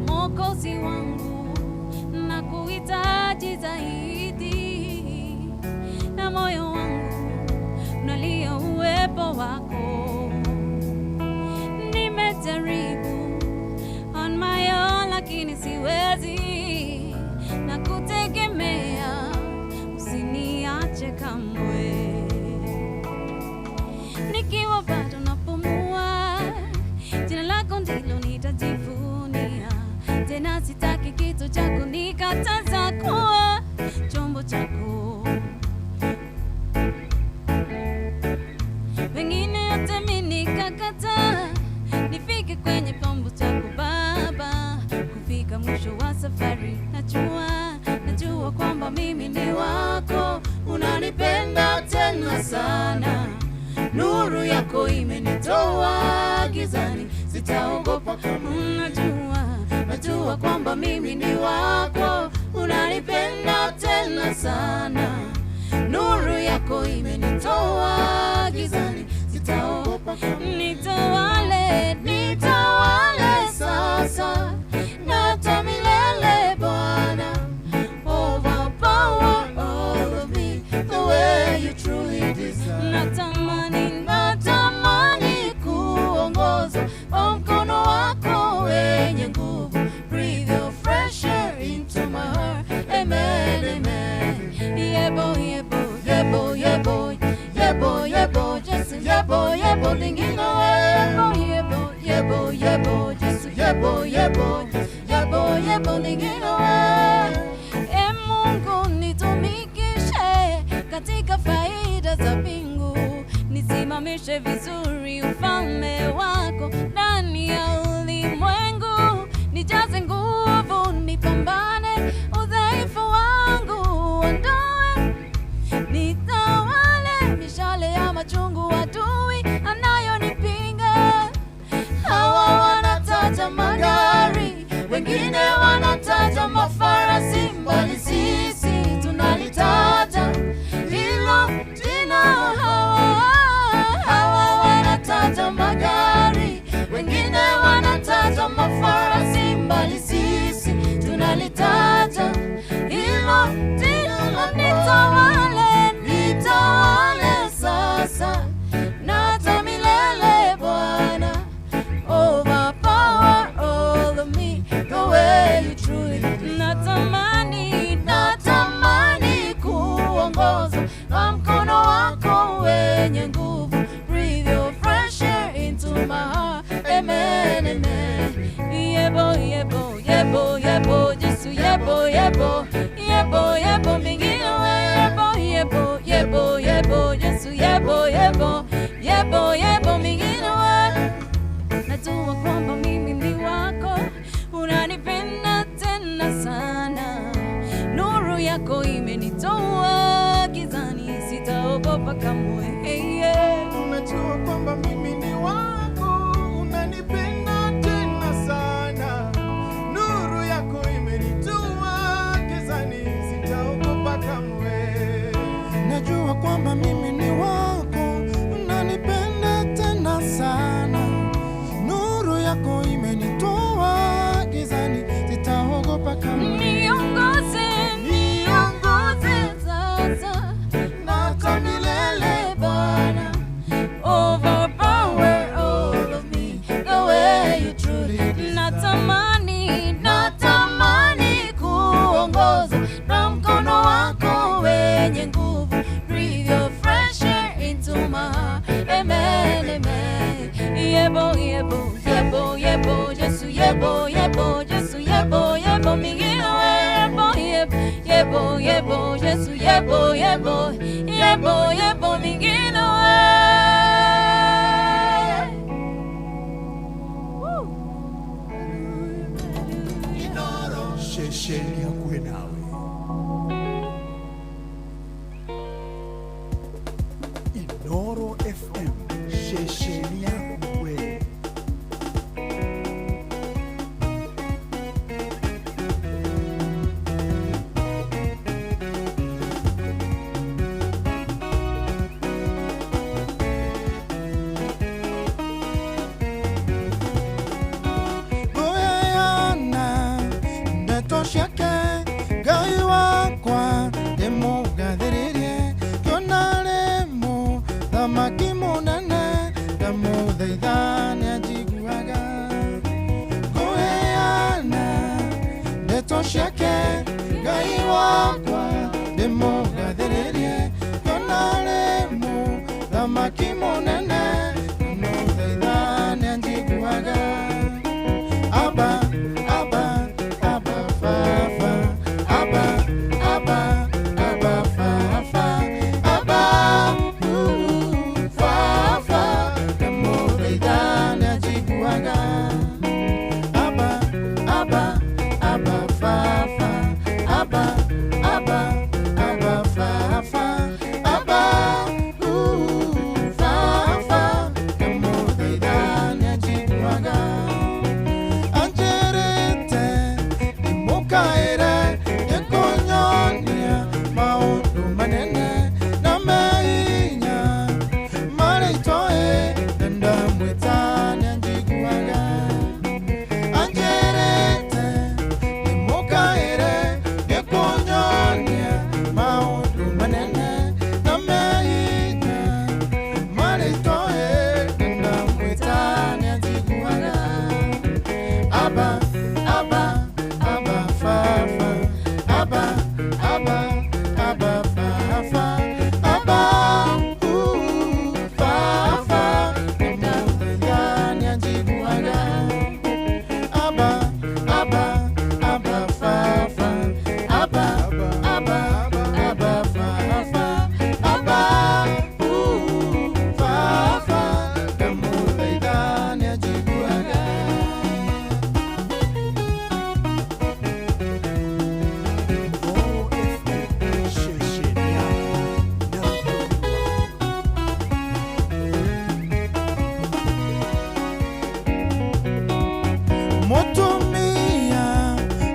Mwokozi wangu na kuhitaji zaidi, na moyo wangu unalia uwepo wako. Nimejaribu on my own lakini siwezi, na kutegemea usiniache kamwe. Nikiwa bado napumua, jina lako ndilo nitajivunia. Tena sitaki kitu cha kunikataza kuwa chombo chako. Wengine yote mimi nikakataa, nifike kwenye chombo chako Baba. Kufika mwisho wa safari, najua kwamba mimi ni wako. Unanipenda tena sana, nuru yako imenitoa gizani, sitaogopa kamwe. Najua kwamba mimi ni wako, unanipenda tena sana, nuru yako imenitoa gizani, sitaogopa kamwe. Nitawale, nitawale sasa na hata milele Bwana. Overpower all of me the way you truly desire. Natamani, natamani kuongozwa kwa mkono wako wenye nguvu. Breathe your fresh air into my heart. Amen, amen. Yebo, yebo, yebo, yebo, yebo, yebo, Jesu, yebo, yebo, lingine yebo, yebo, yebo, yebo, Jesu, yebo, yebo, yebo, yebo, lingine. E Mungu nitumikishe katika faida za mbingu, nisimamishe vizuri ufalme wako ndani ya ulimwengu. Nijaze nguvu, nipambane, udhaifu wangu ondoe, nitawale mishale ya machungu adui anayonipinga. Hawa wanataja magari, wengine wanataja mafarasi, mbali sisi tunalitaja hilo jina. Hawa wanataja magari, wengine wanataja mafarasi, mbali sisi tunalitaja hilo jina. Nitawale, nitawale sasa na hata milele Bwana. Overpower all of me the way you truly do. Natamani, natamani kuongozwa na mkono wako wenye nguvu. Breathe your fresh air into my heart. Amen, amen. Yebo, yebo, yebo, yebo, Jesu, yebo, yebo, yebo, yebo, mingine yebo, yebo, yebo, yebo, Jesu, yebo, yebo, yebo, yebo, mingine. Najua kwamba mimi ni wako, unanipenda tena sana, nuru yako imenitoa gizani, sitaogopa kamwe. Hey, yeah. Unajua kwamba mimi ni wako, unanipenda tena sana, nuru Ceceni hakuhĩ nawe. Inoro FM, ceceni yaku we. Ngũheana ndeto ciake Ngai wakwa ndĩmũgathĩrĩrie kĩona rĩ mũthamaki mũnene ndamũthaitha nĩanjiguaga. Ngũheana ndeto ciake Ngai wakwa ndĩmũgathĩrĩrie kĩona rĩ mũthamaki mũnene ndamũthaitha nĩanjiguaga. Abba, Abba, Abba, Fafa, Abba, Abba, Abba, Fafa, Abba, ooh, Fafa, ndamũthaitha nĩanjiguaga. Abba, Abba, Abba, Fafa, Abba, Abba, Abba, Fafa, Abba, ooh, Fafa, ndamũthaitha nĩanjiguaga. Anjĩrĩte ndĩmũkaĩre nĩkũnyonia maũndũ manene na mehinya marĩa itoĩ na ndamwĩta nĩanjiguaga. Anjĩrĩte ndĩmũkaĩre nĩkũnyonia maũndũ manene na mehinya marĩa itoĩ na ndamwĩta nĩanjiguaga. Abba, Abba, Abba, Fafa, Abba, Abba, Abba, Fafa, Abba, ooh, Fafa, ndamũthaitha nĩanjiguaga. Abba, Abba, Abba, Fafa, Abba, Abba, Abba, Fafa, Abba, ooh, Fafa, ndamũthaitha nĩanjiguaga. Inoro FM, ceceni yaku na rũthiomi rwaku. Mũtumia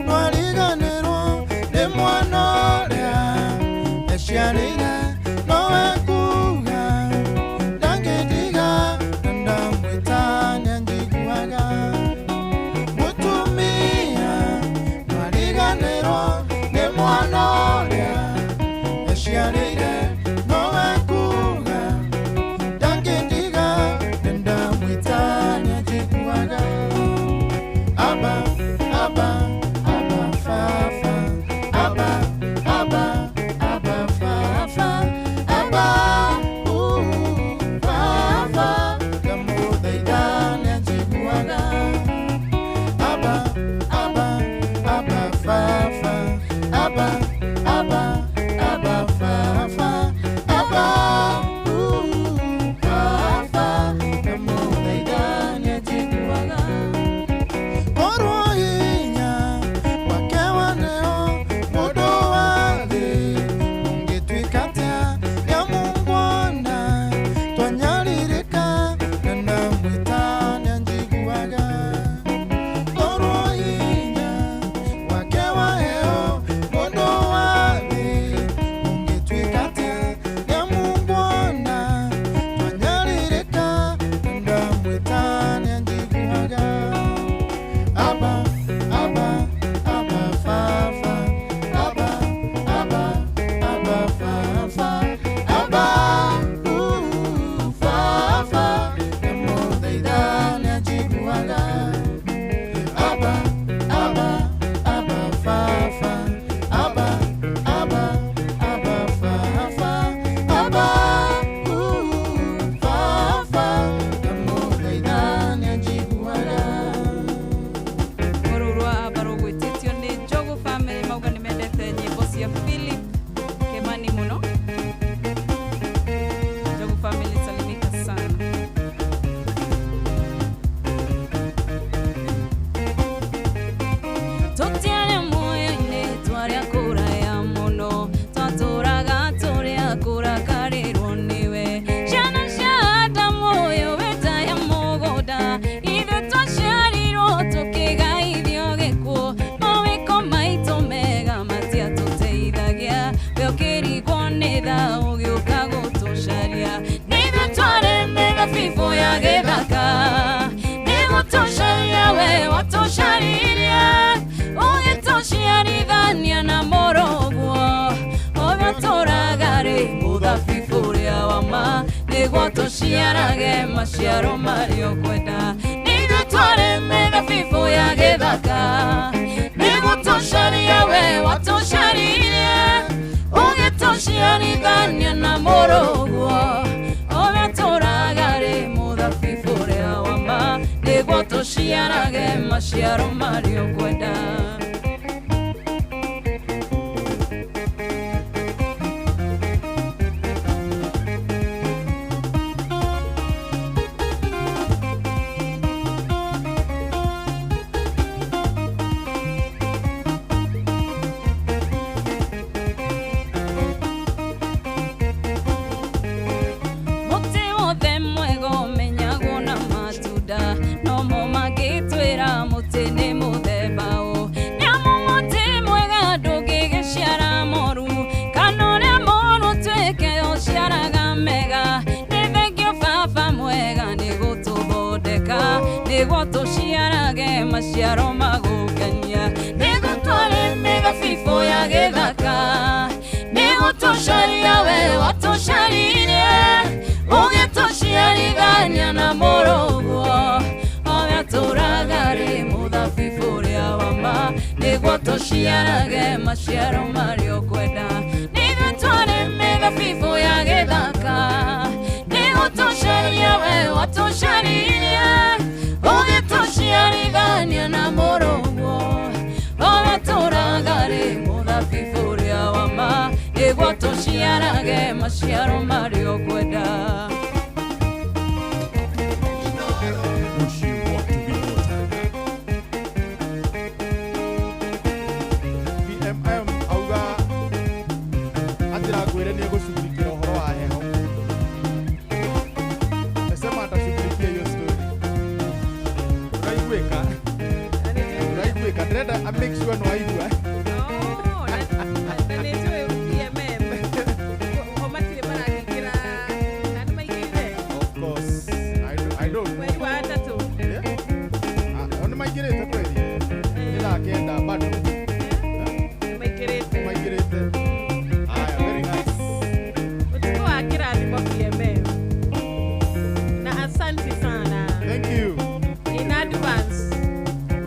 nwariganĩrwo nĩ mwana ũrĩa eciarĩire nowe kuga ndangĩndiga na ndamwĩta nĩanjiguaga. Mũtumia nwariganĩrwo nĩ mwana ũrĩa eciarĩire nowe kuga ndangĩndiga na ndamwĩta nĩanjiguaga. Abba, Abba, Abba, Fafa, Abba, Abba, Abba, Fafa, Abba, ooh, Fafa, ndamũthaitha nĩanjiguaga. Abba, Abba, Abba, Fafa, Abba, Abba, Abba, Fafa, Abba, ooh, Fafa, ndamũthaitha nĩanjiguaga. Korwo hinya wake waneo mũndũ wa thĩ ũngĩtuĩka atĩa nĩamũkuona twanyarirĩka na ndamwĩta nĩanjiguaga. Korwo hinya wake waheo mũndũ wa thĩ ũngĩtuĩka atĩa nĩamũkuona twanyarirĩka na ndamwĩta nĩanjiguaga. Abba, Abba, Abba, Fafa, Abba, Abba, Abba, Fafa, Abba, ooh, Fafa, ndamũthaitha nĩanjiguaga. Abba, Abba, Abba, Fafa, Abba, Abba, Abba, Fafa, Abba, ooh, Fafa, ndamũthaitha nĩanjiguaga. Rũrũ rwa aba rũgwĩtĩtio nĩ Njogu family mauga nĩ mendete nyĩmbo cia Philip Kimani mũno. Njogu family salimika sana. tũciarage maciaro marĩa ũkwenda. Nĩithuĩ twarĩ mĩthabibũ ya gĩthaka, nĩgũtũcaria we watũcaririe, ũgĩtũciarithania na mũrũguo ũrĩa tũraga rĩ mũthabibũ ũrĩa wa ma, nĩguo tũciarage maciaro marĩa ũkwenda. Mũtĩ wothe mwega ũmenyagwo na matunda, nomo mangĩtwĩra mũtĩ nĩ mũthemba ũ. Nĩamu mũtĩ mwega ndũngĩgĩciara moru, kana ũrĩa mũũru ũtuĩke ũciaraga mega. Nĩ thengio baba mwega nĩ gũtũthondeka, nĩguo tũciarage maciaro ma gũkenia. Nĩguo twarĩ mĩthabibũ ya gĩthaka, nĩgũtũcaria we watũcaririe, ũgĩtũciarithania na mũrũguo ũrĩa tũraga rĩ mũthabibũ ũrĩa wa ma, nĩguo tũciarage maciaro marĩa ũkwenda. Nĩithuĩ twarĩ mĩthabibũ ya gĩthaka, nĩgũtũcaria we watũcaririe, ũgĩtũciarithania na mũrũguo ũrĩa tũraga rĩ mũthabibũ ũrĩa wa ma, nĩguo tũciarage maciaro marĩa ũkwenda. PMM auga atĩra ngwĩre nĩ egũcugurikĩra ũhoro wa heho. Amesema atashughulikia hiyo story. Ũraiguĩka? Ũraiguĩka? Ndĩrenda a make sure no aigua. Oh, na nĩ njũĩ PMM o matirĩ marakĩingĩra na nĩ maingĩrire Of course. I don't know. Mweri wa gatatũ. Yeah. Ah, o nĩ maingĩrĩte kweli? Nĩ thaa 9 bado. Nĩ maingĩrĩte. Maingĩrĩte. Haya, very nice. Ũtukũ wa kĩrathimo PMM. Na asante sana. Thank you. In advance.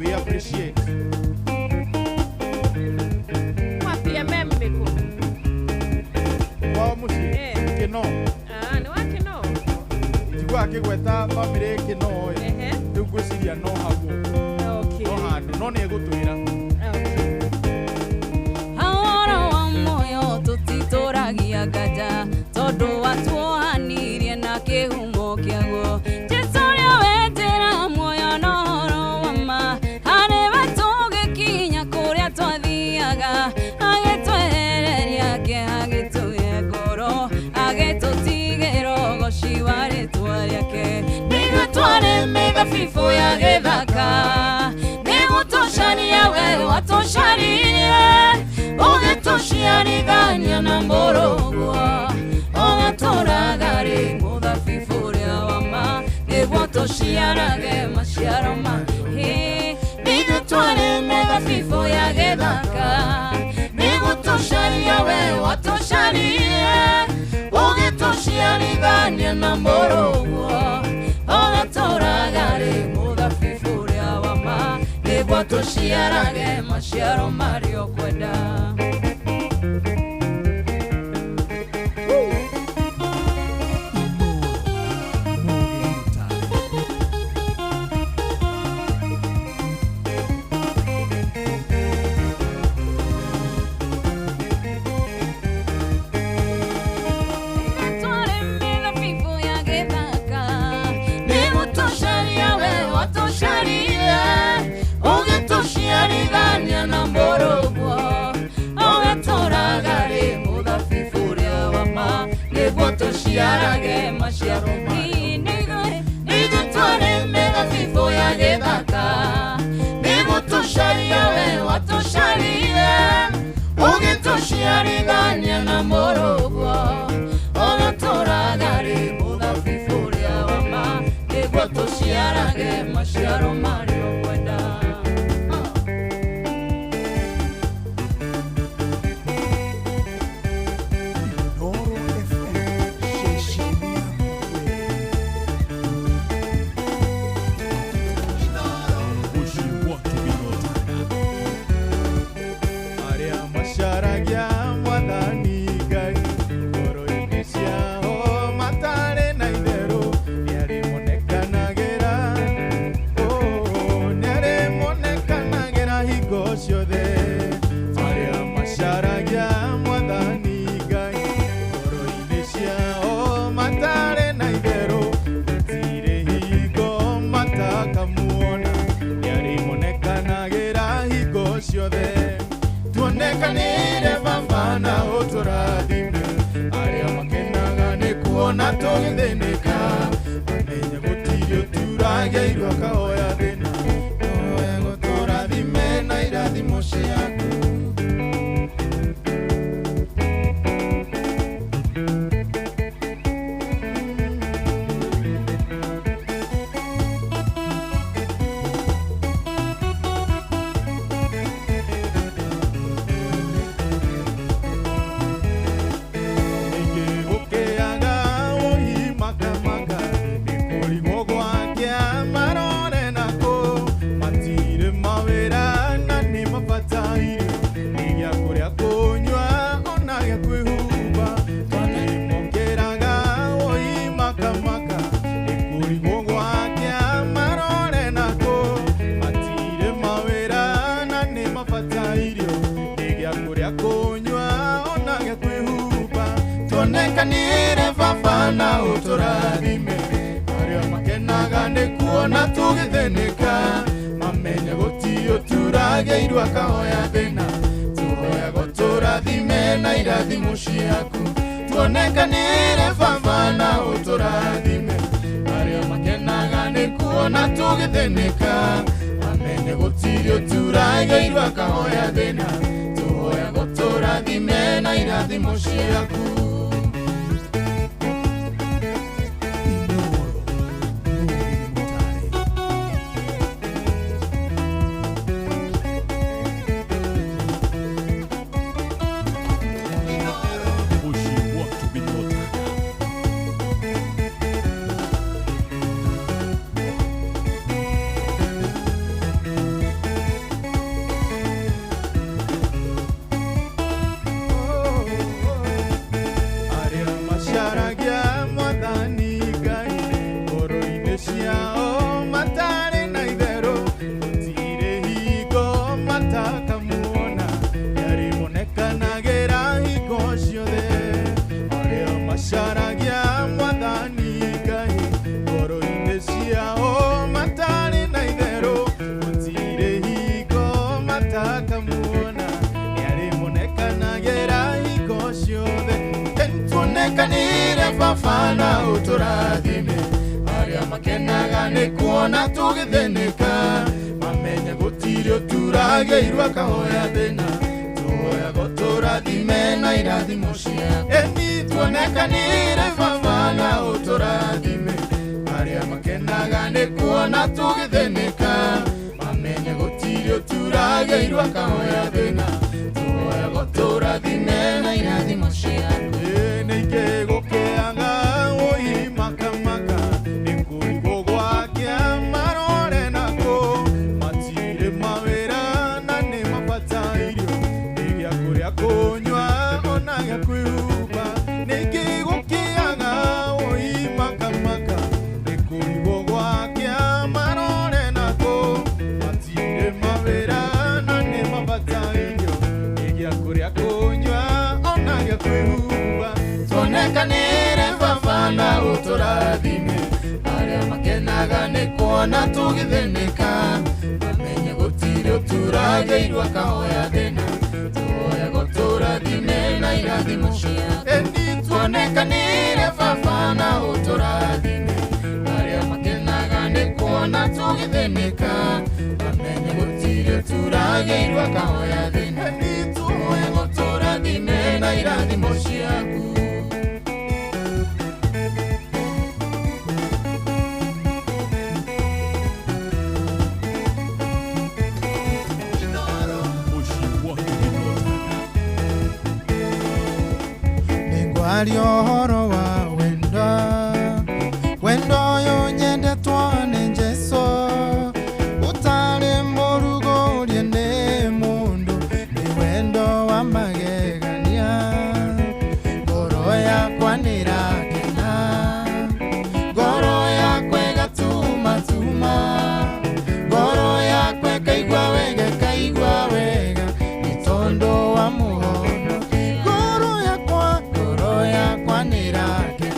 We appreciate. Kwa PMM nĩkũ? Kwao mũciĩ? Eh. Kĩno. Ah, nĩ wa Kĩno. Njiguaga akĩgweta bamĩrĩ Kĩno ĩ. Ehe. Rĩu ngwĩciria no hau ũguo. Okay. No handũ, no nĩ egũtwĩra. Ũhoro wa muoyo tũtitũragia nganja, tondũ watuohanirie na kĩhumo kĩaguo. Jesũ ũrĩa wenjera muoyo na ũhoro wa ma, harĩ we tũgĩkinya kũrĩa twathiaga, agĩtwehereria kĩeha agĩtũhe ngoro, agĩtũtigĩra ũgoci wa rĩtwa rĩake. Nĩithuĩ twarĩ mĩthabibũ ya gĩthaka, nĩgũtũcaria we watũcaririe, ũgĩtũciarithania na mũrũguo ũrĩa tũraga rĩ mũthabibũ ũrĩa wa ma, nĩguo tũciarage maciaro ma hĩ. Nĩithuĩ twarĩ mĩthabibũ ya gĩthaka, nĩgũtũcaria we watũcaririe, ũgĩtũciarithania na mũrũguo ũrĩa tũraga rĩ mũthabibũ ũrĩa wa ma, nĩguo tũciarage maciaro marĩa ũkwenda. Tware mĩthabibũ ya gĩthaka, nĩgũtũcaria we watũcaririe, ũgĩtũciarithania na mũrũguo ũrĩa tũraga rĩ mũthabibũ ũrĩa wa ma, nĩguo tũciarage maciaro. Nĩithuĩ twarĩ mĩthabibũ ya gĩthaka, nĩgũtũcaria we watũcaririe, ũgĩtũciarithania na mũrũguo ũrĩa tũraga rĩ mũthabibũ ũrĩa wa ma, nĩguo tũciarage maciaro marĩa ũkwenda. Inooro FM, ceceni yaku we. ciothe tuonekanire baba na ũtũrathime arĩa makenaga nĩ kuona tũgĩthĩnĩka mamenye gũtirĩ ũturagĩirwo akahoya thĩna tũhoya gũtũrathime na irathimo ciaku. Tuonekanire baba na ũtũrathime arĩa makenaga nĩ kuona tũgĩthĩnĩka mamenye gũtirĩ ũturagĩirwo akahoya thĩna tũhoya gũtũrathime na irathimo ciaku. Tuonekanire baba na ũtũrathime arĩa makenaga nĩ kuona tũgĩthĩnĩka mamenye gũtirĩ ũturagĩirwo akahoya thĩna tũhoya gũtũrathime na irathimo ciaku. Tuonekanire baba na ũtũrathime arĩa makenaga nĩ kuona tũgĩthĩnĩka mamenye gũtirĩ ũturagĩirwo akahoya thĩna tũhoya gũtũrathime na irathimo ciaku. Eni tuonekanire baba na ũtũrathime arĩa makenaga nĩ kuona tũgĩthĩnĩka mamenye gũtirĩ ũturagĩirwo akahoya thĩna tũhoya gũtũrathime na irathimo ciaku. Tuonekanire baba na ũtũrathime arĩa makenaga nĩ kuona tũgĩthĩnĩka mamenye gũtirĩ ũturagĩirwo akahoya thĩna tũhoya gũtũrathime na irathimo ciaku. Eni tuonekanire baba na ũtũrathime arĩa makenaga nĩ kuona tũgĩthĩnĩka mamenye gũtirĩ ũturagĩirwo akahoya thĩna. Eni tũhoya gũtũrathime na irathimo ciaku. Nĩngwaria ũhoro wa wendo wendo ũyũ nyendetwo nĩ Jesũ ũtarĩ mũrugũrie nĩ mũndũ nĩ wendo wa magegania ngoro yakwa nĩĩrakena ngoro yakwa ĩgatumatuma ngoro yakwa ĩkaigua wega ĩkaigua wega nĩ tondũ wa mũhono ngoro yakwa nĩĩrakena.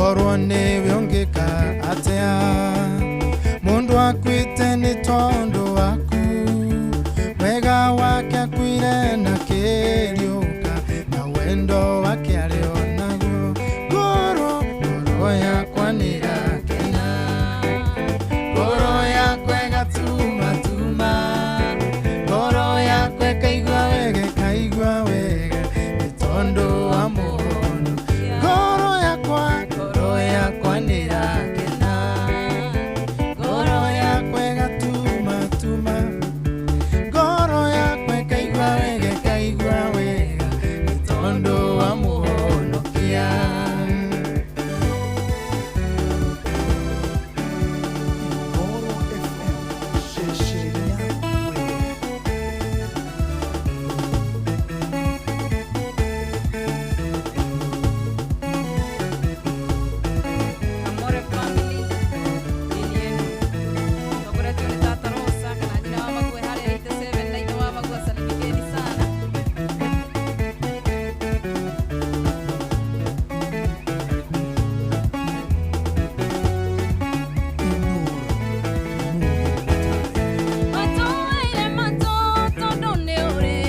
Korwo nĩwe ũngĩka atĩa Mũndũ akuĩte nĩ tondũ waku Wega wake akuire na kĩriũka Na wendo wake arĩ o naguo Ngoro, ngoro yakwa nĩĩrakena Ngoro yakwa ĩgatumatuma Ngoro yakwa ĩkaigua wega ĩkaigua wega Nĩ tondũ wa Mũhonokia Ngoro yakwa nĩĩrakena Ngoro yakwa ĩgatumatuma Ngoro yakwa ĩkaigua wega ĩkaigua wega Nĩ tondũ wa Mũhonokia Inooro FM ceceni yaku we. Amore family nini yenu tokoretio nĩ tata Rosa kana nyina wa Mague harĩa 87 na ithe wa Mague salimikeni sana. Matũire matũ tondũ nĩ ũrĩ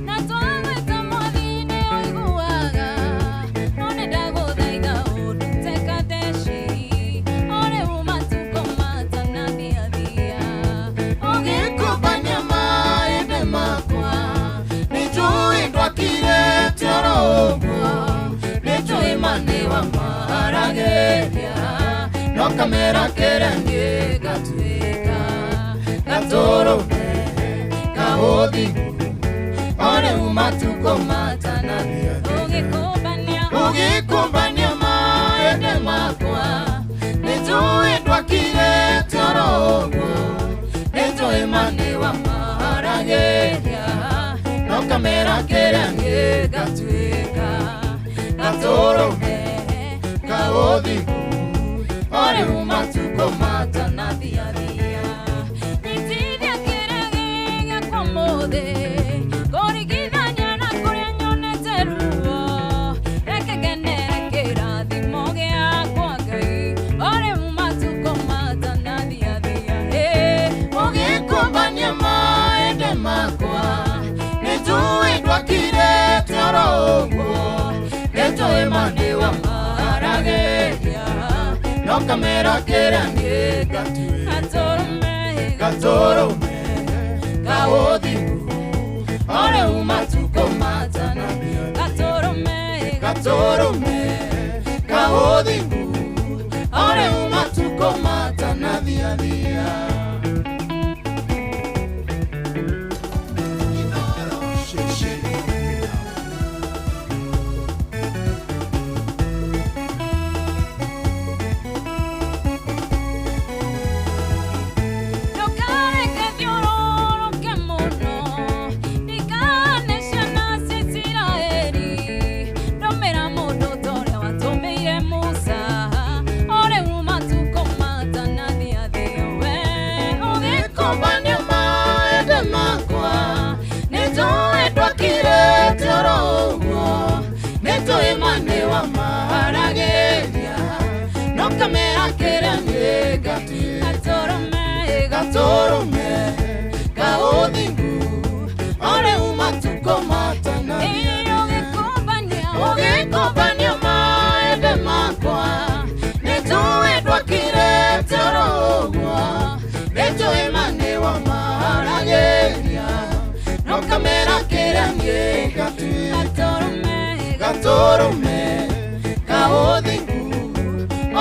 na twagwĩta mwathi nĩ ũiguaga no nĩ ndagũthaitha ũndute kadeshi o rĩu matukũ matanathiathia Ũgĩkumbania maĩndĩ makwa nĩnjũĩ ndwakire ti oro ũguo nĩnjũĩ ma nĩ wa maragĩria no kamera kĩrĩa niĩ ngatuĩka gatũrũme kaũthingu o rĩu matukũ matanathiathia ũgĩkumbania ũgĩkumbania maĩndĩ makwa nĩnjũĩ ndwakire ti oro ũguo nĩnjũĩ ma nĩ wa maragĩria no kamera kĩrĩa niĩ ngatuĩka gatũrũme kaũthingu o rĩu matukũ matanathiathia nyitithia kĩrĩa gĩgĩakwa mũthĩ kũringithania na kũrĩa nyonete ruo reke ngenere kĩrathimo gĩakwa Ngai o rĩu matukũ matanathiathia ũgĩkumbania maĩndĩ makwa nĩnjũĩ ndwakire ti oro ũguo nĩnjũĩ ma nĩ wa maragĩria no kamera kĩrĩa niĩ ngatuĩka gatũrũme gatũrũme kaũthingu o rĩu matukũ matanathiathia gatũrũme gatũrũme kaũthingu o rĩu matukũ matanathiathia Ceceni yaku. Ndũkareke thiũrũrũke mũno ndikane ciana cia Isiraeli ndũmĩra mũndũ ta ũrĩa watũmĩire Musa o rĩu matukũ matanathiathia we ũgĩkumbania maĩndĩ makwa nĩnjũĩ ndwakire ti oro ũguo nĩnjũĩ ma nĩ wa maragĩria no kamera kĩrĩa niĩ ngatuĩka gatũrũme gatũrũme kaũthingu o rĩu matukũ matanathiathia ũgĩkumbania ũgĩkumbania maĩndĩ makwa nĩnjũĩ ndwakire ti oro ũguo nĩnjũĩ ma nĩ wa maragĩria no kamera kĩrĩa niĩ ngatuĩka gatũrũme gatũrũme kaũthingu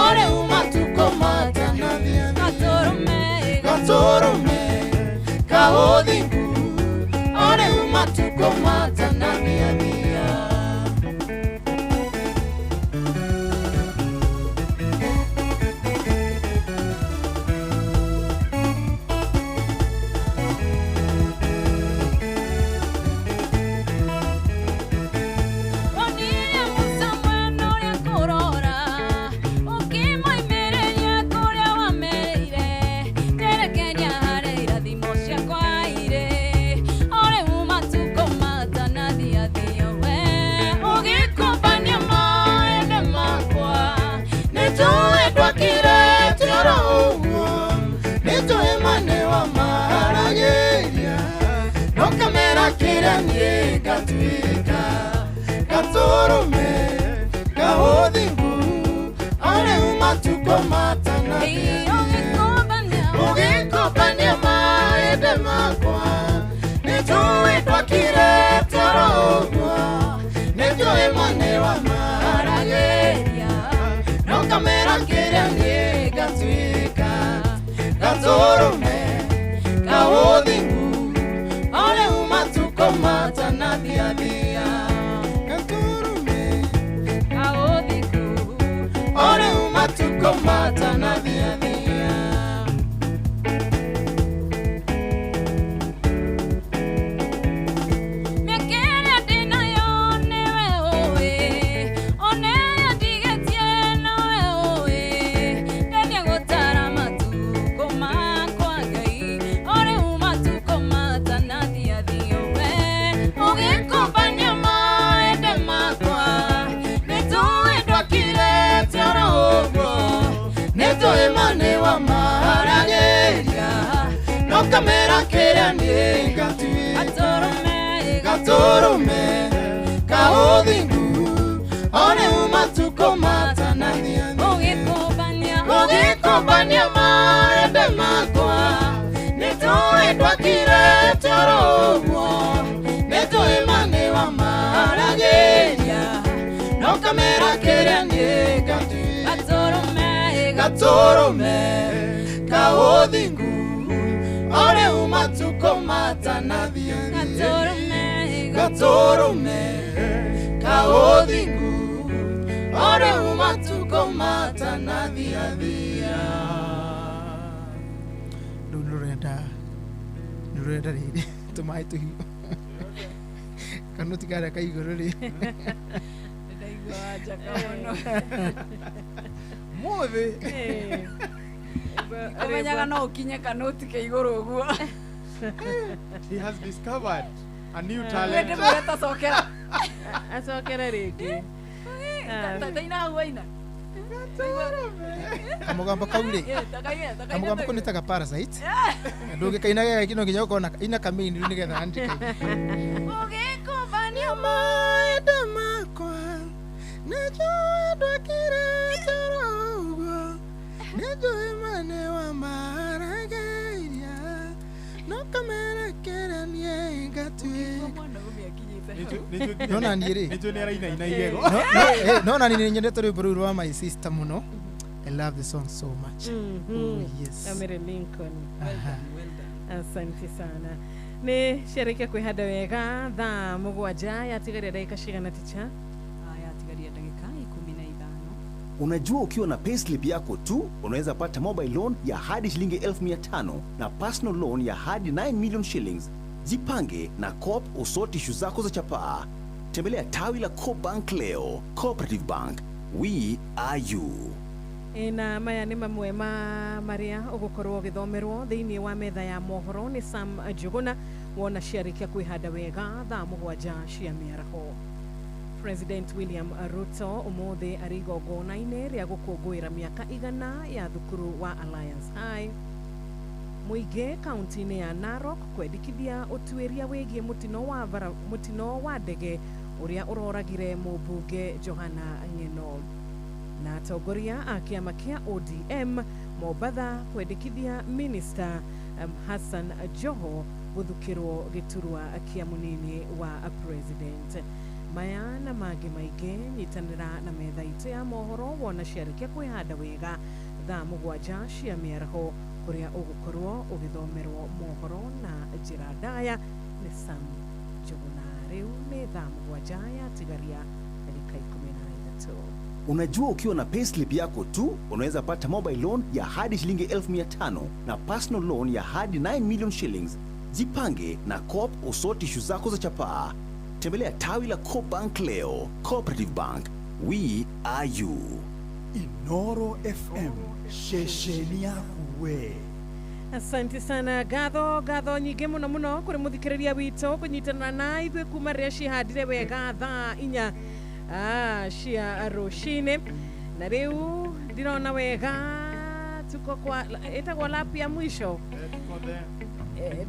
o rĩu matukũ matanathiathia gatũrũme gatũrũme kĩrĩa niĩ ngatuĩka gatũrũme kaũthingu o rĩu matukũ matanathiĩ ũgĩkũmbania maĩndĩ makwa nĩnjũĩ ndwakire toro ũguo nĩnjũĩ mwane wa maragĩria no kamera kĩrĩa niĩ ngatuĩka gatũrũme kaũthingu o rĩu matukũ matanathiathia gatũrũme kaũthingu o rĩu matukũ matanathiathia. No kamera kĩrĩa niĩ ngatuĩka gatũrũme kaũthingu o rĩu matukũ matanathiĩ ũgĩkũmbania maende makwa nĩnjũĩ ndwakire toro ũguo nĩnjũĩ ma nĩ wa maragĩria no kamera kĩrĩa niĩ ngatuĩka gatũrũme kaũthingu o rĩu matukũ matanathiĩ gatũrũme kaũthingu o rĩu matukũ matanathiathia. Rĩu nĩrũrenda rĩrĩ tũmaĩ tũhiũ kanoti karĩa ka igũrũ rĩ ndaigua wanjaka mũno mũthĩ ũmenyaga no ũkinye kanoti ke igũrũ ũguo. He has discovered a new talent. Ndĩmwĩre tacokera acokere rĩngĩ taina hau waina kamũgambo kau rĩ kamũgambo kau nĩ ta ga parasite ndũngĩkaina gega no nginya ũkorwo na ina kamĩini rĩu nĩgetha andĩke ũgĩkũmbania maĩndĩ makwa nĩnjũĩ ndwakire toro ũguo nĩnjũĩ ma nĩ wa maragĩria no kamera kĩrĩa niĩ ngatuĩka no na niĩ rĩ nĩnjũĩ nĩ arainaina igego no na niĩ nĩnyendete rwĩmbo rũu rwa my sister mũno. I love the song so much. Oh, yes. Amiri Lincoln. Asante sana. Nĩ ciarĩkia kwĩhanda wega thaa 7 yatigaria ndagĩka cigana ticha? Yatigaria ndagĩka 15. Unajua ukiwa na payslip yako tu unaweza pata mobile loan ya hadi shilingi 1500 na personal loan ya hadi 9 million shillings. Jipange na Coop usoti ishu zako za chapaa. Tembelea tawi la Coop Bank leo. Cooperative Bank, we are you. Na maya nĩ mamwe ma marĩa ũgũkorwo ũgĩthomerwo thĩinĩ wa metha ya mohoro nĩ Sam Njuguna wona ciarĩkia kwĩhanda wega thaa 7 cia mĩaraho. President William Ruto ũmũthĩ arĩ igongona-inĩ rĩa gũkũngũĩra mĩaka 100 ya thukuru wa Alliance High. Mũingĩ kaunti-inĩ ya Narok kwendekithia ũtuĩria wĩgiĩ mũtino wa ndege ũrĩa ũroragire mũmbunge Johana Ng'eno. Na atongoria a kĩama kĩa ODM Mombatha kwendekithia Minister Hassan Joho gũthukĩrwo gĩturwa kĩa mũnini wa president. Maya na mangĩ maingĩ nyitanĩra na metha itũ ya mohoro wona ciarĩkia kwĩhanda wega thaa 7 cia mĩaraho kũrĩa ũgũkorwo ũgĩthomerwo mohoro na njĩra ndaya nĩ Sam Njuguna. Rĩu nĩ thaa 7 yatigaria ndagĩka 13. Unajua ukiwa na payslip yako tu unaweza pata mobile loan ya hadi shilingi 1500 na personal loan ya hadi 9 million shillings. Jipange na Coop usoti ishu zako za chapaa. Tembelea tawi la Coop Bank leo. Cooperative Bank, we are you. Inoro FM, ceceni yaku we. Asante sana gatho nyingĩ mũno mũno kũrĩ mũthikĩrĩria witũ kũnyitanĩra na ithuĩ kuma rĩrĩa cihandire wega thaa 4 cia rũcinĩ. Na rĩu ndirona wega tuko kwa ĩtagwo lap ya mwisho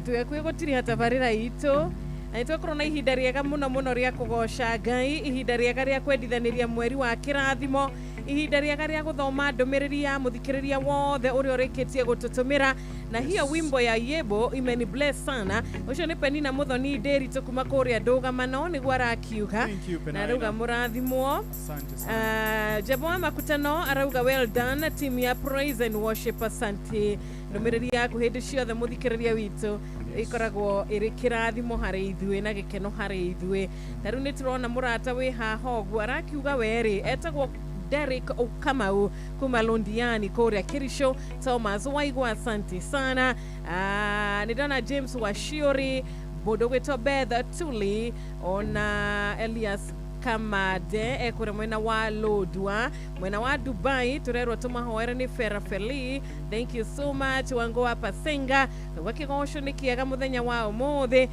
twekwi gũtiriha tabarĩra itũ. Na nĩtwakorwo na ihinda rĩega mũno mũno rĩa kũgoca Ngai, ihinda rĩega rĩa kwendithanĩria mweri wa kĩrathimo, ihinda rĩega rĩa gũthoma ndũmĩrĩri ya mũthikĩrĩria wothe ũrĩa ũrĩkĩtie gũtũtũmĩra. Na hiyo wimbo ya Yebo imeni bless sana. Ũcio nĩ Penina Muthoni Ndĩritũ kuma kũrĩa Ndũgamano nĩguo arakiuga. Thank you, Na Penina. arauga mũrathimwo. Asante sana. Jabo wa makutano arauga well done team ya praise and worship, asante. Ndũmĩrĩri yaku hĩndĩ ciothe mũthikĩrĩria witũ ĩkoragwo ĩrĩ kĩrathimo harĩ ithuĩ na gĩkeno harĩ ithuĩ. Ta rĩu nĩ tũrona mũrata wĩ haha ũguo arakiuga werĩ etagwo Derek Okamau kuma Londiani kũrĩa Kericho. Thomas Waigwa, asante sana. Nĩ ndona James Washiori, mũndũ ũgwĩtwo Beth Tuli, ona Elias Kamade ekũrĩa mwena wa Lodwa, mwena wa Dubai tũrerwo tũmahoere nĩ Fera Feli. Thank you so much. Wango wa Pasenga gwa kĩgoco nĩ kĩega mũthenya wa ũmũthĩ.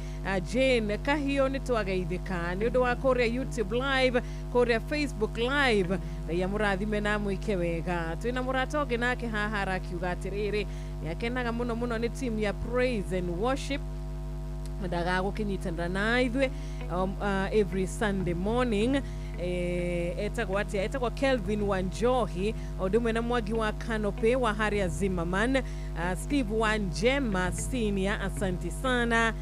Jane Kahio nĩ twageithĩka nĩ ũndũ wa kũrĩa YouTube live, kũrĩa Facebook live. Ngai amũrathime na amwĩke wega. Twĩna mũrata ũngĩ nake haha arakiuga atĩrĩrĩ, nĩ akenaga mũno mũno nĩ team ya praise and worship, ndaga gũkĩnyitanĩra na ithuĩ every Sunday morning. Etagwo atĩa? Etagwo Kelvin Wanjohi, o ũndũ ũmwe na Mwangi wa Canopy wa harĩa Zimmerman, Steve Wanjema Senior, asante sana.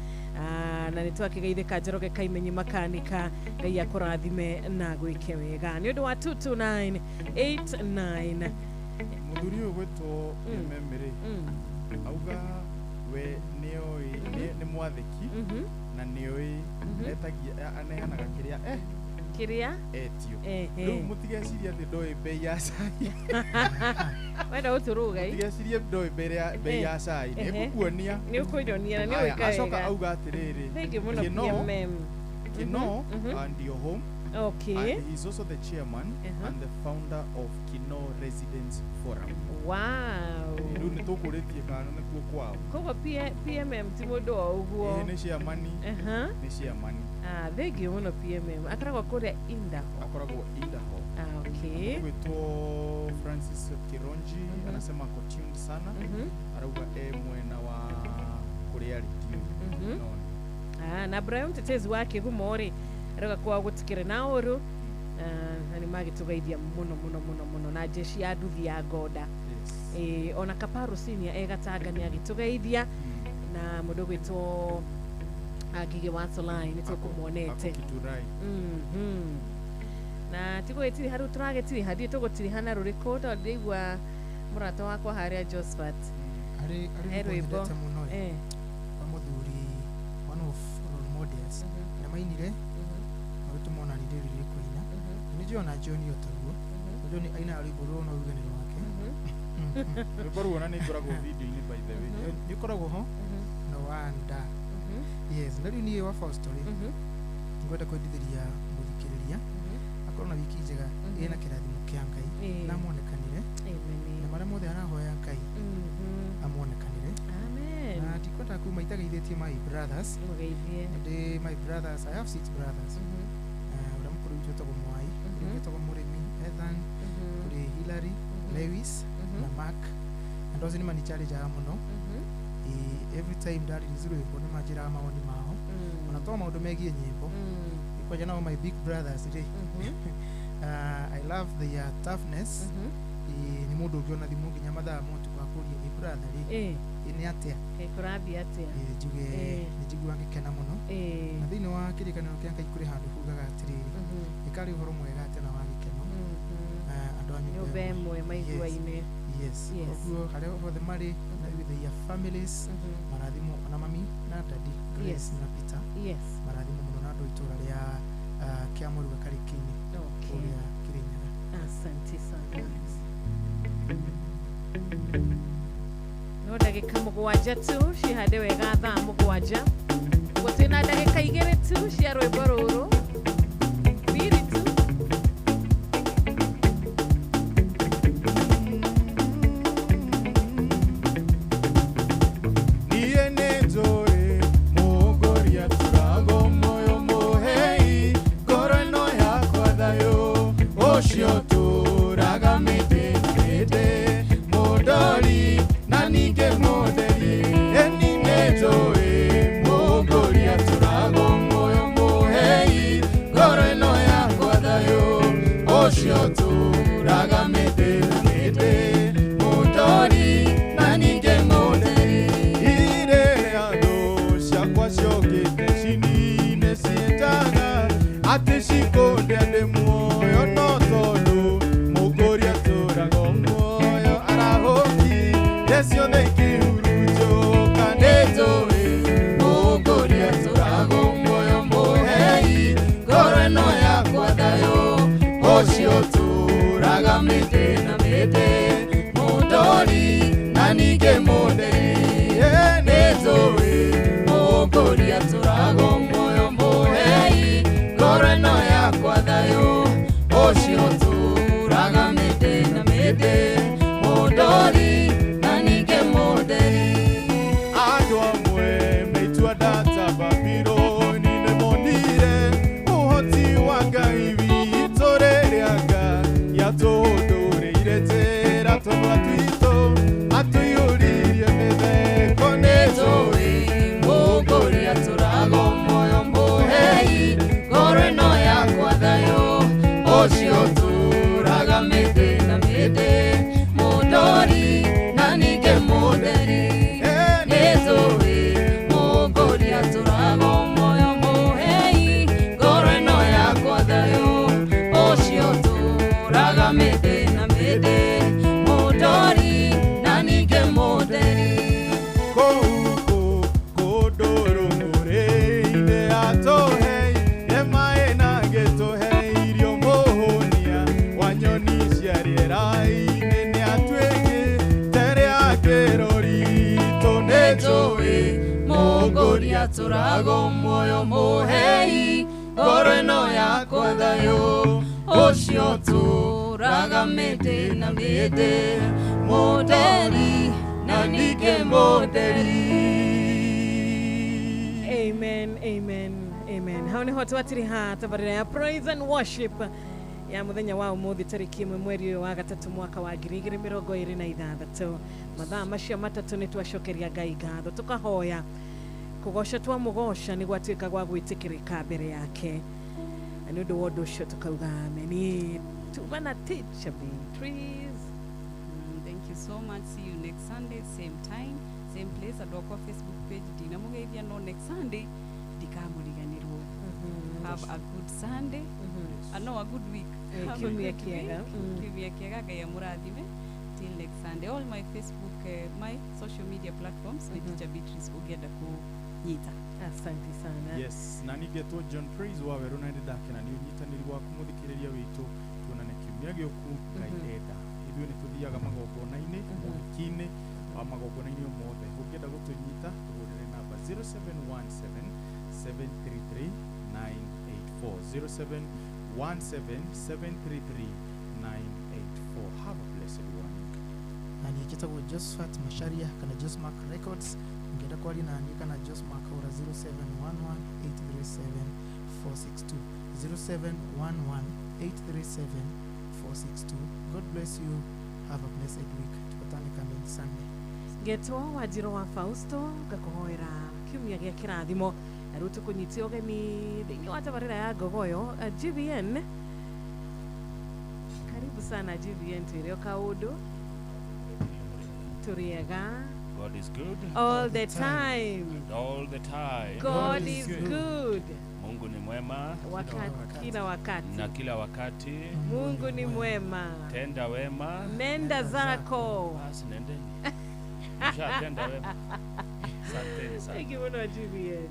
Na nĩ twakĩgeithĩka Njoroge Kaimenyi makanika. Ngai akũrathime na gwĩke wega nĩ ũndũ wa 22989. Mũthuri ũyũ gwĩtwo Memere auga we nĩoĩ nĩ mwathĩki na nĩoĩ etagia aneanaga kĩrĩa kĩrĩa etio. Ehe. Rĩu mũtigecirie atĩ ndoĩ bei ya cai. Wenda ũtũrũga i. Mũtigecirie ndoĩ bei ya cai, nĩngũkuonia. Nĩ ũkũnyonia na nĩ Aya, ũĩka acoka wega. auga atĩrĩrĩ, Thank you mũno. Kino, PMM. Kino and your home. Okay. And he's also the chairman and the founder of Kino Residence Forum. Wow. Rĩu nĩ tũkũrĩtie kana nĩkuo kwao. Koguo PMM ti mũndũ o ũguo. Ĩĩ, nĩ chairman. Nĩ chairman. Ah, thank you mũno PMM. Akoragwo kũrĩa Indaho. Akoragwo Indaho. Ah, okay. Gwĩtwo Francis Kironji anasema ako tuned sana. Arauga e mwena wa kũrĩa rĩ ndiũĩ. No, Ah, na Brian mtetezi wa kĩgumo rĩ arauga kwao gũtikĩrĩ na ũru. Na nĩ magĩtũgeithia mũno mũno mũno mũno na jeshi ya nduthi ya ngoda. Ona Kaparo Senior e Gatanga nĩ agĩtũgeithia na mũndũ ũgwĩtwo Ngigĩ wa Solai nĩ tũkũmuonete. Ako Githurai. Na tigũgĩtiriha rĩu tũragĩtiriha ndiĩ tũgũtiriha na rũrĩkũ tondũ ndĩraigua mũrata wakwa harĩa Josephat. Harĩ He rwĩmbo rwĩmbo. nyendete mũno ĩ, wa mũthuri one of role models arĩa mainire magĩtũma ona niĩ ndĩrirĩrie kũina. Na nĩ njũĩ ona John o taguo. John ainaga rwĩmbo rũrũ no uge nĩ rwake. Rwĩmbo rũu ona nĩ ngoragwo video-inĩ by the way. Nĩ ũkoragwo ho no wanda. Yes, na rĩu niĩ wa Fausto rĩ, ngwenda kwendithĩria mũthikĩrĩria akorwo na wiki njega ĩna kĩrathimo kĩa Ngai na amuonekanĩre na marĩa mothe arahoya Ngai amuonekanĩre. Amen. Na ndikwenda kuma itageithĩtie my brothers. Mũgeithie. Ndĩ my brothers, I have 6 brothers. Ũrĩa mũkũrũ witũ etagwo Mwai, ũrĩa ũngĩ etagwo Mũrĩmi, Ethan, kũrĩ Hillary, Lewis na Mark. Andũ acio nĩ manichallenjaga mũno. Every time ndarelease rwĩmbo nĩ manjĩraga mawoni mao ona to maũndũ megiĩ nyĩmbo. Kwanja nao my big brothers rĩ, I love their toughness. Nĩ mũndũ ũngĩona thimũ nginya mathaa ma ũtukũ akũria, ĩ brother rĩ, ĩ nĩ atĩa? Kũrathiĩ atĩa? Njuge nĩ njiguaga ngĩkena mũno. Na thĩinĩ wa kĩrĩkanĩro kĩa Ngai kũrĩ handũ hugaga atĩrĩrĩ, ĩkarĩ ũhoro mwega atĩa na wa gĩkeno andũ a Nyũmba ĩmwe maiguaine. Yes. Yes. Koguo harĩa hothe marĩ na with their families marathimo ona mami na daddy Grace Yes. na Peter. Yes. Marathimo mũno na andũ a itũra rĩa kĩa Mũruga Karĩkĩinĩ Okay. kũrĩa Kĩrĩnyaga. Asante sana. No ndagĩka mũgwanja tu cihande wega thaa mũgwanja. Ũguo twĩna ndagĩka igĩrĩ tu cia rwĩmbo rũrũ. Mbiri tu. Niĩ nĩ njũĩ mũngũria tũrago moyo mũhei ngoro ĩno yakwa thayũ ũcio tũraga mĩndĩ na mĩndĩ mũndori na ningĩ mũtheri. Ĩni nĩ njũĩ mũngũria tũrago Ũcio tũraga mĩtĩ na mĩtĩ mũndori na ningĩ mũtheri. Irĩrĩa thũ ciakwa ciokĩte cinine ciĩtaga atĩ cikũndĩa ndĩ muoyo no tondũ mũkũria atũraga muoyo arahũkire ciothe ikĩhurunjũka. Nĩnjũĩ mũkũria atũraga muoyo mũhei ngoro ĩno yakwa thayũ. Ũcio tũraga mĩtĩ na mĩtĩ mũndori na ningĩ mũtheri. Nĩnjũĩ mũkũria atũraga muoyo mũhei ngoro ĩno yakwa thayũ. Ũcio tũraga mĩtĩ na mĩtĩ mũndori na ningĩ mũtheri. Andũ amwe meitua ndata Babironi nĩmonire ũhoti wa Ngai witũ rĩrĩa Ngai atũhũndũrĩire njĩra tũnua twitũ atũiyũririe mĩtheko. Nĩnjũĩ mũkũria atũraga muoyo mũhei ngoro ĩno yakwa thayũ. Ũcio tũraga mĩtĩ na mĩtĩ mũndori na ningĩ mũtheri. Nĩnjũĩ mũkũria atũraga muoyo mũhei ngoro ĩno yakwa thayũ. Ũcio tũraga mĩtĩ na mĩtĩ mũndori na ningĩ mũtheri. Kũu kũndũ rũng'ũrĩ-inĩ atũheire maĩ na agĩtũhe irio mũhũnia wa nyoni cia rĩera-inĩ nĩatuĩkĩte rĩakĩro ritũ. Nĩnjũĩ mũkũria atũraga muoyo mũhei ngoro ĩno yakwa thayũ. Ũcio tũraga mĩtĩ na mĩtĩ mũtheri na ningĩ mũtheri. Amen, amen, amen. Hau niho twatiriha tabarĩra ya praise and worship ya muthenya wa umuthi tariki 1 mweri ũyũ wa 3 mwaka wa 2026. Mathaa macio 3 nĩ twacokeria Ngai ngatho tukahoya kũgoca twamũgoca nĩ gwatuĩka gwa gwĩtĩkĩrĩka mbere yake, na nĩ ũndũ wa ũndũ ũcio tukauga ameni. Tuma na Teacher Beatrice. Thank you so much. See you next Sunday, same time, same place. Andũ akwa Facebook page ndinamũgeithia no next Sunday ndikamũriganĩrwo. Have a good Sunday. No, a good week. Have a Kiumia good kĩega. week. Kiumia kĩega. Ngai amũrathime. Till next Sunday. All my Facebook, my social media platforms nĩ Teacher Beatrice ũngĩenda kũnyita. Asante sana. Yes, na nĩngetwo John Praise wa werũ na nĩndakena nĩ ũnyitanĩri waku mũthikĩrĩria witũ. Tuonane kiumia gĩũku Ngai enda. Ithuĩ nĩ tũthiaga magongona-inĩ, mohiki-inĩ, wa magongona-inĩ o mothe. Ũngĩenda gũtũnyita tũhũrĩre namba 0717 733 984, 0717 733 984. Have a blessed one. Na niĩ njĩtagwo Josephat Macharia kana Josmark Records. Ũngĩenda kwaria na niĩ kana Josmark hũra 0711 837 462, 0711 837 462. God bless you. Have a blessed week. Tupatane coming Sunday. Ngetwo Wanjirũ wa Fausto ngakũhoera kiumia gĩa kĩrathimo na rĩu tũkũnyitia ũgeni thĩinĩ wa tabarĩra ya Ngogoyo. GVN, karibu sana GVN, twĩre o kaũndũ tũrĩega. God is good all the time. And all the time. God is good. Mungu ni mwema wakati kila wakati na kila wakati. Mungu ni mwema. Tenda wema, nenda zako. Basi nendeni. Mshatenda wema. Asanteni sana. Thank you muno GVN.